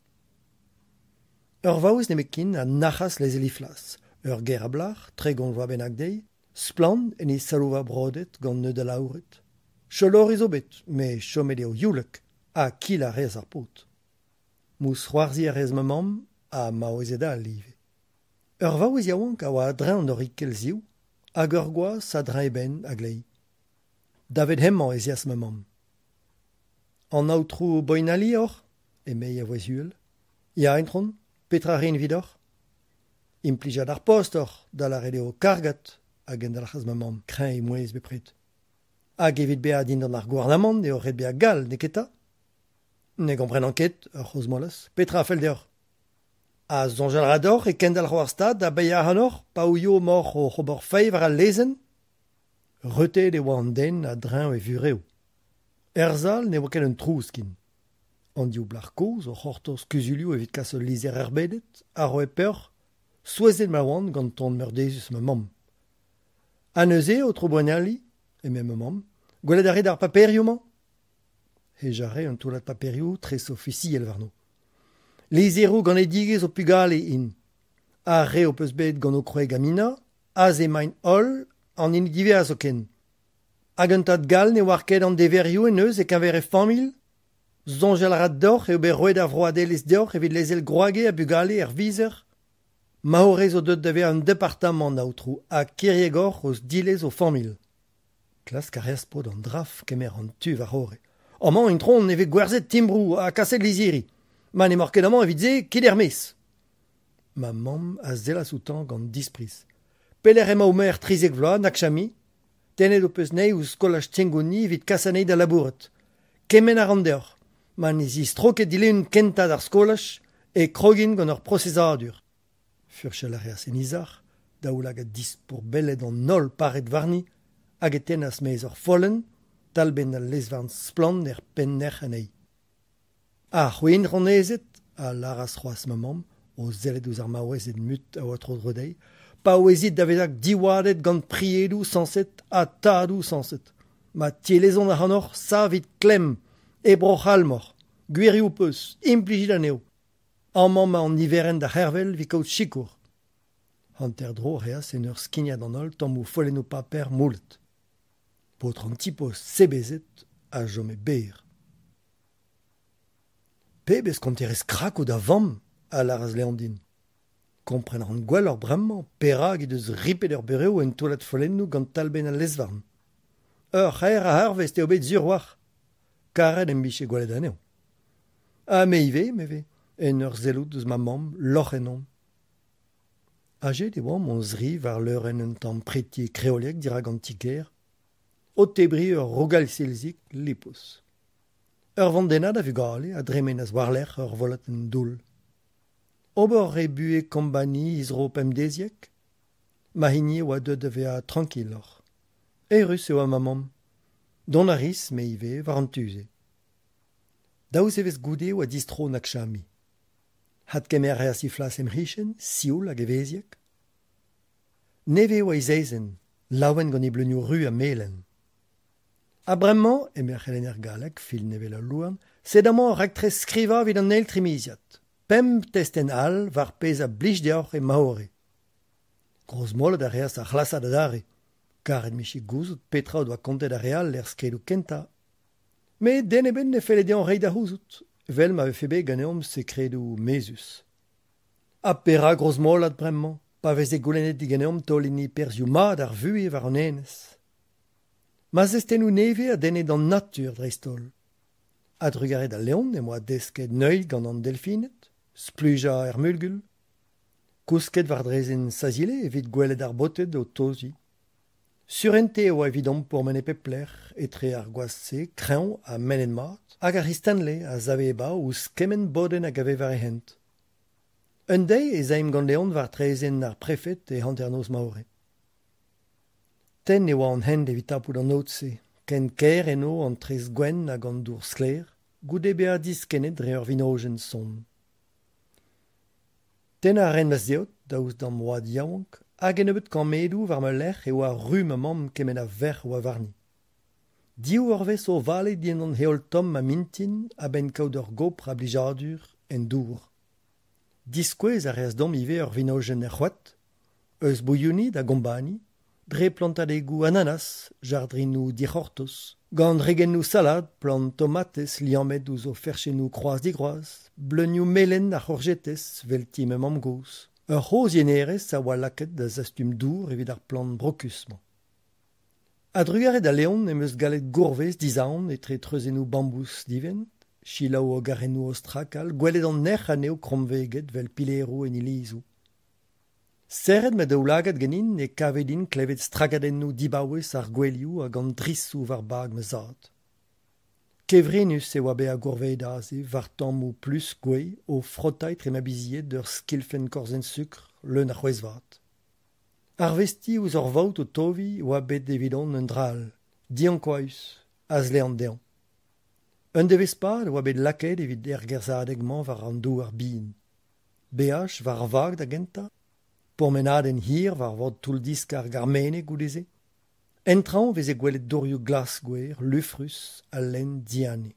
Ur vaouez nemetken a nac'has lezel he flas, ur gaer a blac'h, 30 vloaz bennak dezhi, splann en he salova brodet gant neud alaouret. Cholori zo bet, met chomet eo youlek ha kilañ a reas ar paotr. Mousc'hoarzhiñ a reas ma mamm ha maouezed all ivez. Ur vaouez yaouank a oa a-dreñv an dorikell ziv hag ur gwaz a-dreñv e benn a-gleiz. Davet hemañ ez eas ma mamm. An aotrou Boinali oc'h ? emei a vouezh uhel. Ya, itron, petra a rin evidoc'h ? Implijad ar post oc'h, da lâret eo kargad, a gendalc'has ma mamm, kreñv he mouezh bepred. Hag evit bezañ dindan ar gouarnamant eo ret bezañ gall, n'eo ket 'ta ? Ne gomprenan ket, ur c'hrozmolas. Petra a fell deoc'h ? Ha soñjal a ra deoc'h e kendalc'ho ar Stad da baeañ ac'hanoc'h pa ouio emaoc'h oc'h ober fae war al lezenn ? Retet e oa an den a-dreñv e vurev. Er sal ne oa ket un trouz ken. An div blac'h kozh o c'hortoz kuzulioù evit kas ul lizher erbedet a roe peoc'h, souezhet ma oant gant ton meurdezus ma mamm. Ha neuze, aotrou Boinali, eme ma mamm, gwelet a rit ar paperioù-mañ ? Hejañ a rae un toullad paperioù tres ofisiel warno. Lizheroù ganedigezh ho pugale int. Ar re ho peus bet gant ho kwreg Amina, aze emaint holl, an hini diwezhañ zoken. Hag un tad gall ne oar ket an deverioù en deus e-keñver e familh ? Soñjal a ra deoc'h eo bet roet ar vroadelezh deoc'h evit lezel gwragez ha bugale er vizer ? Maourez zo deuet da vezañ un departamant, aotrou, ha kiriek oc'h eus dilez ho familh. Klask a reas paotr an draf kemer an tu war-c'horre. Amañ, itron, e vez gwerzhet timbroù ha kaset lizhiri. Ma n'emaoc'h ket amañ evit se, kit er-maez. Ma mamm a sellas outañ gant dispriz. Pelec'h emañ ho merc'h 13 vloaz, Nakchami ? Tennet ho peus anezhi ouzh skolaj Tchengouni evit kas anezhi da labourat. Kemenn a ran deoc'h, ma ne zistro ket dilun kentañ d'ar skolaj e krogin gant ur prosezadur. Furchal a reas en he sac'h, daoulagad dispourbellet an holl paret warni, hag e tennas maez ur follenn, talbenn al lez-varn splann er pennlec'h anezhi. Ar c'hwin-ronezed, a lâras c'hoazh ma mamm, o sellet ouzh ar maouezed mut a oa tro-dro dezhi, paouezit da vezañ diwallet gant priedoù sañset ha tadoù sañset. Ma tilezont ac'hanoc'h, savit klemm, e Bro-C'hall 'maoc'h, gwirioù 'peus, implijit anezho. Amañ 'ma an niverenn da c'hervel evit kaout sikour. Hanter-dro a reas en ur skignañ d'an holl tammoù follennoù paper moullet. Paotr an ti-post sebezet a chome berr. Pebezh konterez krakoù da vamm ! a lâras Leon din. Kompren a ran gwelloc'h bremañ perak he deus ripet er burev un toullad follennoù gant talbenn al lez-varn. Ur c'haer a arvest eo bet sur 'walc'h. Karet em bije gwelet anezhañ. Ha me ivez, 'meve, en ur sellout ouzh ma mamm lorc'h ennon. Ajet e oamp hon-zri war leurenn un tamm preti kreoliek dirak an ti-kêr, o tebriñ ur rougal-silzig lipous. Ur vandennad a vugale a dremenas war-lerc'h ur volatenn doull. Ober re buhez kombani he zro pemdeziek? Ma hini e oa deuet da vezañ trankiloc'h. Eürus e oa ma mamm. Dont a ris, me ivez, war an tu-se. Daou zevezh goude e oa distro Nakshami. Adkemer a reas he flas em c'hichen, sioul hag evezhiek. Nevez e oa he zezenn, laouen gant he bleunioù ruz ha melen. Ha bremañ, eme ar c'helenner galleg, fin evel ul louarn, sed amañ ur raktres skrivañ evit an eil trimiziad. Pemp testenn all war pezh a blij deoc'h e Maore. Grozmolat a reas ar c'hlasad adarre. Karet 'mije gouzout petra o doa kontet ar re all er skridoù kentañ. Met den ebet ne felle dezhañ reiñ da c'houzout, evel ma vefe bet ganeomp sekredoù mezhus. Ha perak grozmolat bremañ, pa veze goulennet diganeomp taolenniñ perzhioù mat ar vuhez war an enez? Ma zestennoù nevez a denne d'an natur dreist-holl. A-drugarez da Leon em boa desket neuiñ gant an delfined, splujañ er mulgul, kousket war draezhenn Sazile evit gwelet ar baoted o toziñ. Surentez e oa evidomp pourmen e pep lec'h etre ar gwaz-se kreñv ha mennet-mat hag ar c'hi Stanley a save e bav ouzh kement bodenn a gave war e hent. Un deiz ez aimp gant Leon war traezhenn ar prefed e hanternoz Maore. Tenn e oa an hent evit tapout an aod-se, ken kaer eno an traezh gwenn hag an dour sklaer, goude bezañ diskennet dre ur vinojenn sonn. Tennañ a raen ma zeod daoust da'm oad yaouank hag un nebeud kammedoù war ma lerc'h e oa ru ma mamm kement a vec'h a oa warni. Div eurvezh o vale dindan heol tomm ha mintin a-benn kaout ur gopr a blijadur en dour. Diskouez a reas deomp ivez ur vinojenn er c'hoad, eus Bouilhoni da Gombani, dre plantadegoù ananas, jardrinoù dic'hortoz, gant regennoù salad, plant tomatez liammet ouzh o ferchennoù kroaz-digroaz, bleunioù melen ar c'hourjetez 'vel ti ma mamm-gozh. Ur c'hozh yenerez a oa lakaet da zastum dour evit ar plant brokus-mañ. A-drugarez da Leon em eus gallet gourvez dizaon etre treuzennoù bambouz divent, selaou ogarennoù o strakal, gwelet an erc'h anezho krommveget 'vel pileroù en ilizoù. Serret ma daoulagad ganin e kave din klevet strakadennoù dibaouez ar gouelioù hag an drisoù war bag ma zad. Kevrinus e oa bezañ gourvezet aze war tammoù plusk gouez o frotañ etre ma bizied ur skilfenn korzenn-sukr leun a c'hwezh-vat. Arvestiñ ouzh ur vaot o toviñ oa bet evidon un dra all, diankouaüs, a zlean dezhañ. Un devezh-pad a oa bet lakaet evit ergerzhadeg-mañ war an douar bihan. Beaj war ar vag da gentañ, pourmenadenn hir war vord toull-diskar Garmene goude-se. En traoñ e veze gwelet dourioù glas-gwer lufrus ha lenn Diane.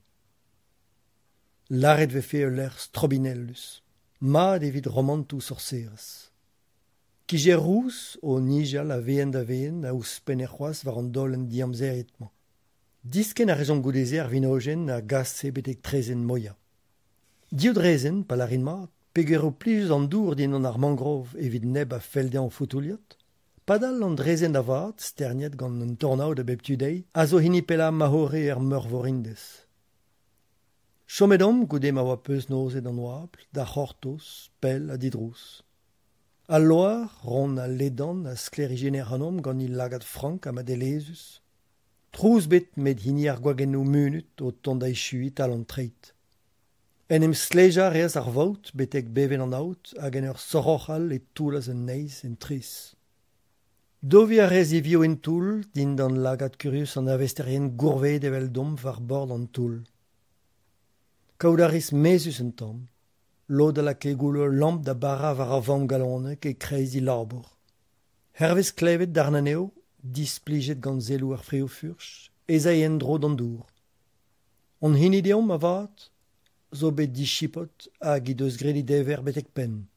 Lâret 'vefe ul lec'h strobinellus, mat evit romantoù sorserezh. Kijer rous o nijal a wezenn da wezenn a ouzhpenne c'hoazh war an daolenn diamzeriet-mañ. Diskenn a rejomp goude-se ar vinojenn a gase betek traezhenn Moia. Div draezhenn, pa lârin mat, peger eo plijus an dour dindan ar mangrov evit neb a fell dezhañ foutouilhat. Padal an draezhenn da vat, sterniet gant un tornaod a bep tu dezhi, a zo hini pellañ Mahore er Meurvor Indez. Chomet omp goude ma oa peuznozet an oabl, da c'hortoz, pell ha didrouz. Al loar, ront ha ledan, a sklêrijenne ac'hanomp gant he lagad frank ha madelezhus. Trouz 'bet 'met hini ar gwagennoù munut o tont da echuiñ 'tal an treid. En em stlejañ a reas ar vaot betek bevenn an aod hag en ur soroc'hal e toullas un neizh en traezh. Doviñ a rez e vioù en toull dindan lagad kurius an arvesterien gourvezet eveldomp war bord an toull. Kaout a ris mezhus un tamm. Lod a lakae goullo ul lamp da barañ war ar vamm-galonek e-kreiz he labour. Hervez klevet darn anezho, displijet gant selloù ar frioù-furch, ez ae en-dro d'an dour. Hon hini deomp avat zo bet dichipot hag he deus graet he dever betek penn.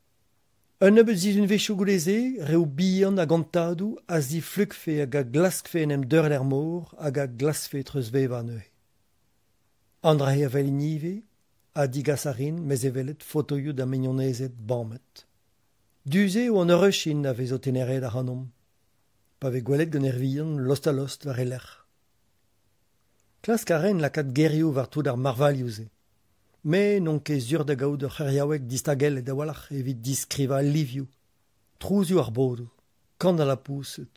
Un nebeud sizhunvezhioù goude-se, reoù bihan a gantadoù a ziflukfe hag a glaskfe en em deurel er mor hag a glaskfe treuzvevañ anezhe. An dra-se a welin ivez, Ha digas a rin mezevellet fotoioù da'm mignonezed bamet. Du-se eo an heureuchin a vez o teneraet ac'hanomp. Pa vez gwelet gant Ervian lost-ha-lost war e lerc'h. Klask a raen lakaat gerioù war tout ar marvailhoù-se. Me n'on ket sur da gaout ur c'heriaoueg distagellet a-walc'h evit diskrivañ al livioù, trouzioù ar bodoù, kan al lapoused.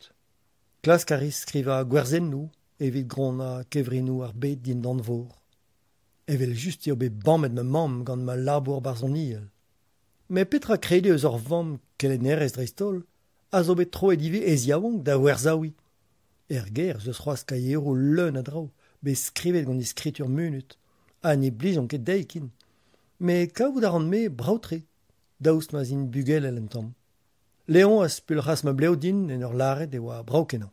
Klask a ris skrivañ gwerzennoù evit gronnañ kevrinoù ar bed dindan vor. Evel-just eo bet bamet ma mamm gant ma labour barzhoniel. Met petra krediñ eus ur vamm, kelennerez dreist-holl, a zo bet troet ivez ez-yaouank da werzaouiñ? Er gêr ez eus c'hoazh kaieroù leun a draoù bet skrivet gant he skritur munut ha ne blijont ket dezhi ken. Met kavout a ran-me brav-tre, daoust ma'z int bugelel un tamm. Léon a spulc'has ma blev din en ur lâret e oa brav-kenañ.